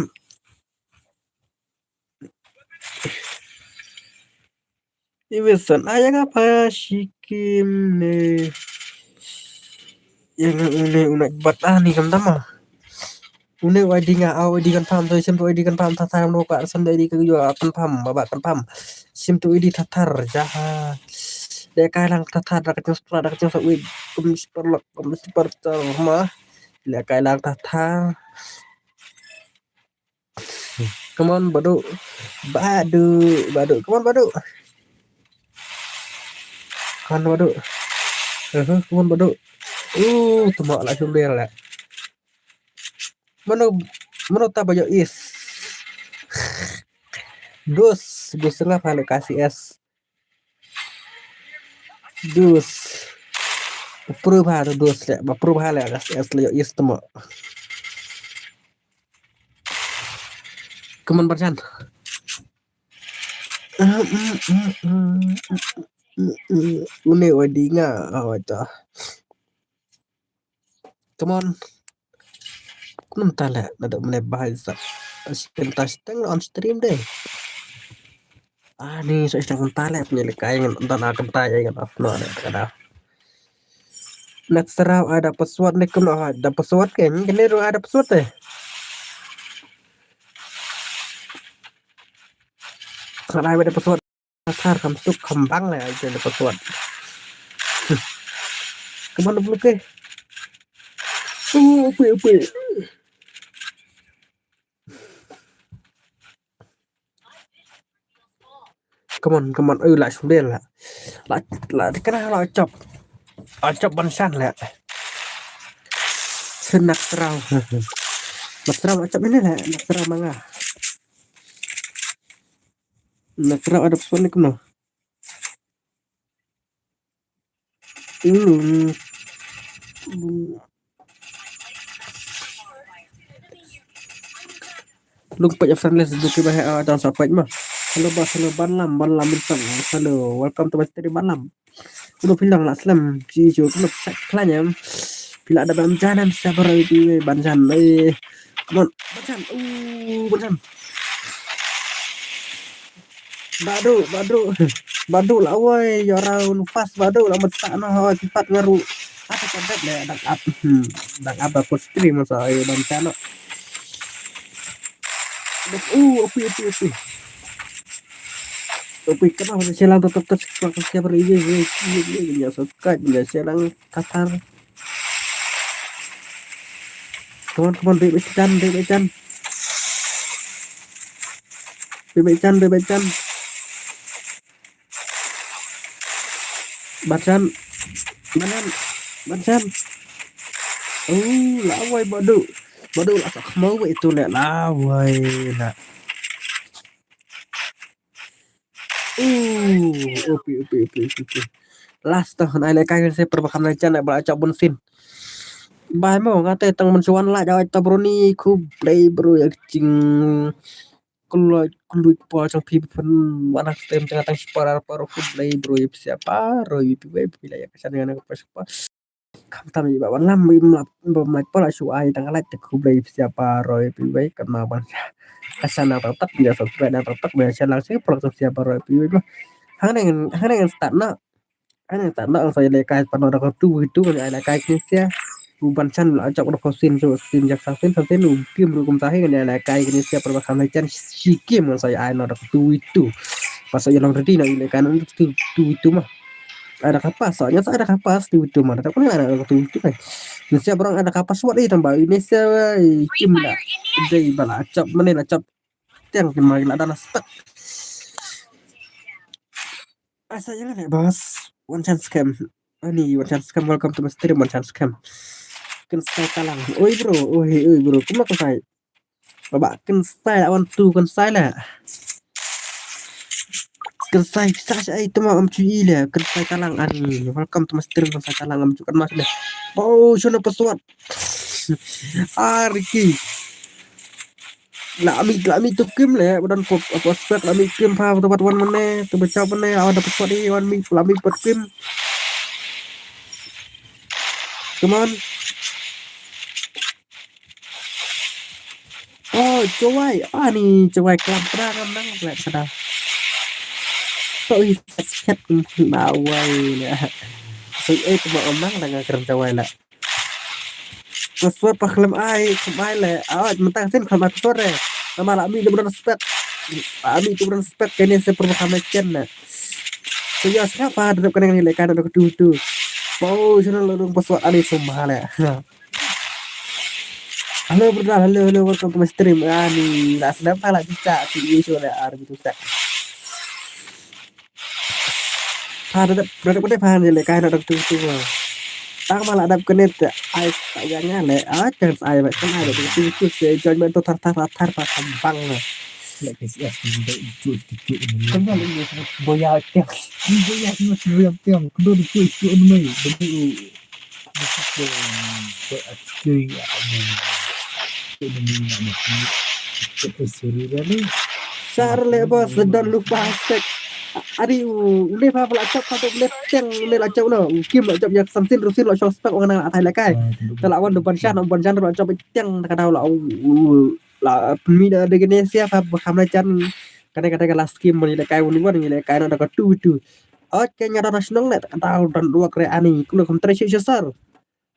Iwesan, ah, ïa nga pa shikim ne. Ïa nga une, une bat ah ni kam tama. Une wa di nga, ah, wa di kan pam, so sim tu wa di kan pam, tatar no ka, sim tu wa di ka yo kan pam, baba kan pam. Sim tu wa di tatar, jaha. De kai lang tatar, da ka jong stra, da ka jong sa wi, kum super lok, kum super tar ma. Le kai lang tatar. Come on, Badu. Badu, Badu, Badu. Come on, Badu. Come on, Badu. Uh, huh, come on, Badu. Uh, tuma la sumber la. Mano, mano ta ba yo is. Dos, dos ngapa lo kasi es. Dus. Ba prueba tu dus le, ba prueba le, das es le is tama. Come on, Barjan. Une wa di nga, ah, wa ta. Come on. Kunum tale na da mene bahai sa. As kenta steng on stream de. Ah, ni so steng tale punya lekai ngan dan akan taya ngan off no ada kada. Next round ada password ni kuno ada password ke ni kene ru ada password de. Kalau ada password. Thar kam suk kam bang le ai jeng da password. Kaman da bloke. Oh, upe, upe. Come on, come on. Oi, la sumber la. La, la, kena la chop. La chop ban san la. Senak serau. Nak serau la chop ini la. Nak serau manga. Nak serau ada pesan ni kena. Lung. Lung page friendless du ki bah, ah, tang sa page ma. Hello boss, hello Banlam, Banlam Wilson. Hello, welcome to my stream Banlam. Kumno phi long la slem, phi ju kumno phi sa khlaiñ em. Phi la da ban jan em sa baroh phi wei ban jan. Eh, come on, ban jan. Uh, ban jan. Badu, badu. Badu la wei, yo round fast badu la mat sa no hoi phi pat ngaru. Apa ka bet le dang up. Hmm, dang up aku stream sa ai ban jan no. Uh, api, api, api. Api, kenapa sih lang tetap terus siapa lagi? Ya, subscribe ya, silang Qatar. Come on, come on, dei bachan, dei bachan. Dei bachan, dei bachan. Bachan. Bachan. Bachan. Oh, la wei badu. Badu la sa khmau itu le la wei la. Uh, upi, upi, upi, upi, upi. Last to, nai le kai se per bakam nai chan ba chok bun sin. Bai mo ngate tang man chuan la jawai to bro ni khublei bro ya jing. Kloi kloi pol chang phi pun wana tem chang tang si para para khublei bro ya sia paro ya pi wei pi la ya kasan ya na pa pa. Kham tam i ba wan lam i mlap ba mai pala shu ai tang lai te khublei sia paro ya pi wei kan ma ban. Kasan na tak tak ya subscribe na tak tak ya sia lang si pala sia paro ya pi wei ba. Hang neng hang neng start na. Hang neng start na ang sa ya le kai pan na ka tu tu kan ya le kai ni sia. U ban chan la chok ro ko sin so sin jak sa sin sa sin u kim ru kum sa hi kan ya le kai ni sia per ba kham le chan si kim kan sa ya ai na ka tu tu. Pas ya long ready na ya le kai na tu tu tu ma. Ada kapas, soalnya saya ada kapas di itu mana. Tapi ada tu itu kan. Ni siapa orang ada kapas buat itu tambah ini siapa kim dah. Jadi bala cap mana lah cap. Tiang kim lagi lah ada spek. Asa jangan ya bos. One chance scam. Ani one chance scam, welcome to my stream one chance scam. Kan saya kalang. Oi bro, oi oi bro, kumno kan saya? Ba ba kan sai la wan tu kan sai la. Kan sai sa sa ai tuma am chu i la kan sai talang ani. Welcome to my stream kan sai talang am chu kan mas la. Bo shona paswat. Arki. La mi la mi tu kim le badan pop apa spek la mi kim pa tu bat wan mane tu bacha mane awan da paswat i wan mi la mi pat kim. Come on. Oh, Jowai. Ani Jowai klam pra ngam nang la kada. To i sat chat kum na wai la. So eh kuma om nang la ngam kram Jowai la. Paswat pa khlem ai, khlem ai la. Awat mentang sin khlem ai paswat eh. Nama la mi le respect. La mi tu respect kene se perma kame chen na. So ya sngap pa dep kene ni le kan tu tu. Pau sana lo dong paswat ani sumha la. Hello brother, hello, hello, welcome to my stream. Ani la snap la chicha ki issue la ar gitu sa. Pa da da da da pa ne le kai na da tu tu. Tang ma la dap kene te ai ta ya nga le a kan ai ba kan ai ba tu tu se join ba to thar thar thar pa kambang. Le ke sia tu tu tu tu. Kan ya le boya tiang. Boya tiang, boya tiang. Kudu tu tu tu. Sar le bos don lupa sek. Ari u le pa la chop pa le teng le la chop no. Kim la chop ya samsin rusin la chop spek wan na atai le kai. Ta la wan du ban shan ban shan la chop teng ta ka dau la u la mi da de ne sia pa kham la chan. Ka de ka de la skim ni le kai wan wan ni le kai na da ka tu tu. Ot ke nya da na shnong le ta ka dau don luak re ani. Kulo kum tre shi sar.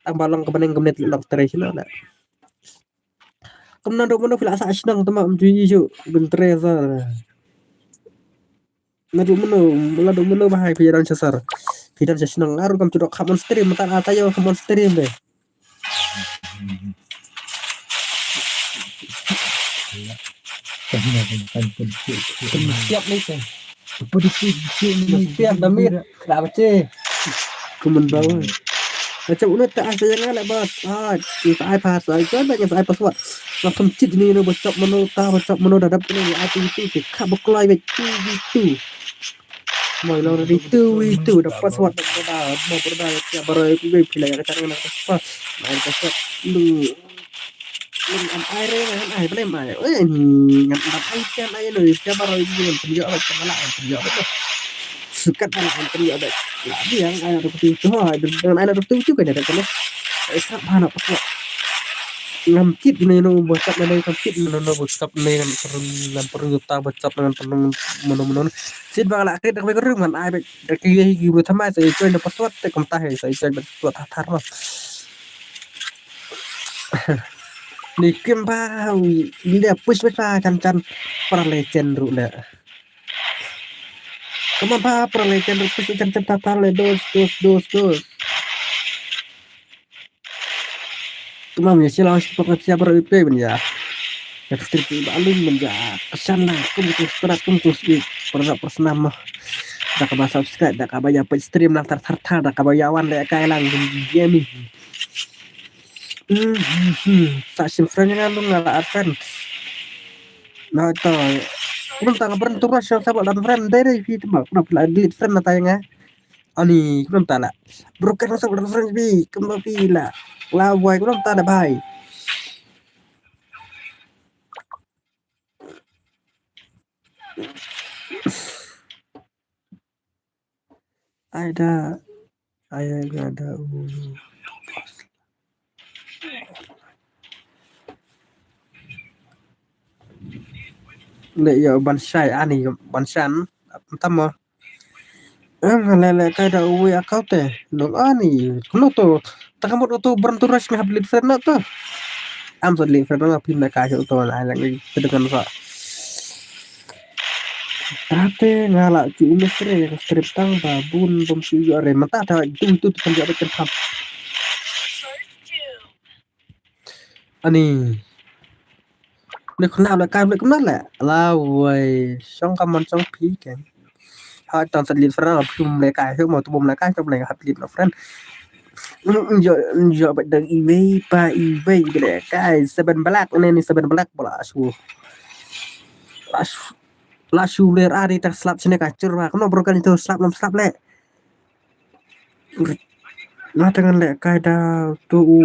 Tang ba long ka baneng ka mnet long tre shi na. Kum na do mano phi la sa shnong tama um ju i ju bin tre sa. Na do mano la do mano ba hai phi dan sasar. Phi dan shnong aru kam tu dok kham on stream matan ata yo kham on stream de. Siap ni kan. Siap da mit da bache. Kuman bawah. Macam unu ta asa yang ala bas. Ah, kita ai pas ai kan banyak ai pas wat. Langsung cit ni no bocok mano ta bocok mano dadap ni ai tu tu ke kha beklai bet tu tu. Mai lo dari tu itu dapat swat da da mau berda ya baru itu be pila ya cara nak pas. Mai pas swat lu. Lu am ai re mai ai bele mai. Eh ni ngam am ai sian ai lu sia baru itu ngam tunjuk ba kemala ngam tunjuk ba tu. Sukat ba ngam tunjuk ba. Biang, ai na tu tu, ai na tu tu kan ada kan. Ai sap hana pasal. Ngam kit ne no buat sap ne kam kit ne no buat sap ne kan perlu ngam perlu ta buat sap ne kan perlu mano mano. Sit bang la kit dak bekerung kan ai dak kit hi buat thamai sa join dak password te kam tahe sa join password thar thar ma. Ni kim ba wi lia push ba kan kan para legend ru le. Kama ba para legend ru push kan kan ta ta le dos dos dos dos. Kama mi sila si pokok siapa ru ipe ben ya. Ya kestri ki ba alun ben ya. Kesan lang kum kum strat kum kum sweet. Para persnam mah. Dak ba subscribe dak ba ya page stream lang tar tar tar dak ba ya wan le kai lang ben ya mi. Hmm, hmm, hmm. Sa sim friend nga lung nga la add friend. Na to. Kunum ta nga friend tu rush sa ba dan friend dai dai fi tu ba. Kunum la delete friend na ta nga. Ani kunum ta la. Broken sa ba dan friend bi kunum fi la. La wai kunum ta la bai. Ai da ai da da u le yo ban shai ani ban shan tamo. Ang le le kai da u ya kau te dong ani kuno to takamot to bran to rush nga hab lead friend na to. Am so lead friend nga pin na kai to na lang te dengan sa. Tate nga la cu mesre ka strip tang ba bun bom su yo re mata ta tu tu tu kan jabat kan pam. Ani. Ni khna le kai le khna le. La wai song ka mon song pi ken. Ha tan sa lead friend la pum le kai hok mo tu bom le kai tu le hap lead friend. Njo njo ba dang iwei pa iwei ba le kai seven black ne ni seven black bola su. La su la su le ari ta slap sene ka chur wa kono broken itu slap lam slap le. Nga tangan le kai da tu u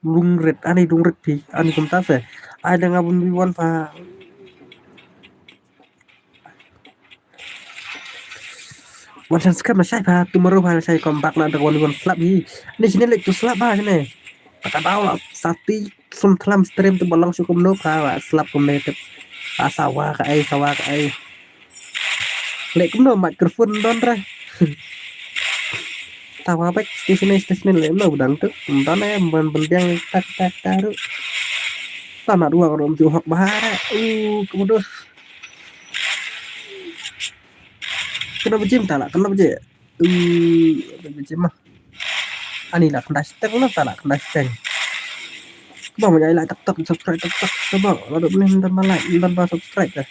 lungret ani lungret pi ani kumta se. Ai da nga bun bi wan pa. Wan san skam na sai pa tomorrow pa sai comeback na da wan wan slap hi. Ni sini lek tu slap ba sini. Taka daw la sati sum tlam stream tu bolong sukum no pa la slap kum ne tu. Asawa ka ai sawa ka ai. Lek kum no microphone don re. Tawa bek station station le no budang tu. Don e ban bendiang tak tak taru. Tama dua kalau mesti hok bahara. Uh kemudian. Kena bejim tak lah kena bejim. Uh kena bejim mah. Ani lah kena steng lah tak lah kena steng. Bang banyak like tak tak subscribe tak tak coba kalau boleh nonton like nonton subscribe dah.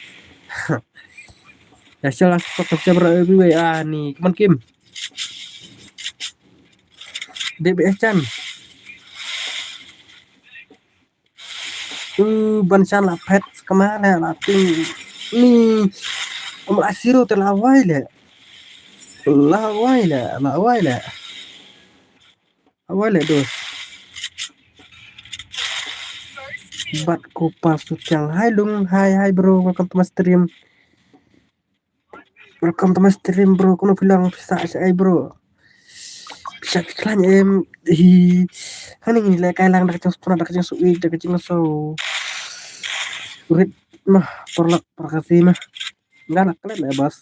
Ya salah subscribe siapa everywhere ah ni keman kim. D B S Chan. Uh ban chan la phet kama la la ting ni. Am la siro te la wai le. La wai le la wai le. Awai le dos. Bat ko pa su tiang hai lung hai hai bro welcome to my stream. Welcome to my stream bro kono pilang pisa sa ai bro. Pisa tiklan em hi. Hani ni le kai lang dak chang suna dak chang su ik dak chang so. Rit mah porlak perkasi mah. Nggak nak kalian ya bos.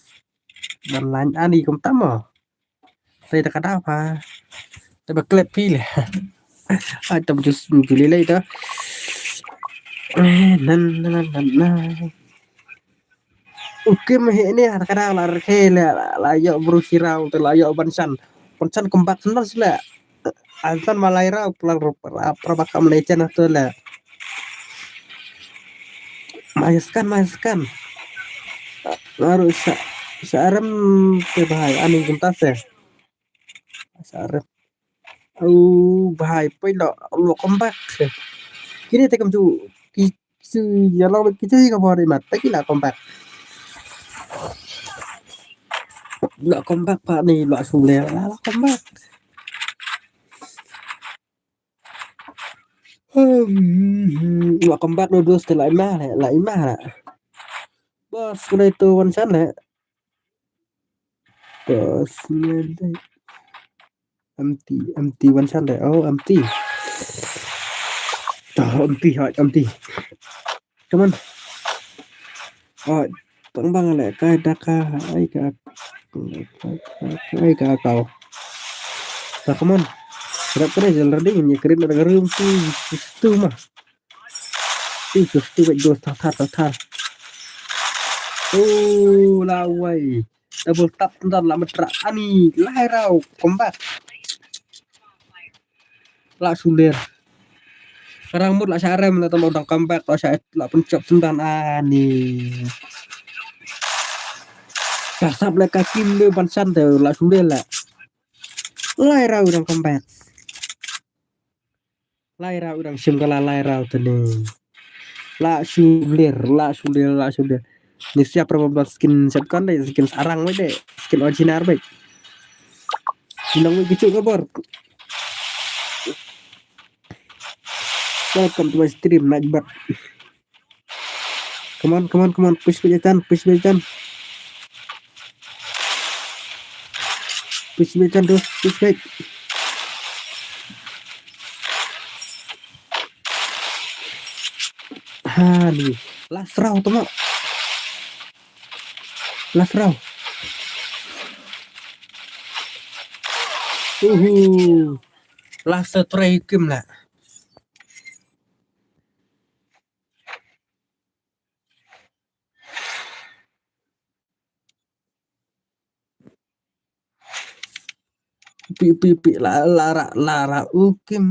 Dan lain ani kum tamo. Sai ta ka daw pa. Ta ba klep pi le. Ai ta ba jus juli lai ta. Eh, nan nan nan nan. Ukim hi ni ha ta ka daw la rkhe le la yo bru sirau te la yo ban san. Ban san kembak sendal sila. Anton malai rau pelang rupa pra bakam lecen tu le. Mayaskan mayaskan. Baru sa sa arem te bahai ani gentas ya. Sa arem. Au bahai poi lo lo kembak. Kini te kam ju ki su ya lo ki ji ka bori mat te ki la kembak. Lo kembak pa ni lo sule la lo kembak. Hmm, welcome back no dos te la ima le la ima la. Bos kena itu wan san le. Yes, man. Empty, empty, wan shan deh. Oh, empty. Dah, empty, hai, empty. Come on. Hai, tang bang leh, kai da ka, ai ka, ai ka kau. Dah, come on. Rap kena jel ready, ngi kren da garum tu, tu mah. Tu, tu, tu, wait, go, tar, tar, tar, tar. Oh, lawai. Double tap tendang la metra ani lai rau comeback. La sulir. Sekarang mut la sharem la tama dang comeback la sha la penchop tendang ani. Sasap la kakim de ban san de la sulir la. Lai rau dang comeback. Lai rau dang shim kala lai rau tene. La shulir, la shulir, la shulir. Ni siap rau ba skin shotgun deh, skin sarang wei deh, skin original baik. Nang wei kecil kabar. Welcome to my stream, Nightbot. Come on, come on, come on. Push back, Jan. Push back, Jan. Push back, Jan, terus. Push back. Ha, ni. Last round tu, Mak. Last round. Uhu. Last try kim lah. Pi, pi, pi, la, la, ra, la, ra, u, kim.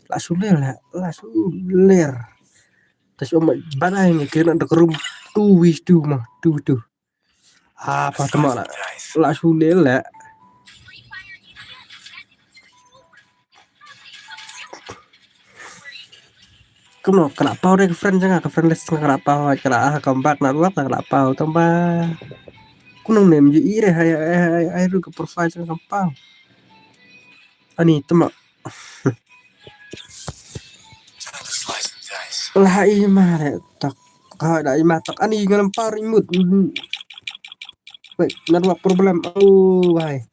La, sulir, la, la, sulir. Tas, um, banai ngi kena da room two v two ma, two v two. Apa tu ma la, la, sulir, la. Kumno, ka la pau de ka friend jong nga, ka friend list jong nga ka la pau, ka la, ah, comeback na ruap, ka la pau, tang ba. Kumno ne, ym ju i re, hai, hai, hai, hai, ru ka profile jong nga ka pau. Ani, tama. Lah, i ma re, tak. Ka da i ma tak, ani, nga lam pau ring mut. Wait, na ruap problem. Oh, bhai.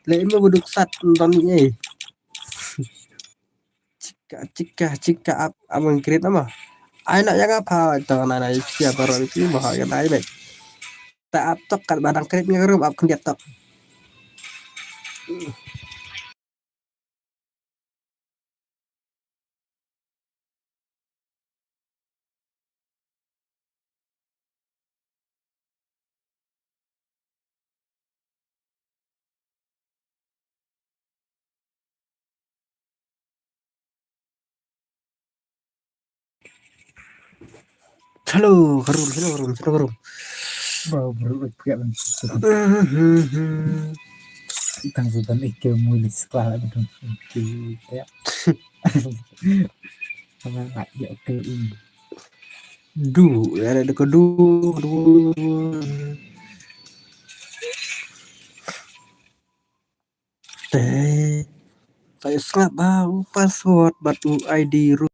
Le i ma buduk sat, nton ni, eh. Chika, chika, chika, ap, ap ngan create nama. Ai na yang apa, to na na sia baru itu, bah, ya na, bet. Ta ap tok, kat badang create ngan room, ap khyndiat tok. Hello, ka room, hello, ka room, hello, ka room. Bro, bro, oi, pia ban. Mhm. Tang su ban ik ke mui ni skla la ban tu ya. Sama ngai ya ke um. Du, ya ada ka du, du. Te. Saya sngap ba u password bad u I D ru.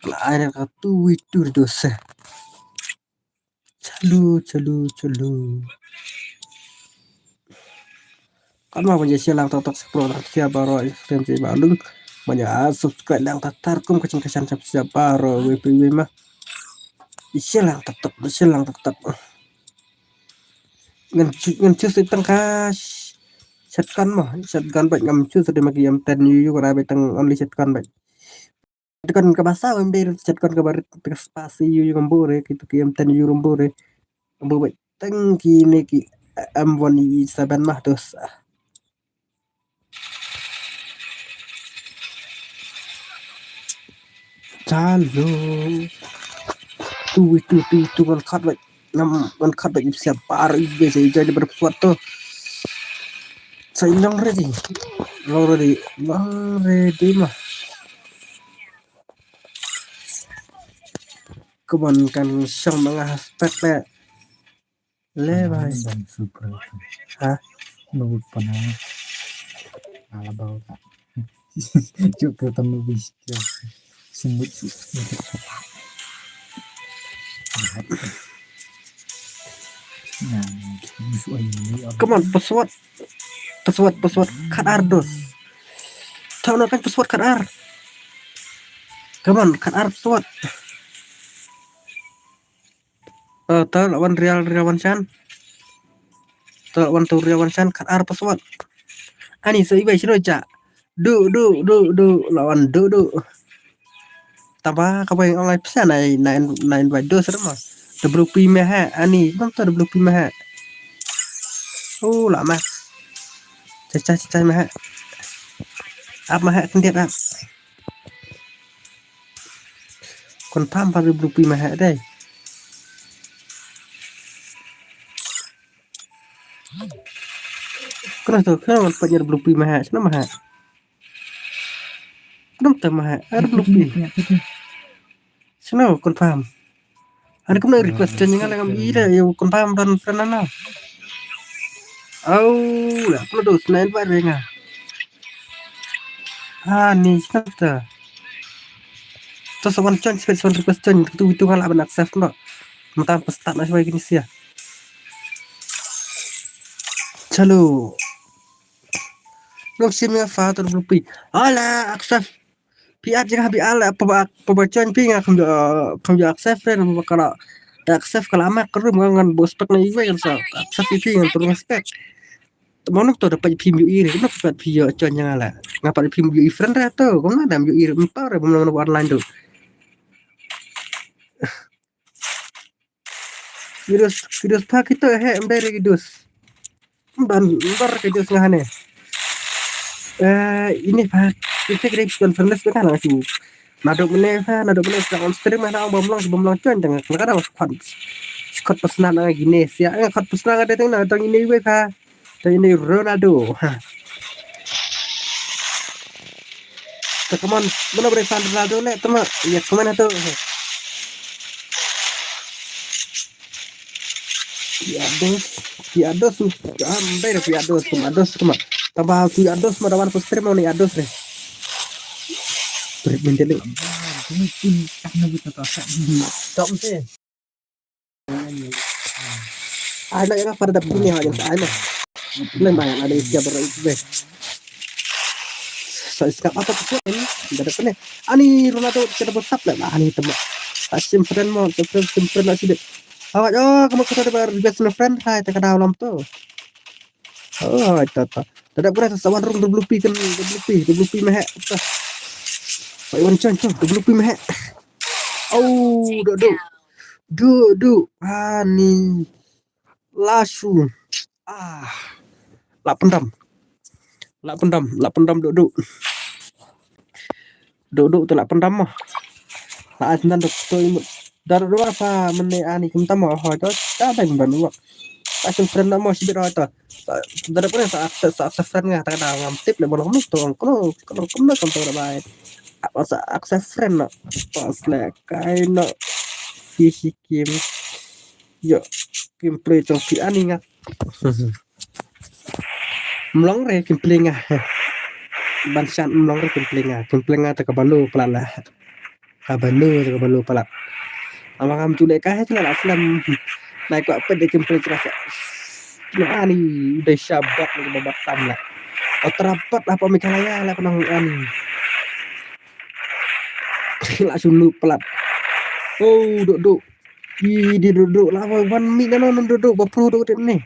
La ai ka tu wi tu do se. Chalu, chalu, chalu. Kan ma ban ïa share lang tok tok sa pro lang sia baroh ïa stream sia baroh. Ban ïa subscribe lang tok tok kum ka jingkyrshan sa sia baroh wei pa wei ma. Share lang tok tok, share lang tok tok. Ngan chu-, ngan choose tang ka sh-, shotgun ma, shotgun bad ngam choose de ma ki M ten yu yu ka da bad tang only shotgun bad. Shotgun kaba saw em dei, shotgun kaba rit, ka spasi yu yu ngam bure, ki tu ki M ten yu ngam bure. Ngam bure tang kine ki M one E seven mah tu sa. Chalo. Tu, tu, tu, tu, ngan cut bad. Ngam, ngan cut bad ip siap bar, ip be sa ip jai ni bar puat tu. Sa long ready. Long ready. Long ready mah. Kebon kan shong manga spek le. Le, bhai. Bang super. Ha? Nubut pana. Ala bau ta. Juk ke temu bis. Sembut. Nah. Come on, password. Password, password. Khat ar dos. Tau na kan password khat ar. Come on, khat ar password. Eh, tau la wan real, real wan shan. Tau la wan tau real wan shan, khat ar password. Ani so ibai shiro ja. Du, du, du, du, lawan du, du. Taba ka bai online pisa nai, nai, nai bai dos rama. W P me ha, ani, bang to W P me ha. Oh, la max. Cacah, cacah me ha. Ap me ha, kendiat ap. Confirm pa W P me ha dai. Kena tu, kena wan panyar W P me ha, sana me ha. Kena ta me ha, ada W P. Sana confirm. Ada kena request chen nga lang am ida, ya confirm dan friend ana. Au, la, kena tu, sana invite re nga. Ah, ni sana ta. Tu sa wan chen, space wan request chen, tu, tu nga la ban accept no. Mentang pesta na shwai kini sia. Chalo. Long sim ya fa tu W P. Ala, accept. Pi at jeng ha bi ala, pa ba, pa ba join pi nga kham jo, kham jo accept friend, pa ba kala, accept kala ma kru ma ngan bo spek na iwe kan sa, accept pi ngan turun spek. Mano to dapat pi myo iri, kena pat pi jo join jeng ala. Ngapa pi myo iri friend re to, kong na dam yo iri, empa re, bom na online tu. Kidus, kidus pa kito he, emdai re kidus. Emban, embar kidus nga hane. Eh, ini pa, kita kira conference tu kan langsung. Nadok mene pa, nadok mene sa on stream na ong bom long, bom long cuan tengah. Kena kada khot, khot pesna na gini sia, eh, khot pesna ada tengah, tengah ini we pa. Tengah ini Ronaldo. Ha. Ta, come on, mana boleh fan Ronaldo le, tama. Ya, come on tu. Piados, piados, ah, mbai piados, piados, kama. Taba piados, ma dawan ko stream ni ados re. Berit mendelik. Top sih. Ai na, ya, pada dap dunia aja, ai na. Lem, ai na, ada siap berit be. Sa iskap apa tu ni? Enggak ada kena. Ani Ronaldo kita bertap lah, ani tama. Sa sim friend mo, sa sim friend lah sih. Awak, oh, kamu kita ada request friend, hai, tak ada ulam tu. Oh, ta, ta. Dadak berat sa wan rung W P kan, W P, W P mehek. Sa wan chan chan, W P mehek. Oh, duk, duk. Duk, duk. Ani. Lasu. Ah. La pyndam. La pyndam, la pyndam duk, duk. Duk, duk tu la pyndam mah. La ai sendal duk tu imut. Dar dua pa mene ani kum tamo ho to ta dang ban wak. Ta sim friend mo sibit ho to. Dar pun sa akses, sa akses friend nga ta da ngam tip le bolong tu kono kono kum na kono da bai. Apa sa akses friend no. Pas le kai no. Fisi kim. Yo, kim play chong pi ani nga. Mlong re kim play nga. Ban shan mlong re kim play nga. Kim play nga ta ka balu pala la. Ka balu, ka balu palat. Ama ngam tu dei ka he tu la slam. Nai kwa pet dei kim play tu rasa. Ani dei shabat ni babat tam la. Otrapat apa Meghalaya la penang ani. La sunu palat. Oh, duk, duk. Ih, di duk, duk la wan mi na non duk, duk ba pro duk ni.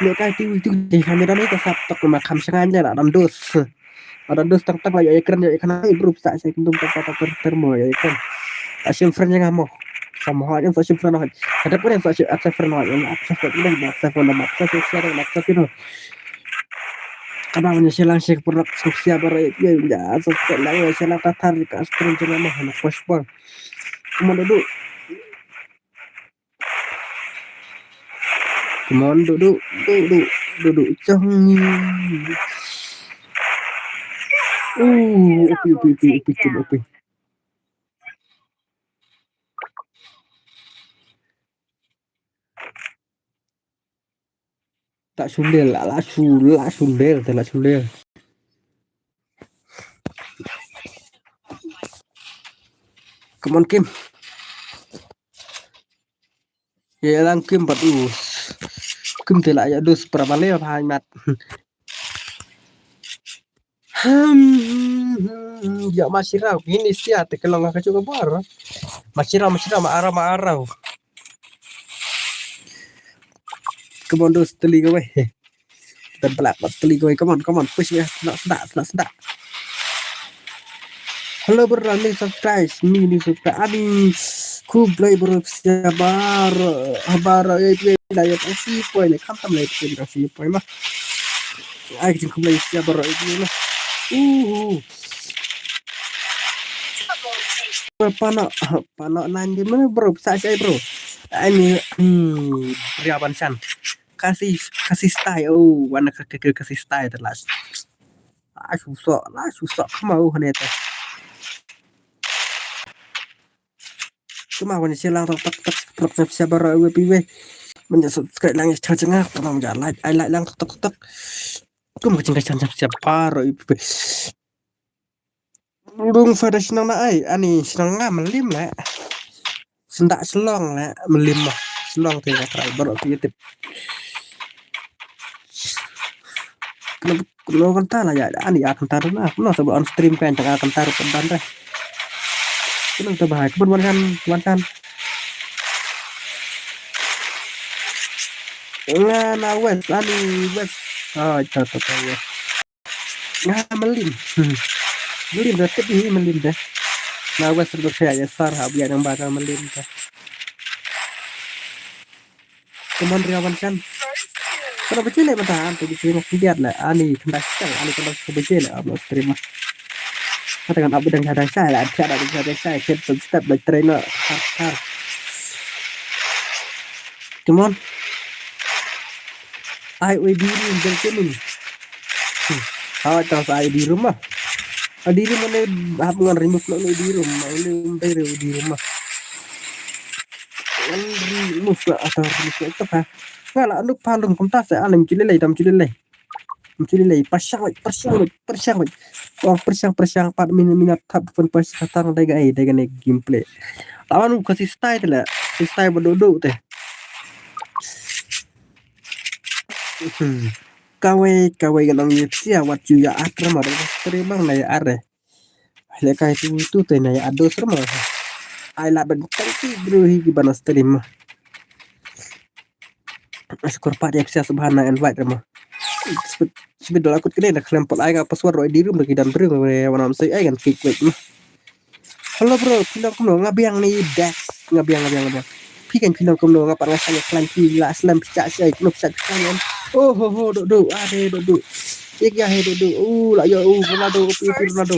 Leh kai tu tu di kamera ni ka sap tok ma kham shangan ja la dam dos. Ada dos tang tang la ya ekran ya ekran ai bro sa sa kum tum tak tak ter ter mo ya ekran. Asim friend yang amo. Sama ha yang sa sim friend ha. Ada pun yang sa sim friend ha. Yang akses friend ha. Yang akses friend ha. Yang akses friend ha. Kada wan shelang shek produk suksia barai ya ya sa friend lang ya shelang tatar ka stream jema ma na postpone. Kuma duk. Come on, duk, duk, duk, duk, duk, duk, chong. Uh, upi, upi, upi, upi, upi, upi. Tak sundel, la, la su, la sundel, tak la sundel. Come on, Kim. Ïa lang kim pat u. Kim te la ïa dus para bale ba hai mat. Hmm, ïa ma shirau, ini sia te kelong ka chuka bor. Ma shirau, ma shirau, ma arau, ma arau. Come on, dos, teli kawei. Dan pelak, teli kawei. Come on, come on, push ya. Sedak, sedak, sedak, sedak. Hello bro, ni subscribe, ni ni subscribe. Ani, khublei bro, siabar, habar, eh, eh, la ya, eh, si poi ni, kam tam la ya, eh, si poi ma. Ai, jing khublei siabar, eh, ni ma. Uh. Pano, pano nine game mana bro, sa sa bro. Ani, hmm, Ria Ban Chan. Kasi, kasi style, oh, wana ka, ka, ka, kasi style te last. La susah, la susah, kemau hane te. Kemau hane silang tak, tak, tak, tak, tak, siapa ra, we, we. Menja subscribe lang, chang, chang, ah, tolong ja like, ai like lang, tak, tak, tak. Kum kacang, kacang, siapa ra, we, we. Rung fada shnong na ai, ani shnong nga Mylliem le. Syndah Shillong le, Mylliem ma. Shnong te ka trai baroh phi tip. Kano, kano kynta la ïa, ani a kynta na, kano sa on stream kan tang a kynta ruh pynban deh. Kano ta bahai, kebun wan kan, wan kan. Nga na West, ani West. Ah, ita ta ta West. Nga Mylliem. Hmm. Mylliem dah, tip hi Mylliem dah. Nga West dah saya ya sar ha biar yang bakal Mylliem dah. Come on Ria Ban Chan. Kalau bejele mentah, antu bejele nak kiat lah. Ani kena cang, ani kena bejele, abang terima. Kata kan abang dah ada saya lah, ada dah saya, kita step by trainer. Har, har. Come on. Ai, oi, diri, jeng kemin. Hmm. Hawa, tang sa ai diri mah. Ai diri mah ne, hap ngan remove no ne diri mah, ne umbai re diri mah. Ngan remove na, atau remove na, itu ha. Nga la, anu palung, kumta sa, anem, chulilai, tam chulilai. Chulilai, persiang, persiang, persiang. Oh, persiang, persiang, pat min, minat, tap, pun, persiang, tang, dega, eh, dega, ne, gameplay. Lawan, kasi style te la, kasi style berdodo te. Hmm. Kawei, kawei ka nong yep sia wat ju ya atra ma da stream bang na ya are. Le kai tu tu te na ya ados rama. Ai la ben tang ti bro hi ki bana stream ma. Syukur pat yep sia subhana invite rama. Sibit dola kut kene na khlem pat ai nga password roi di room da ki dan bro ma wana msai ai kan kick wait ma. Hello bro, phi long kumno, nga biang ni Dex, nga biang, nga biang, nga biang. Phi kan phi long kumno, nga pat nga sangeh klan phi la slem phi chak shai, kumno phi chak phi klan. Oh ho ho, duk duk, ade duk duk. Ye kya he duk duk. Uh, la yo, uh, Ronaldo, phi phi Ronaldo.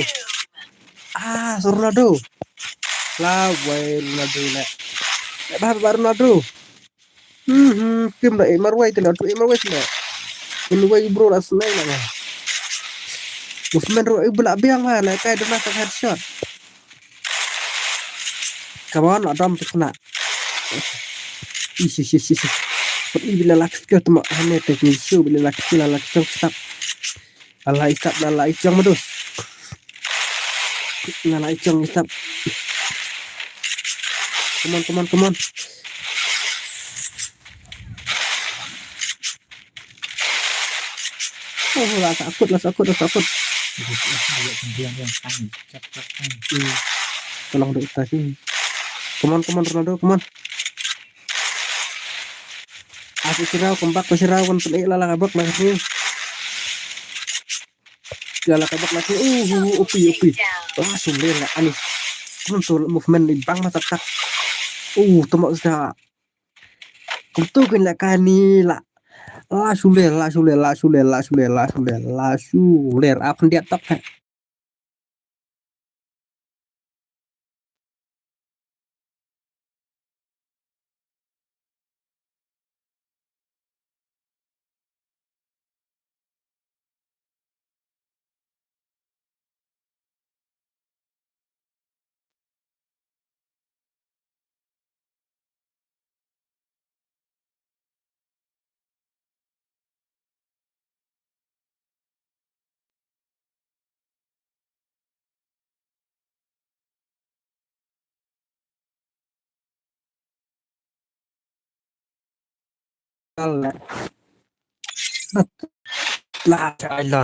Ah, so Ronaldo. La wai Ronaldo la. Ba ba Ronaldo. Hmm, hmm, kim da eh marwai te la tu eh marwai te la. Marwai bro la snai la nga. Movement ro eh bula biang ma la kai dona sa headshot. Come on, adam tu kena. Ish, ish, ish, ish. Pat i bila lak skill tu ma hane te ni show bila lak skill la lak skill stop. Ala isap, ala ichong medus. Ala ichong isap. Come on, come on, come on. Oh, la sakut, la sakut, la sakut. Hmm. Tolong duk tas ni. Come on, come on, Ronaldo, come on. Aku sirau, kembak ku sirau, kan pun eh lala kabak lah ni. Lala kabak lah ni. Uh, uh, upi, upi. Langsung dia lah Anis. Kan tu movement ni bang masa tak. Uh, temak sudah. Kan tu kan lah kani lah. Langsung dia, langsung dia, langsung dia, langsung dia, langsung dia, langsung dia. Apa dia tak? Kal la. La, la, la.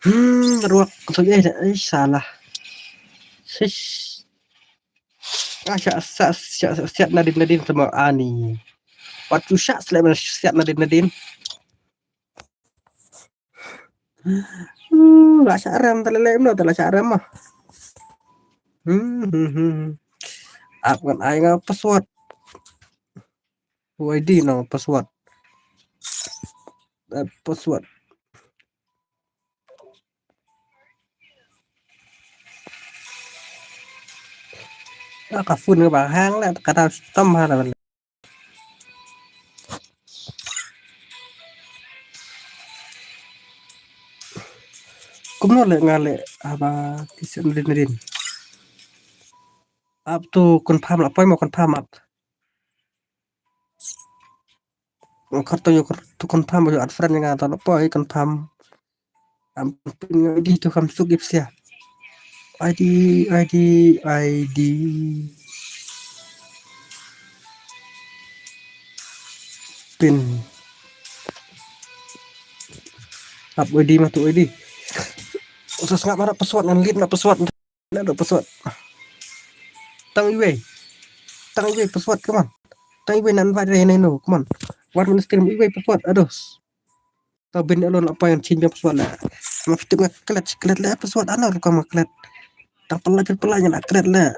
Hmm, ruak tu eh, eh, salah. Sis. Ah, syak, syak, syak, syak Nadin, Nadin sama Ani. Wat tu syak selek mana syak Nadin, Nadin. Hmm, la syak rem, tak lelek mno, tak la syak rem mah. Hmm, hmm, hmm. Ap ngan ai nga password. U I D no password. Eh, password. Ah, ka phone ka ba hang la, ka ta stom ha la. Kumno le nga le haba ki syak Nadin, Nadin. Ap tu confirm la, poi mo confirm ap. Kar to yo kar to confirm yo add friend nga to la poi confirm. Am pin nga I D to kam suk ip sia. I D, I D, I D. Pin. Ap I D mah tu I D. Usah sngap mana password ngan lit na password. Na do password. Tang iwei. Tang iwei password, come on. Tang iwei nan vai re ne no, come on. One minute stream iwei password. Aduh. Tau bin alon apa yang change password la. Ma fitip nga klet, klet la password ano rukom nga klet. Tang pelai pin pelai nga klet la.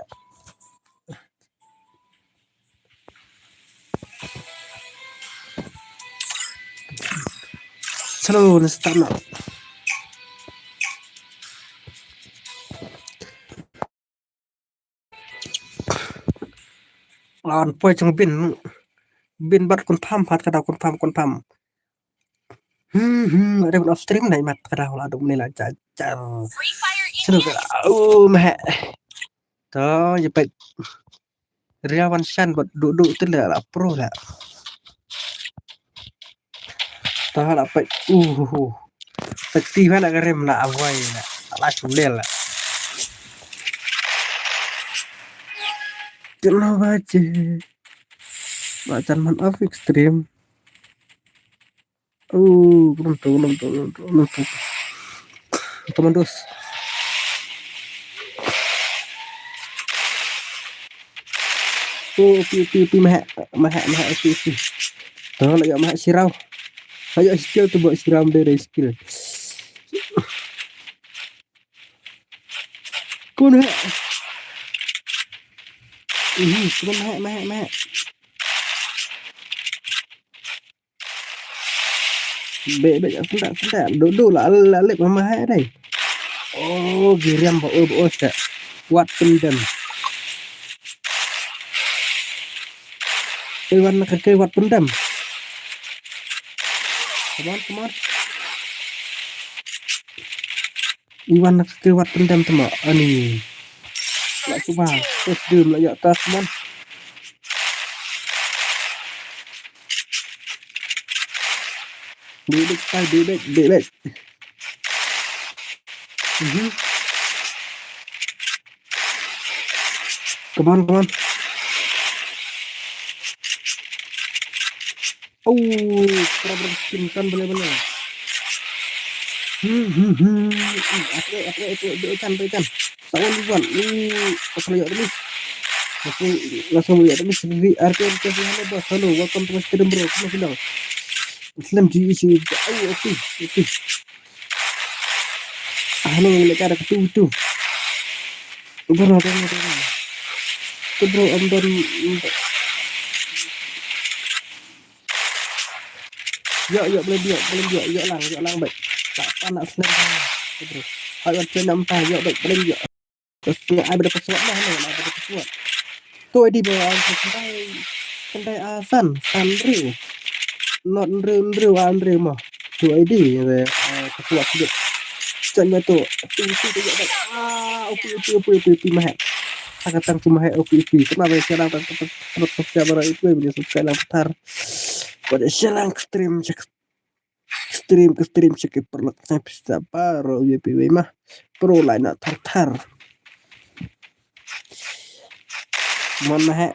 Slow ni start na. An poi chung bin. Bin bat confirm pat ka da confirm confirm. Hmm, hmm, ada off stream dai mat ka da la dum ni la jar jar. Sino ka, oh, meh. To, ya pek. Ria wan shan bat duk duk tu la, la pro la. To la pek. Uh, uh, uh. Sexy ba la ka rem la awai la. La chulel la. Kena baje. Ba jan man off stream. Oh, belum tu, belum tu, belum tu, belum tu. Teman dos. Oh, upi, upi, upi, mahak, mahak, mahak, upi, upi. Tolong lah, ya, mahak sirau. Ayo, skill tu buat sirau, dia ada skill. Kun, mahak. Ih, kun, mahak, mahak, mahak. Be, be, senda, senda. Duk, duk, la, la, lip mama hai dai. Oh, giriam ba, oh, ba, oh, senda. Wat pyndem. Iwan na kake wat pyndem. Come on, come on. Iwan na kake wat pyndem tama. Ani. La cuba. Terus dum la yak tas, come on. Bibik, spai, bibik, bibik. Mhm. Come on, come on. Oh, kera berhenti kan boleh boleh. Hmm, hmm, hmm. Ate, ate, ate, ate, ikan, ate, ikan. Sawan ikan. Hmm, apa lagi ate ni? Langsung, langsung lihat ni sendiri. Arte, arte, halo bos, halo, welcome to my stream bro. Kenal kenal. Islam G E C. Ayo, oke, oke. Ah, ni leka ada ketu tu. Bro, bro, bro. Tu bro, am don. Yok, yok, boleh diok, boleh diok, yok lang, yok lang baik. Tak apa nak senang. Bro. Hai, macam nak mentah, yok baik, boleh diok. Terus ai bada password lah, ni ai bada password. Tu I D bro, ah, kendai, kendai, ah, San, San Andrew. Not Andrew, Andrew, ah, Andrew mah. Tu I D, eh, password sikit. Caknya tu, tu, tu, tu, tu, ah, upi, upi, upi, upi, upi, mahal. Takatang tu mahal, upi, upi. Kenapa ya, sekarang tak, tak, tak, tak, tak, tak, tak, tak, tak, tak, tak, tak, tak, tak, tak, tak, tak, tak, tak, stream, check stream ke stream check ke perlak saya pista baru ya piwe mah pro lain nak thar thar. Mon mah eh.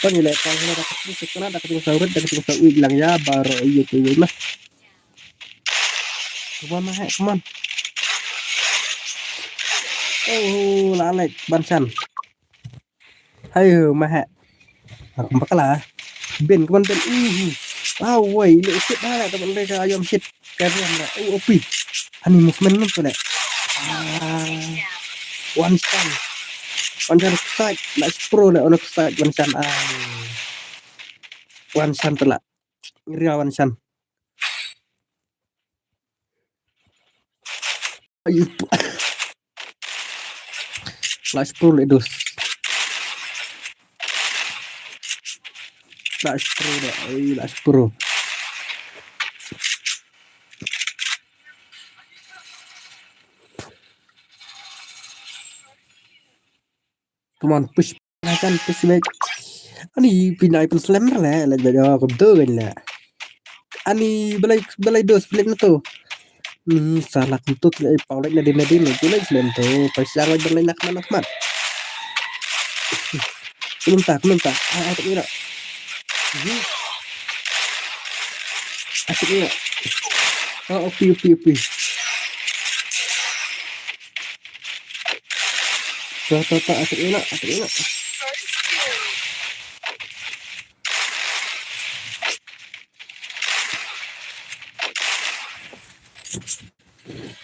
Kan ïa leh kai hana da ka tu sa kena da ka tu sa urit da ka tu sa uit lang ïa baroh ïa tu ïa mah. Come on, Mahek, come on. Oh, la lek ban shan. Hayo, Mahek. Aku bakala. Ben, come on, Ben. Uhu. Wow, woi, le shit dah lah, tak boleh ka ayam shit. Ka riam lah. Oh, O P. Ani movement ni tu le. Ah. One shot. One shot side. Let's pro le, ono side, one shot. Ah. One shot tu lah. Real one shot. Ayu. Last pro le dos. Last pro dah. Oi, last pro. Come on, push. Kan push back. Ani pinai pun slam le, le jaga aku tu kan le. Ani balai balai dos pelik na tu. Ni salah kentut le pau le nadin nadin le tu le slam tu. Pas yang le balai nak mana mat. Belum tak, belum tak. Ah, ah, tak kira. Mhm. Ah, tak kira. Ah, opi, opi, opi. Tuh, tuh, tuh, asik elok, asik elok.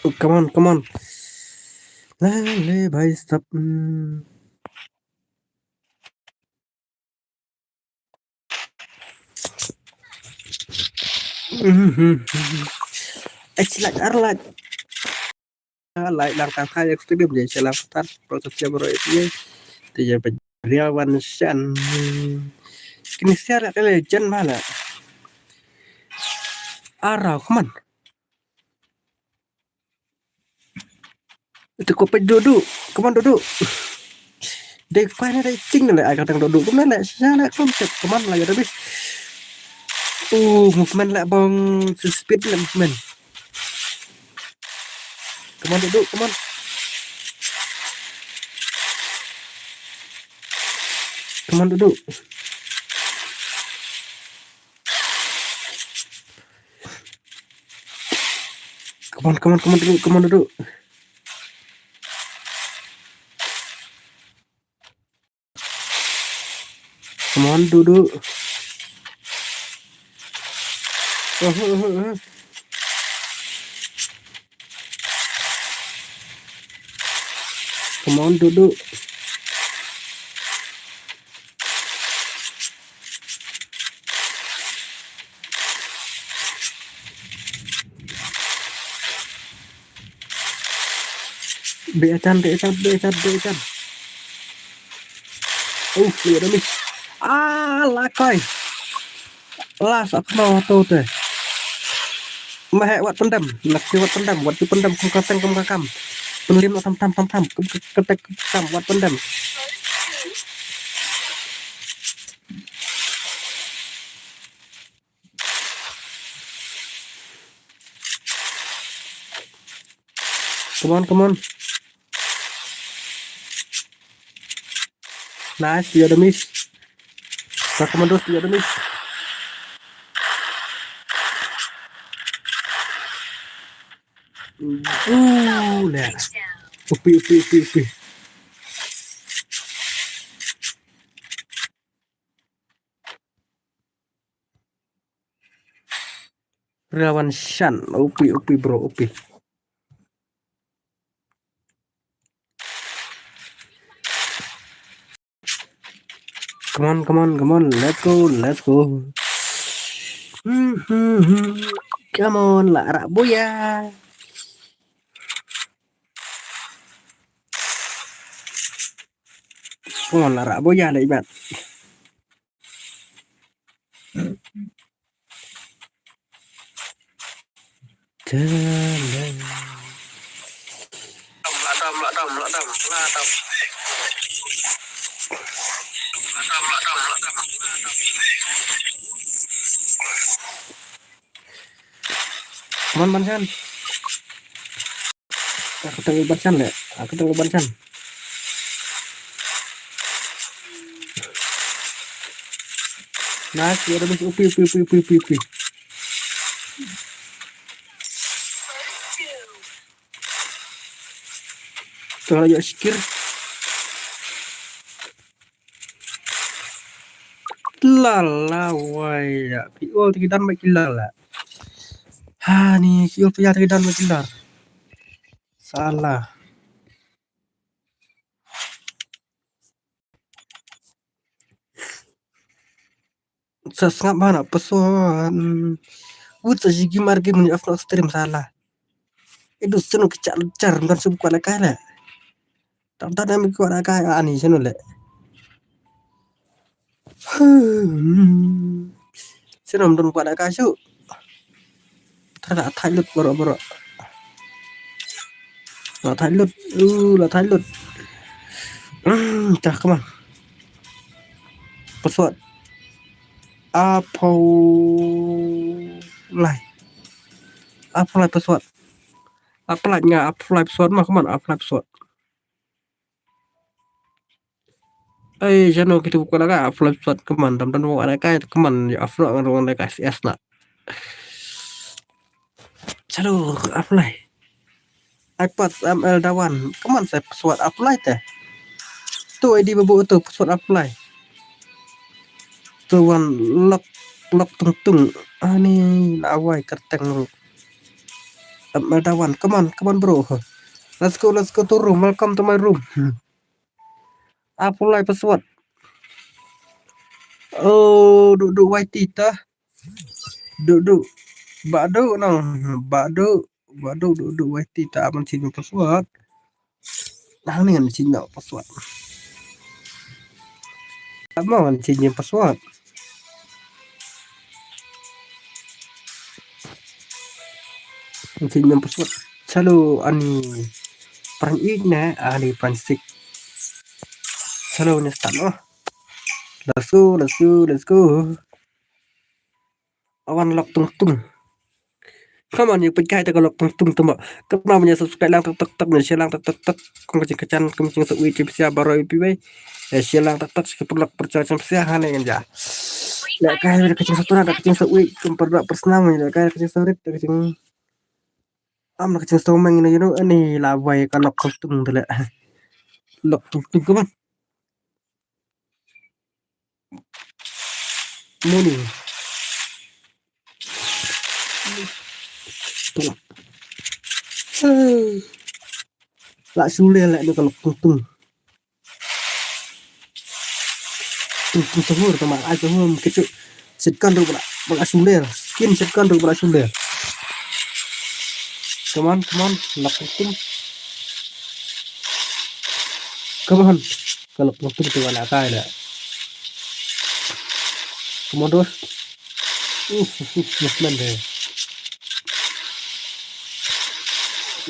Oh, come on, come on. Lale, bhai, stop. Hmm. Ech lak ar lak. Lak lang kang khai ek stadium je chelang tar protect jam roi ye. Te je pe ria wan shan. Kini siar lak le jen mala. Arau, come on. Itu ko peit Dudu. Come on, Dudu. Dei kwai na dei ching na le ai ka tang Dudu. Come on le, sha le, come on, come on le, ya habis. Oh, movement le bang, speed le movement. Come on, Dudu, come on. Come on, Dudu. Come on, come on, come on, Dudu, come on, Dudu. Come on, Dudu. Uh, uh, uh, uh. Come on, Dudu. Be atan, be atan, be atan, be atan. Uf, ya dah miss. Ah, lakai. Las aku mau tu te. Mah wat pendam, nak wat pendam, wat pendam kum katang kum kakam. Penlim tam tam tam tam, kum katek kam wat pendam. Come on, come on. Nice, you got a miss. Sa commandos, you got a miss. Ooh, le. Upi, upi, upi, upi. Rawan shan, upi, upi, bro, upi. Come on, come on, come on, let's go, let's go. Hmm, hmm, hmm. Come on, la rah buya. Come on, la rah buya la ibat. Come on, Ban Chan. Aku tengok Ban Chan le. Aku tengok Ban Chan. Nice, ya, upi, upi, upi, upi, upi, upi. Tuh, ya, sikir. Lala, wai, ya. Ki ol ti ki dan ba ki lala. Ha, ni, ki ol ti ki dan ba ki lala. Salah. Sa sngap bha na password. Wut sa jigi mar game ni off stream salah. Idu senu ki char char dan sub kwala kala. Tam tam mi kwala ka ani senu le. Hmm. Senu don kwala ka su. Thada thai lut boro boro. La thai lut. Uh, la thai lut. Hmm, tah, come on. Password. Apply. Apply password. Apply nga, apply password ma, come on, apply password. Ai, jano kita buka lagi, apply password, come on, dam dam buka lagi, come on, ya, apply ngan buka lagi, yes na. Chalo, apply. Ai pas M L Dawan. Come on, sa password apply te. Tu I D babu tu password apply. Tu wan lok lok tung tung. Ani la wai kerteng ru. M L Dawan. Come on, come on bro. Let's go, let's go to room. Welcome to my room. Hmm. Apply password. Oh, du du Y T ta. Du du. Ba du nang. Ba du. Ba du du du Y T ta, ban change password. Nang ni ngan change password. Amo ngan change password. Ngan change password. Chalo ani pran ik ne ani pran sik. Chalo ni start noh. Let's go, let's go, let's go. Awan lok tung tung. Come on, ïa peit kai ta ka lok tung tung tama. Kynmaw ban ïa subscribe lang tak tak tak, ban ïa share lang tak tak tak. Kum ka jingkyrchan, kum ka jingsawi, jingpynshiah baroh ïa phi wei. Ïa share lang tak tak, sha ki paralok paralok jingpynshiah ha ne ngan ja. Leh kai da ka jingsngewtynnat, da ka jingsawi, kum paralok parsnam, leh kai da ka jingsngewrit, da ka jing, am da ka jingsngewmeng, you know, ani la wai ka lok tung tung te leh. Lok tung tung, come on. Morning. Tengok. Lah sule lah ni kalau tung tung. Tung tung sahur tu mak ai sahur kecil. Setkan tu pula pula sule. Skin setkan tu pula sule. Come on, come on, nak tung tung. Come on. Kalau tung tung tu anak kai dah. Come on, dos. Uf, uf, uf, uf, man deh.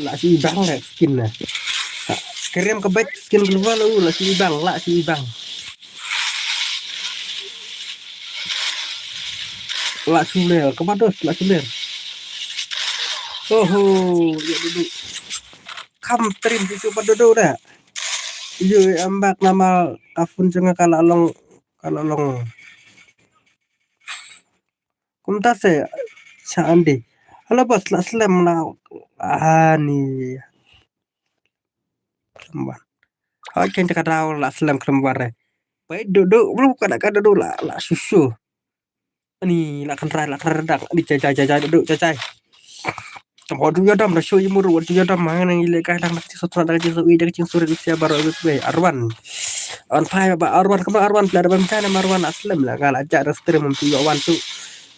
Lah si ibang lah skin lah. Kirim ke back skin global lu lah si ibang, lah si ibang. Lah suler, ke bados lah suler. Oho, ya duduk. Kam trim susu pada duduk dah. Yo ambak nama kafun jengah kalau long, kalau long. Kumta se cha andi. Halo bos, lah slem lah. Ani. Klembar. Hai ken ka daw lah slem klembar eh. Pai duduk, belum kada kada duduk lah, lah susu. Ani lah kan rai lah kan redang. Ani jai jai jai jai duduk jai jai. Tam hodu ya dam da show imur hodu ya dam mana ile kai lang nak sot nak jin so ida jin sore sia baro be Arwan. Arwan pai ba Arwan kama Arwan pla Arwan jana Arwan aslem lah ngal aja da stream mesti Arwan tu.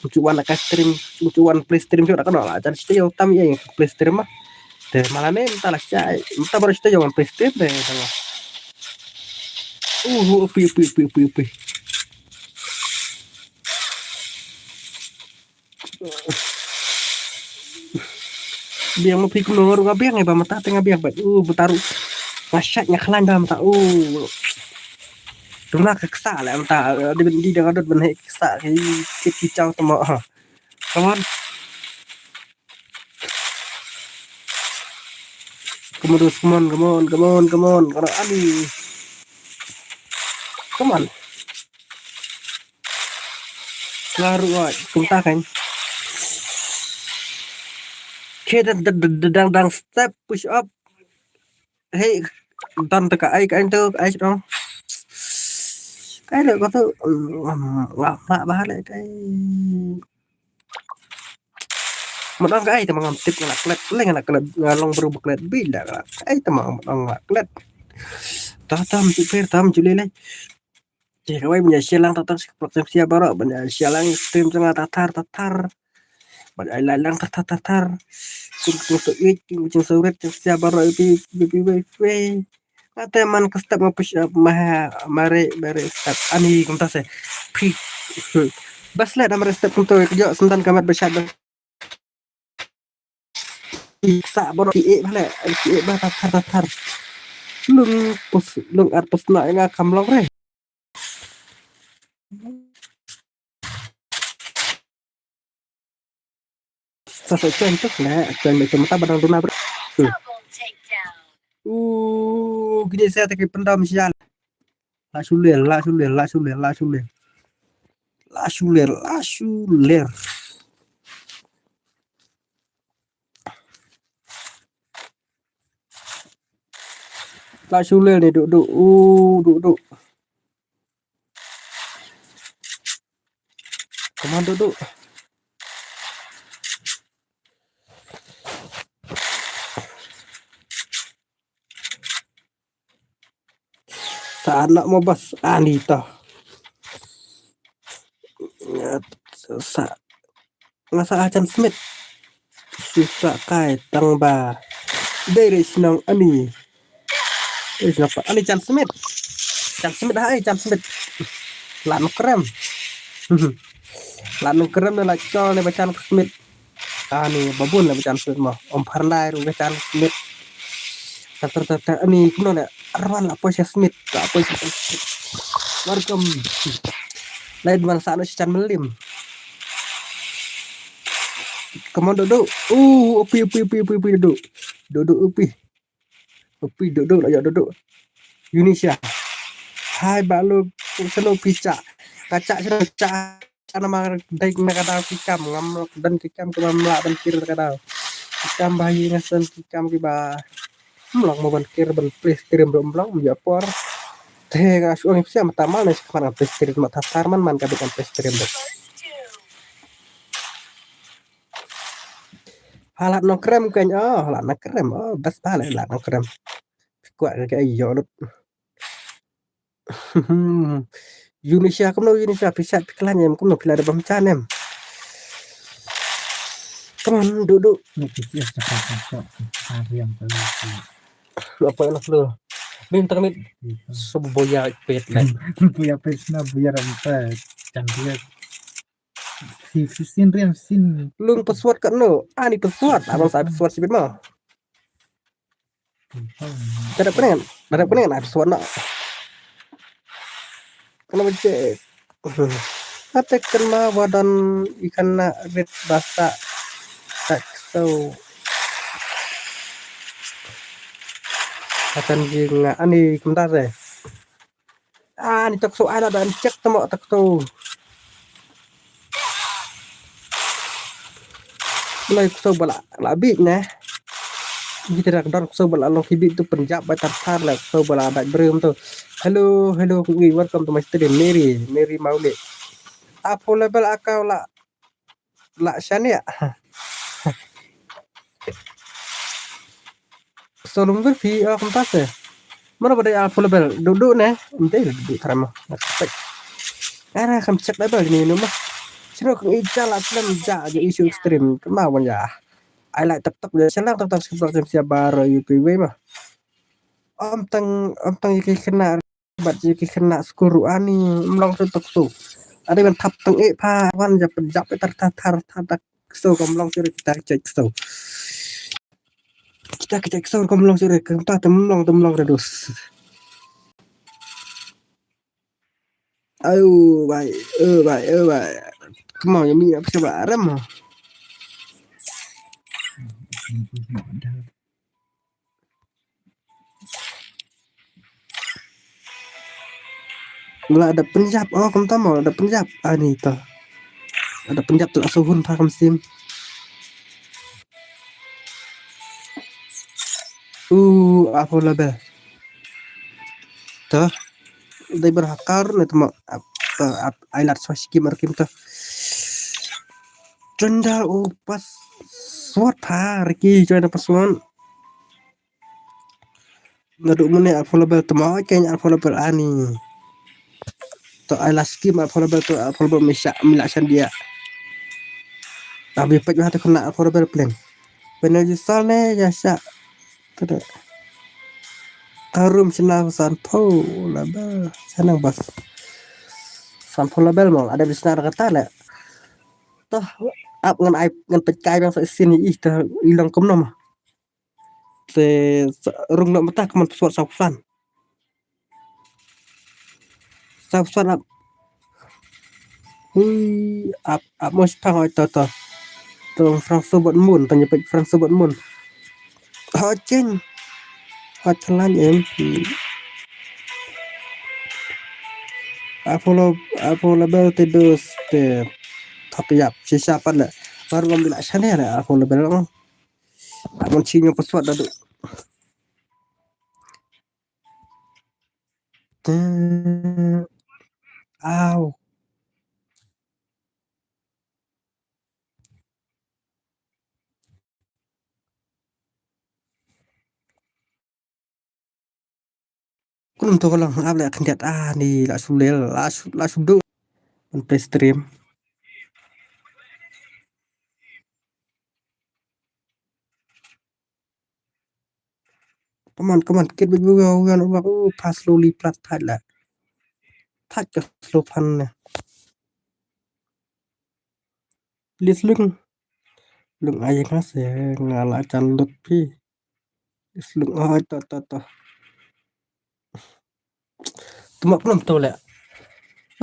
Ncu wan ka stream, ncu wan play stream jong da ka no la jan site yo tam ye play stream ma. Te mala ne mta la sha, mta baru site yo wan play stream de tang. Uh, upi, upi, upi, upi, upi. Biang ma phi kumno ruh nga biang ba mata te nga biang ba. Uh, mata ruh. Nga shat nga khlain ba mata. Uh. Duna ka ksa le mata. Di ben di da ka dot ben he ksa ki ki ki chau tamo. Ha. Come on. Come on, come on, come on, come on, come on. Come on, Ani. Come on. Nga ruh oi, kumta kan. Ke dang, dang, dang, dang, dang step push up. Hey, don te ka ai, ka ai tu, ka ai dong. Ka ai le ko tu, mm, nga ma ba le ka ai. Mut ong ka ai te ma ngam tip nga la klet, le nga la klet, nga long bru ba klet bi la ka ai te ma mut ong nga la klet. Ta tam ju per tam ju le le. Te kawei ban ïa share lang tar tar sha ka platform sia baroh, ban ïa share lang stream jong nga tar tar tar tar. Ban ïa like lang tar tar tar tar. Kum kum so it, kum kum so rit jong sia baroh pi pi pi pi pi. Nga te man ka step nga push up ma ha ma re ma re step ani kumta se. Pi. Bas le da ma re step kumta ka jok sendan ka mat ba shat ba. Sa baroh ki eh ba le ki eh ba tar tar tar tar. Lung pus lung ar pus na nga kam long re. Sa sa chen pus le chen me chen mata badang duna bre. Hmm. Uh, kini saya tak pendam sial. La shuler, la shuler, la shuler, la shuler. La shuler, la shuler. La shuler ni duk duk. Uh, duk duk. Come on, duk duk. Sa anak mo bas ani to. Sa nga sa Chan Smith. Susa kai tang ba. Dei re sinong ani. Dei sinong pa ani Chan Smith. Chan Smith hai Chan Smith. La no krem. La no krem ne la chol ne ba Chan Smith. Ani babun la ba Chan Smith mo. Om pharlai ru ba Chan Smith. Tar tar tar tar ani kuno ne arwan la poisa Smith la poisa Smith. Welcome. Lain wan sa no si Chan Melim. Come on duk duk. Uh, upi upi upi upi upi duk duk. Duk duk upi. Upi duk duk la yo duk duk. Yunisha. Hai ba lu selo picha. Kacha selo cha. Ana ma dai na ka daw ki kam ngam dan ki kam ki mam la ban kir na ka daw. Ki kam ba yi na sen ki kam ki ba. Mlong mo ban kir ban play stream ro mlong mo ya por. Te nga shu ngi sia mata mal ne sik man play stream mata tar man man ka ban play stream ro. Halat no krem kan oh halat no krem oh bas ba le halat no krem. Kuat ka yo lut. Yunisha kumno Yunisha pisa piklan em kumno pila da bam chan em. Come on duk duk. Ni kisi ya cakap cakap hari yang tadi. Apa yang lu? Min termit. Sebuya pet le. Buya pet na buya rampa. Chan dia. Si si sin riam sin. Lung password kat no. Ani password. Abang sa password sibit ma. Kada penen, kada penen ai password na. Kana bache. Ate kan ma wadan ikan na rit basa. Tak so. Akan jing ani kumta se. Ah, ni tak so ai la ban check tamo tak so. Lai so bala la bit ne. Kita rak dar so bala long ki bit tu Punjab ba tar tar la so bala ba brem tu. Hello, hello, welcome to my stream, Mary, Mary Maule. Apo level akau la la shania. Solum ver phi a kumta se. Mano ba dei a full level duk duk ne. Em dei duk duk tara ma. Ara kam check level ni no ma. Truk ni jala slem ja je isu ekstrem kema wan ya. Ai lai tok tok je selang tok tok seblak jem sia baro yu kui wei ma. Om tang om tang yu ki kena bat yu ki kena skul ru ani mlong tu tok su. Ada ban thap tang e pa wan ja pen jap tar tar tar tar tar so kam long sure kita cek so. Kita cek so kam long sure kam ta tem long tem long redus. Ayo bai, eh bai, eh bai. Kemau ya mi apa coba arem. La ada penjap, oh kem tamo ada penjap. Ah ni to. Ada penjap tu asuhun pa kem sim. Uh, apa label. To. Dai ber hakar ne tamo ap ap ai lat so skim ar kim to. Janda u pas suat pa Ricky janda pas suat. Nadu mune alpha level tamo keng alpha level ani. To ai la skim alpha level to alpha level misha mila shandia. Abi pek lah to kena alpha level plan. Penalty sal ne ya sha. Kada. Karum sina san po level. Sanang bas. San po level mo ada di sina kata le. Toh ap ngan ai ngan pek kai bang sa isin ih toh ilang kumno ma. Te rung nok mata keman pesuat saw pesan. Saw pesan ap. Hui ap ap mos pang oi to to. To Franso bot mun tanya pek Franso bot mun. Ho cheng. Ho chelan em. Apollo Apollo bel te dos te. Thap yap shisha pat le. Baru ngam bila shane le Apollo bel. Amun chi nyo pesuat dadu. Au. Kun to lang ap le khyndiat ah ni la sulel la su la sudu. Ban play stream. Come on, come on, kit bit bit bit bit bit pass slowly plat thait la. Thait ka slow pan ne. Please lung. Lung ai nga se nga la chan lut phi. Please lung ai to to to. Tuma pulom to le.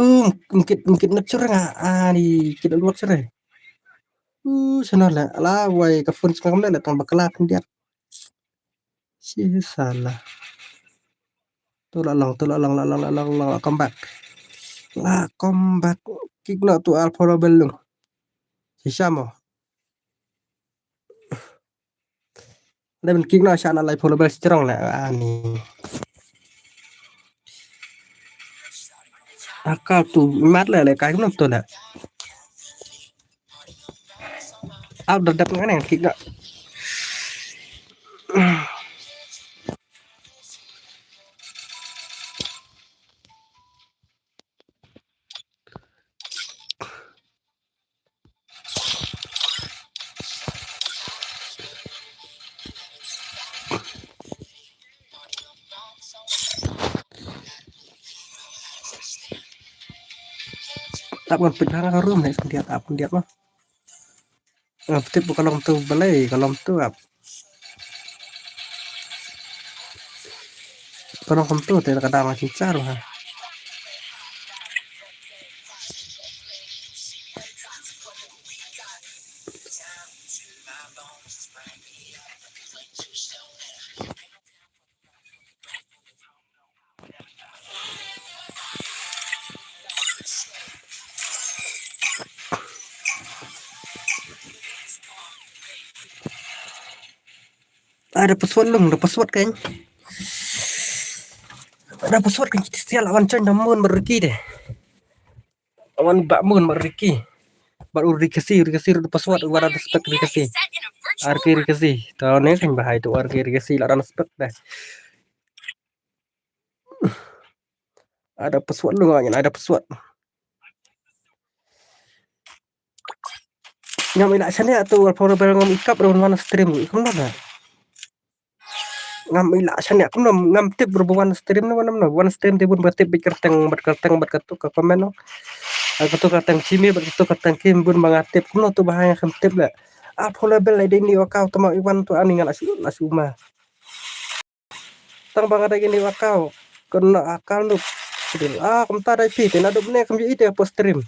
Um, mkit mkit nap sure nga ani kit luat sure. Uh, sana le la wai ka phone sngam le tang bakla khyndiat. Shi sala. Tu la long, tu la long, la long, la long, la come back. La come back. Kick no tu alpha bel lung. Shi shamo. Lemon kick no sha na lai polo bel strong le ani. Akal tu mat le le kai no to le. Au da dap ngan kick no. Ap ngan pynhang ka room ne khyndiat ap khyndiat ma. Ap tip ka long tu balei ka long tu ap. Ka long kumtu te ka dang la chinchar ha. Ah, da password lung, da password kan. Da password kan kita sial awan coy da mun berki deh. Awan bak mun berki. Bar ur dikasi, dikasi da password ur ada spek dikasi. Arki dikasi. Tahu ni kan bahai tu arki dikasi la ada spek deh. Ada password lung awan, ada password. Ngam ïa lah shaniah tu, Alpha Rebel, ngam ïa kap ruh ban wan stream kumno da. Ngam ïa lah shaniah kumno, ngam tip ruh ba wan stream ne wan kumno. Wan stream te bun ba tip bad kyrteng, bad kyrteng, bad katu ka comment noh. Bad katu kyrteng Jimmy, bad katu kyrteng Kim, bun ba nga tip kumno tu ba ha nga kam tip leh. Alpha Rebel leh dei ni wa kau tama iwan tu ani nga lah shu, lah shu ma. Tang ba nga dei kini wa kau. Kena akal nuk. Dil, ah, kumta dei phi, te naduh ne kam ïohi te post stream.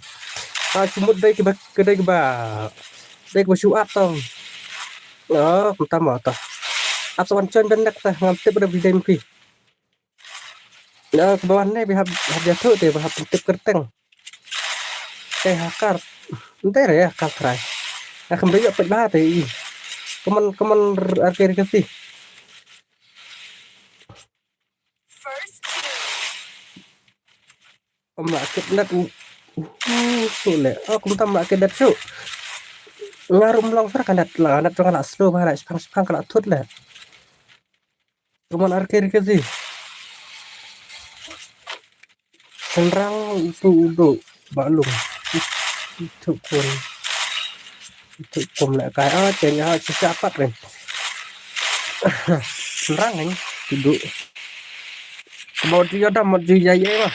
Ah, sumut dei kiba, dei kiba. Dei kiba shu at tang. Ah, kumta ma ta. Ap sa wan join ban nek ta, ngam tip da bi dei phi. Ya, kiba wan ne bi hap, hap jathu te, bi hap tip kyrteng. Te hakar. Nte re hakar trai. Akam dei ïoh peit ba te i. Kaman, kaman arke re kasi. Om la kit net. Uh, uh, le. Oh, kumta om la kit net shu. Nga ruh mlong sar ka net la, net jong nga la slow ba la shipang shipang ka la thut le. Kaman arke re kasi. Senrang itu udu ba lum. Itu kun. Itu kum le kai ah, ceng ah, sisa pat rin. Senrang kan udu. Mau dia dah, mau dia ya mah.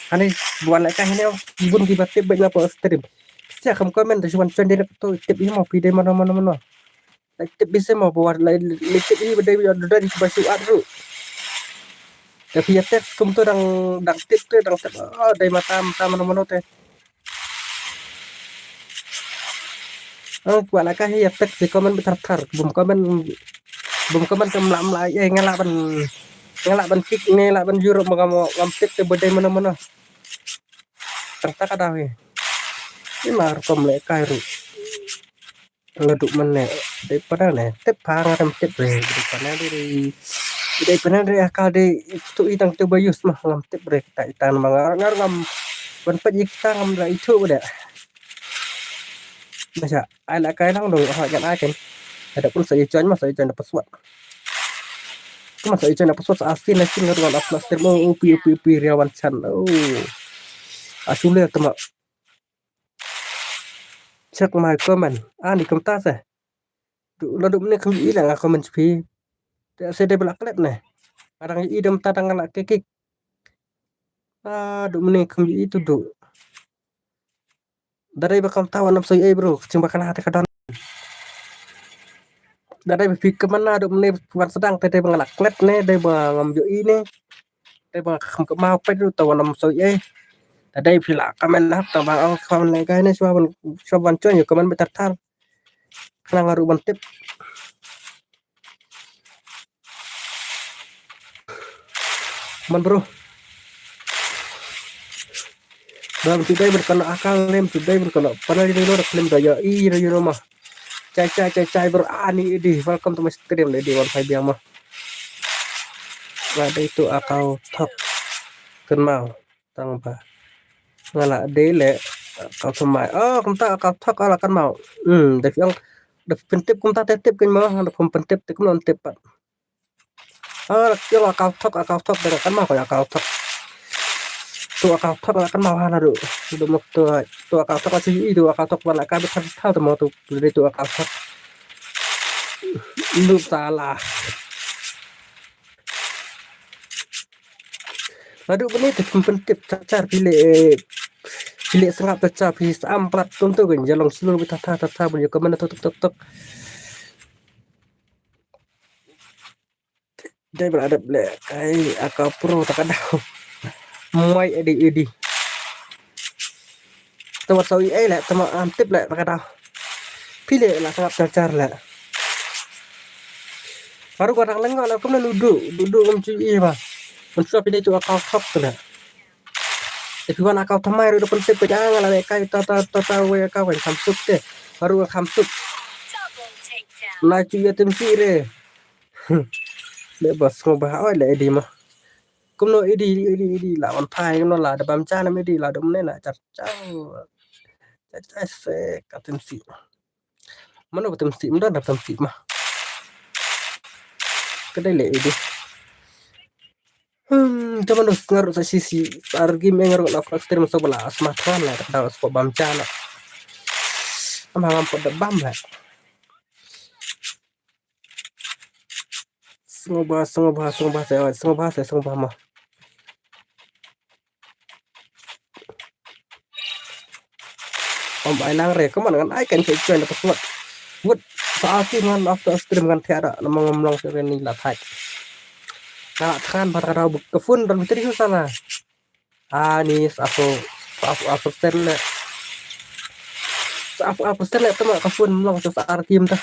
Ani buan le kai ni, bun kiba tip bad la post stream. Sia kam comment da shu wan join direct tu, tip ïa mo phi dei mano mano mano. Lai tip bise mo ba wan lai, lai tip ïa ba dei ïa da dei ba shu at ruh. Te phi ïa text kumtu dang, dang tip te, dang tip, oh, dei mata, mata mano mano te. Ang kwah la ka hi ïa text ïa comment bitar tar, bum comment, bum comment te mla mla, eh, nga lah ban, nga lah ban kick ne lah ban juruk ma ka mo, ngam tip te ba dei mano mano. Tang ta ka daw hi. Ni ma rukom le kai ruh. Naduh mynne dei pana ne, tip pha nga kam tip re, dei pana dei, dei pana dei akal dei, tu i tang tu ba use mah, ngam tip re, kita ita nama ngar, ngar ngam ban peit ïa kita ngam da itu ba dei. Ba sha ai la kai lang dong, ha kan ai kan. Ada pun sa i join mah, sa i join da password. Kuma sa i join da password sa asin asin ngar wan afna stream, oh, upi upi upi ria wan chan. Oh. Asule tama. Check my comment. Ani kumta se. Du, la du mne kam i la nga comment phi. Te se dei ba la klet ne. Adang i dem ta dang la kik kik. Ah, du mne kam i tu du. Da dei ba kam ta wan nam soi ei bro, kaching ba kana te ka don. Da dei ba phi ka mana du mne wan sedang te dei ba nga la klet ne, dei ba ngam ïohi ne. Dei ba kham ka mau peit ruh ta wan nam soi ei. Ta dei phi la comment hap ta ba ong comment le kai ne, shuwa ban, shuwa ban join ïa comment bitar tar. Khnang nga ruh ban tip. Man bro. Ba mtu dei ban kano akal ne, mtu dei ban kano panel ïa no da klim da ïa i ïa no ma. Chai chai chai chai bro, ani idi, welcome to my stream, idi wan phai biang ma. Nga dei tu akau thok kynmaw tang ba nga la dei le akau thymmai. Oh, kumta akau thok la kynmaw. Hmm, da phi ong da phi pyntip kumta te tip kynmaw, da phim pyntip te kumno tip pat. Ah, la kiong akau thok, akau thok, da kynmaw ko akau thok. Tu akau thok la kynmaw ha la du. Du mo tu, tu akau thok achi i du akau thok ba la ka bi thak thak tu mo tu, dei tu akau thok. Lu sala. Naduh bani te phim pyntip char char phi le, phi le sngap char char phi sam plat kum tu kan ïa long shlur bi ta ta ta ta ban ïa comment tok tok tok tok. Dei ba la dep le kai akau pro ta ka daw. Muai edi edi. Tama soi ei le, tama am tip le ta ka daw. Phi le la sngap char char le. Baru ko dang lengok la kumno nudu, nudu ngam chu i ba. Ngam chu phi dei tu akau thok tu le. Te phi wan akau thymmai ruh da pyntip ka jang la le kai ta ta ta ta wei akau wei kham suk te. Baru kham suk. Na chu ïa tim si re. Le bas ngo ba oi le edi ma. Kumno edi edi edi la wan phai kumno la da bam cha nam edi la dum ne la char char. Char char se ka tim si. Mano ba tim si, mano ba tim si ma. Ka dei le edi. Hmm, te mano sngar sa si si sar gi me ngar na fak stream so bala asma than la da so bam cha na. Ngam pat da bam leh. Sngewbha, sngewbha, sngewbha, sngewbha, sngewbha, sngewbha mo. Ym ai lang re, kumno ngan ai kan sa join da password. Wut, sa aki ngan after stream ngan thiah da, namar ngam long shuh re ni la thait. Nga la than bad ka dei ba ka phone don battery shuh sala. Ani sa phew, sa phew percent leh. Sa phew percent leh, tang ma ka phone ym long shuh sa ar game ta.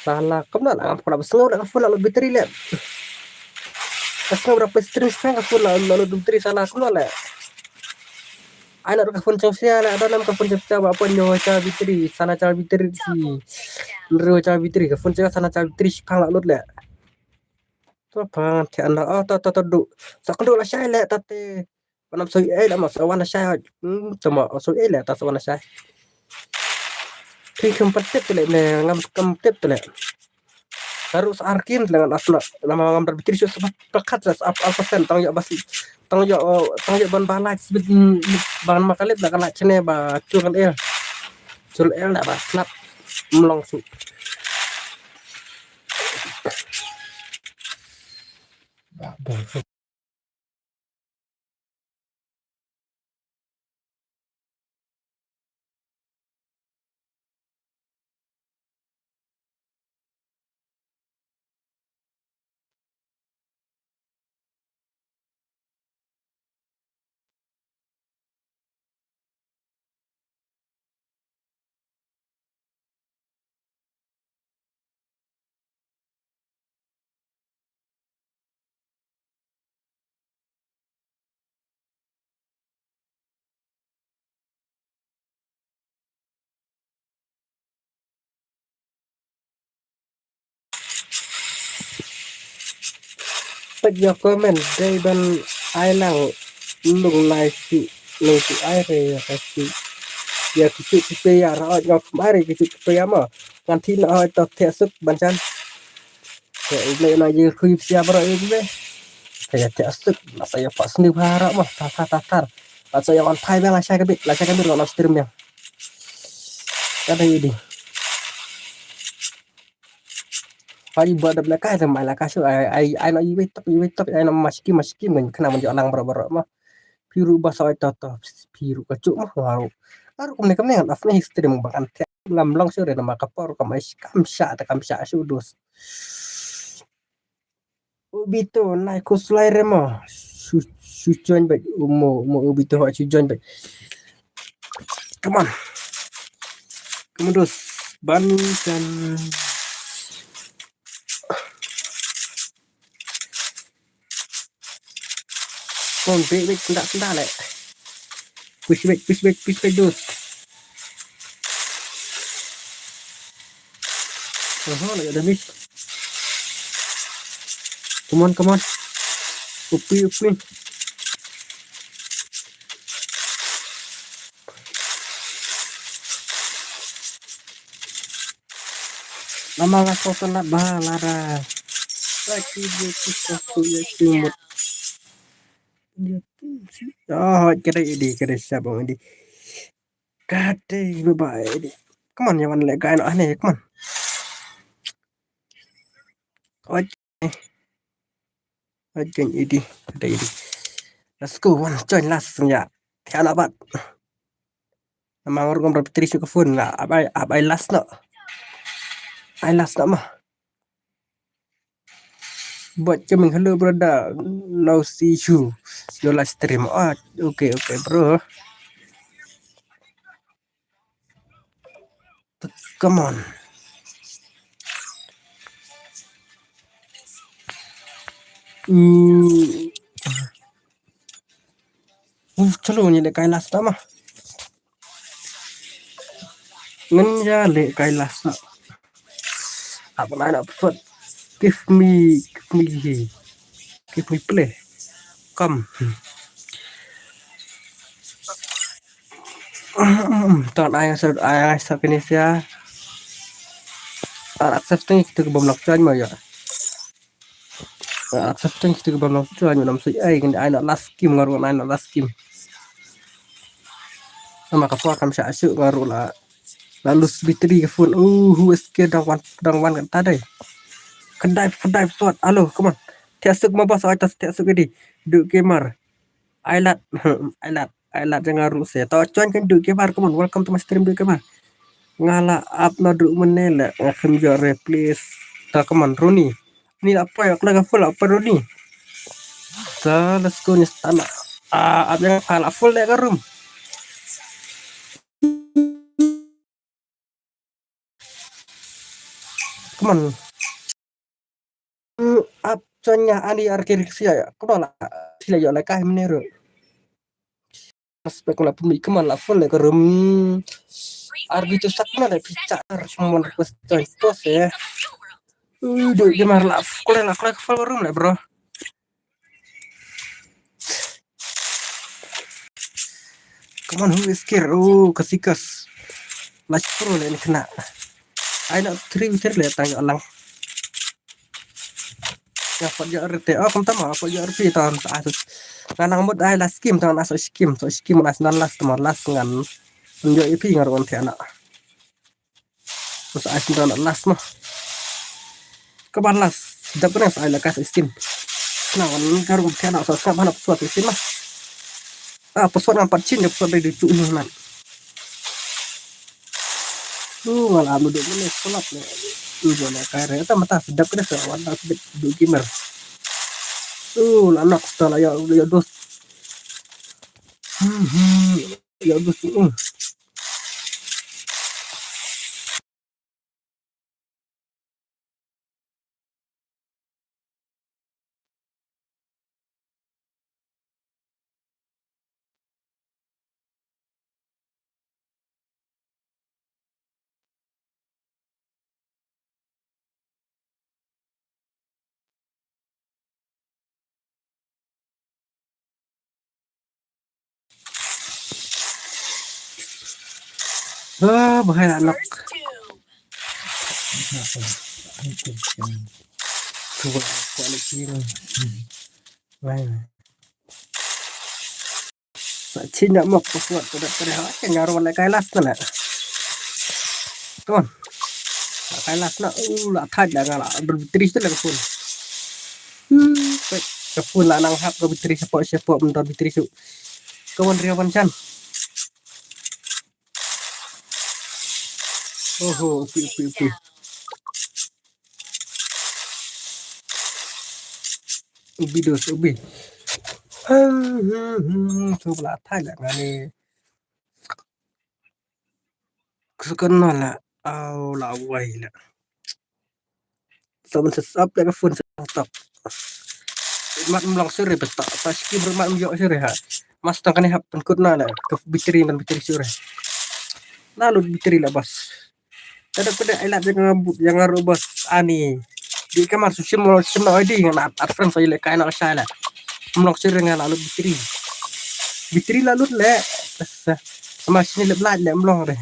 Sala, kumno la ngam kwah ba sngew da ka phone la lut battery leh. Ka sngew ba pynstream shipang ka phone la, la lut battery sala kumno leh. Ai na ka phone chang sia leh, don nam ka phone chang sia ba pynïoh cha battery, sana cha battery si. Nru cha battery, ka phone chang sana cha battery shipang la lut leh. To pang thiah na, oh, to, to, to, du. Sa kynduh la shai leh, ta te. Ba nam soi ei leh, ma sa wan la shai hoi. Hmm, to ma, soi ei leh, ta sa wan la shai. Phi kham pat tip te leh, ne, ngam kham tip te leh. Baru sa ar game te leh ngan as na, namar ngam da battery shuh sa pyrkhat leh sa ap, ap percent, tang ïoh bas, tang ïoh, oh, tang ïoh ban ba like, sbit, hmm, ban ma ka lip na ka like channel ba chul kan el. Chul el na ba snap. Ym long shuh. Peit ïa comment dei ban ai lang lung nai ki lung ki ai re ïa ka ki ïa ki ki ki pe ïa ra ot ïa ki ai re ki ki ki pe ïa ma ngan thi na ot to thiah suk ban chan. Te ule na ye khui sia bro ye be. Te ya te asuk la sa ya pas ni ba ra ma ta ta ta ta. La sa ya wan phai ba la sa ka bit la sa ka bit la stream ya. Ka dei di. Ai ba da bla kai da mai la ka su ai ai ai no i wait up i wait up ai no maski maski men kena men jo lang bro bro ma. Piru ba sa ai ta ta piru ka cuk ma waru. Aru kumne kumne ngan af ne stream ba kan te lam long su re na ma ka por kam ai kam sha ta kam sha su dus. Obito nai ko slai re mo. Shu shu join back umo umo Obito ha shu join back. Come on. Come on dos. Ban kan. Kon bek bek sendak sendak leh. Push back, push back, push back dos. Aha, lagi ada miss. Come on, come on. Upi, upi. Nama nga soto na ba lara. Lagi dia kisah tu ya kimut. Oh, kere idi, kere siap bang idi. Kate bye bye idi. Come on, yawan le guy no ane, come on. Oj. Oj, join idi, kate idi. Let's go, one, join last ya. Tiana bat. Nama ngor ngom rap tris ke phone na, abai, abai last no. Ai last no mah. But coming, hello brother. No see you. Your live stream. Ah, okay, okay, bro. Come on. Hmm. Uf, chalo ni le kai last nama. Ngan ya le kai last na. Apa na na put. Give me, give me, give me play. Come. Ton ai sa ai sa kini sia. Ar accepting kita ke bom lak join ma ya. Accepting kita ke bom lak join ma nam sui ai kan ai na last game ngaru ai na last game. Nama ka por kam sha shu ngaru la. Lalu sbitri ka phone. Uh, hu eske dang wan, dang wan kata dei. Kedai, kedai pesawat. Alo, come on. Tiak suk ma bos, ai tas tiak suk di. Duk gamer. Ai lad. Ai lad. Ai lad jang aru se. To join kan Duk gamer, come on. Welcome to my stream, Duk gamer. Nga la ap na duk mene le. Nga khim jo re, please. To, come on, Runi. Ni la poi, aku la full, la poi Runi. To, let's go ni stana. Ah, ap jang ka la full le ka room. Come on. Hmm, ap join nga ani ar kiri ksia ya. Come on la. Sila yo la kai mene ru. Respect la pumi, come on la full le ka room. Ar gitu sak na le picha ar someone request join post ya. Uh, Duk gamer la. Kole la, kole full room le, bro. Come on, who is here? Oh, kasikas. Last pro le ni kena. Ai na three meter le tang alang. Ya, pat ya rete. Oh, kum tama, pat ya rete tan sa asus. Nga nang mut ai last game tan asus game, so game as nan last tama last ngan. Njo ipi ngar wan tiana. Terus ai sendal last mah. Ka ban last. Dap kena sa ai la kas istin. Nah, wan karu kena sa sa ban pesawat istin mah. Ah, pesawat nampak cin dia pesawat dari tu ni man. Uh, wala am duduk ni sekolah ni. Uh, jana kare. Eta mata sedap kena sa wan dah sedap duduk gamer. Uh, la nak setelah ya, ya dos. Hmm, hmm. Ya dos. Uh. Ah, bahaya anak. Suba quality ni. Lain. Sa chin nak mok password pada pada ha kan nyaru le kai last na. Come on. La kai last na. Uh, la thaj la ngala. Ber battery tu la ka phone. Hmm, ka phone la nang hap ka battery, siapa siapa mentang battery tu. Come on, Ria Wan Chan. Oho, upi, upi, upi. Ubi dos, ubi. Hmm, hmm, hmm, so pula thai la ngani. Kesukan na la, au la wai la. Sa ban sa sap la ka phone sa top. Mat mlong sore basta, sa skim mat mjok sore ha. Mas tang kane hap penkut na la, ka battery man battery sore. Lalu battery la bas. Tada pada ai lad jang, jang aru bas ani. Di kamar su sim, sim na oi di ngan at, at friend sa ile kai na shai la. Mlong sore ngan lalu battery. Battery lalu le. Bas, eh, sama sini le blad le mlong re.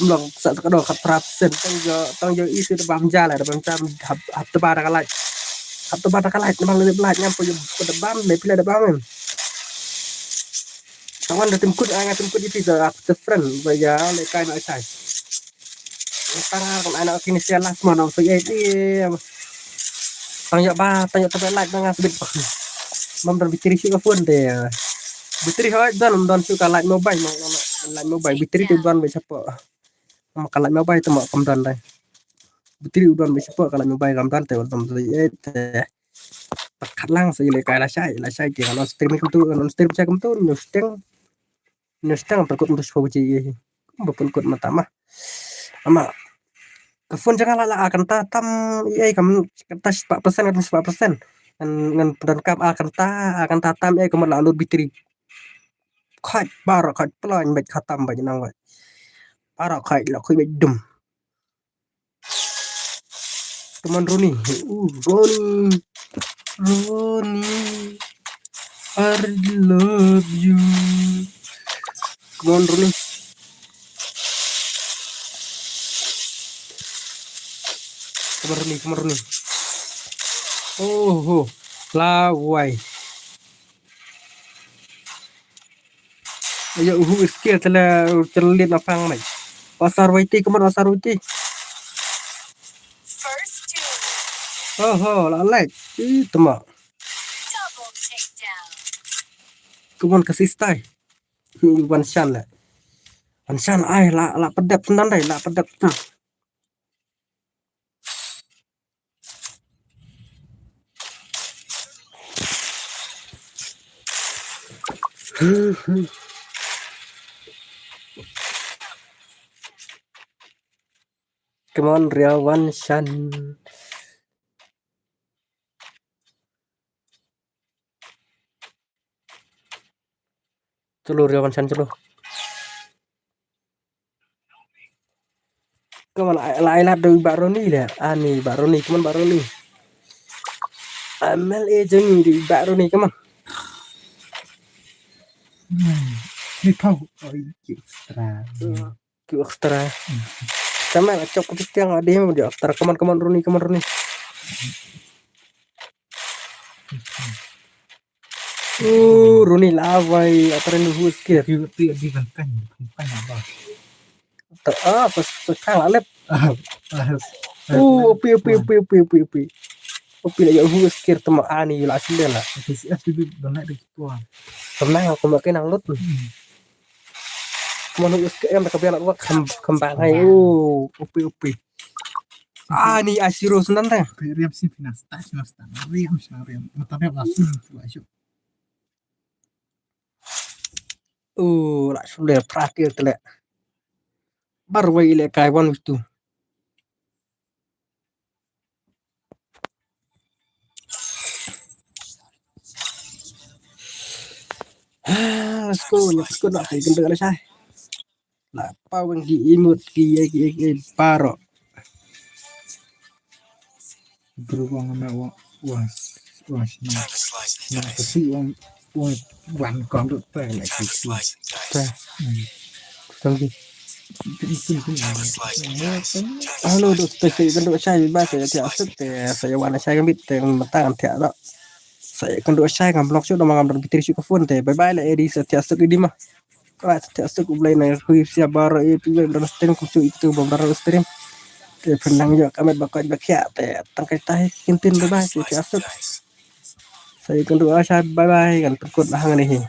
Mlong sa ka do ka trap sen tang jo, tang jo isu da bam jala da bam jam hap, hap teba da ka light. Hap teba da ka light namang le blad nyam po jo da bam le pila da bam em. Tawan da tim kut anga tim kut ipi sa hap sa friend ba ya le kai na shai. Tara kan anak kini sia last man, so ya, eh, tang ya ba, tang ya tabe light nang asbit. Mam don battery shu ka phone te. Battery hoi don, don shu ka light mobile, no, no, no, light mobile. Battery tu don be chapo. Mam ka light mobile tu ma kam don dai. Battery u don be chapo ka light mobile kam don te, dom so ya te. Kat lang so ile kai la shai, la shai ki kan on stream kam tu, kan on stream cha kam tu, no steng. Nestang perkut untuk sepuluh biji ye. Ba perkut mata mah. Ama. Ka phone jang la la akan ta tam ye kam ta sepah persen kan sepah persen. Ngan ngan pedan kam akan ta akan ta tam ye kam la lut battery. Khat barak khat plan baik khatam baik nang baik. Barak khat la kui baik dum. Come on, Ronnie. Uh, Ronnie. Ronnie. I love you. Come on, Ronnie. Come on, Ronnie. Come on, Ronnie. Oh, oh. Lawai. Ayo, uhu skill tele, tele na pang mai. Wasar waiti, come on, wasar waiti. Oh ho, la lek. Ih, tama. Come on, ka sistai. Wan shan le. Wan shan ai, la, la pedep nan dai, la pedep nan. Come on, Ria Wan Shan. Chalo, Ria Wan Shan, chalo. Come on, la, la, la, do Baroni le. Ani, Baroni, come on, Baroni. M L A jeng di Baroni, come on. Hmm. Ni pau. Oh, iki extra. Ki extra. Come on, chok ku tiang ade mo di extra. Come on, come on, Roni, come on, Roni. Uh, Roni lawai, atren hu skir. Ki ti di kan kan kan apa? Ta ah, se se kang alep. Ah, ah, ah, Uh, upi, upi, upi, upi, upi, upi. Upi la yu hu skir tama ani la sendela. T C S tu dona di tua. Tenang, aku makin nang lut. Hmm. Come on, hu skir em da ka biang lut kam kam bang hai. Uh, upi, upi. Ani asiro sunan ta. Riam sin finas, tas nas ta. Riam sa riam. Mata riam langsung tu asyik. Uh, la sule prakir tele. Bar wai ile kai wan witu. Ah, let's go, let's go, nak pergi kendala shai. La pawang ki imut ki ye ki ye ki paro. Bro, wang me wang wang wang sini. Sini kasi wang wang wan kong tu te lagi si. Te. Hmm. Tang ki. Hello, doh, te sa ïakynduh shai bha, sa ïa thiah suk, te sa ïa wan shai ka bit, te mynta ngam thiah doh. Sa ïakynduh shai, ngam block shuh, namar ngam don battery shuh ka phone, te bye bye la, edi sa thiah suk edi ma. Alright, sa thiah suk, U Blei un khublei shibun baroh, ïa phi ba don stream, kumjuh ïa kito bym don stream. Te phin nang ïoh ka met ba koit ba khiah, te tang katai ki ktien, bye bye, sa thiah suk. Sa ïakynduh shai, bye bye, ngan pynkut hangne hi.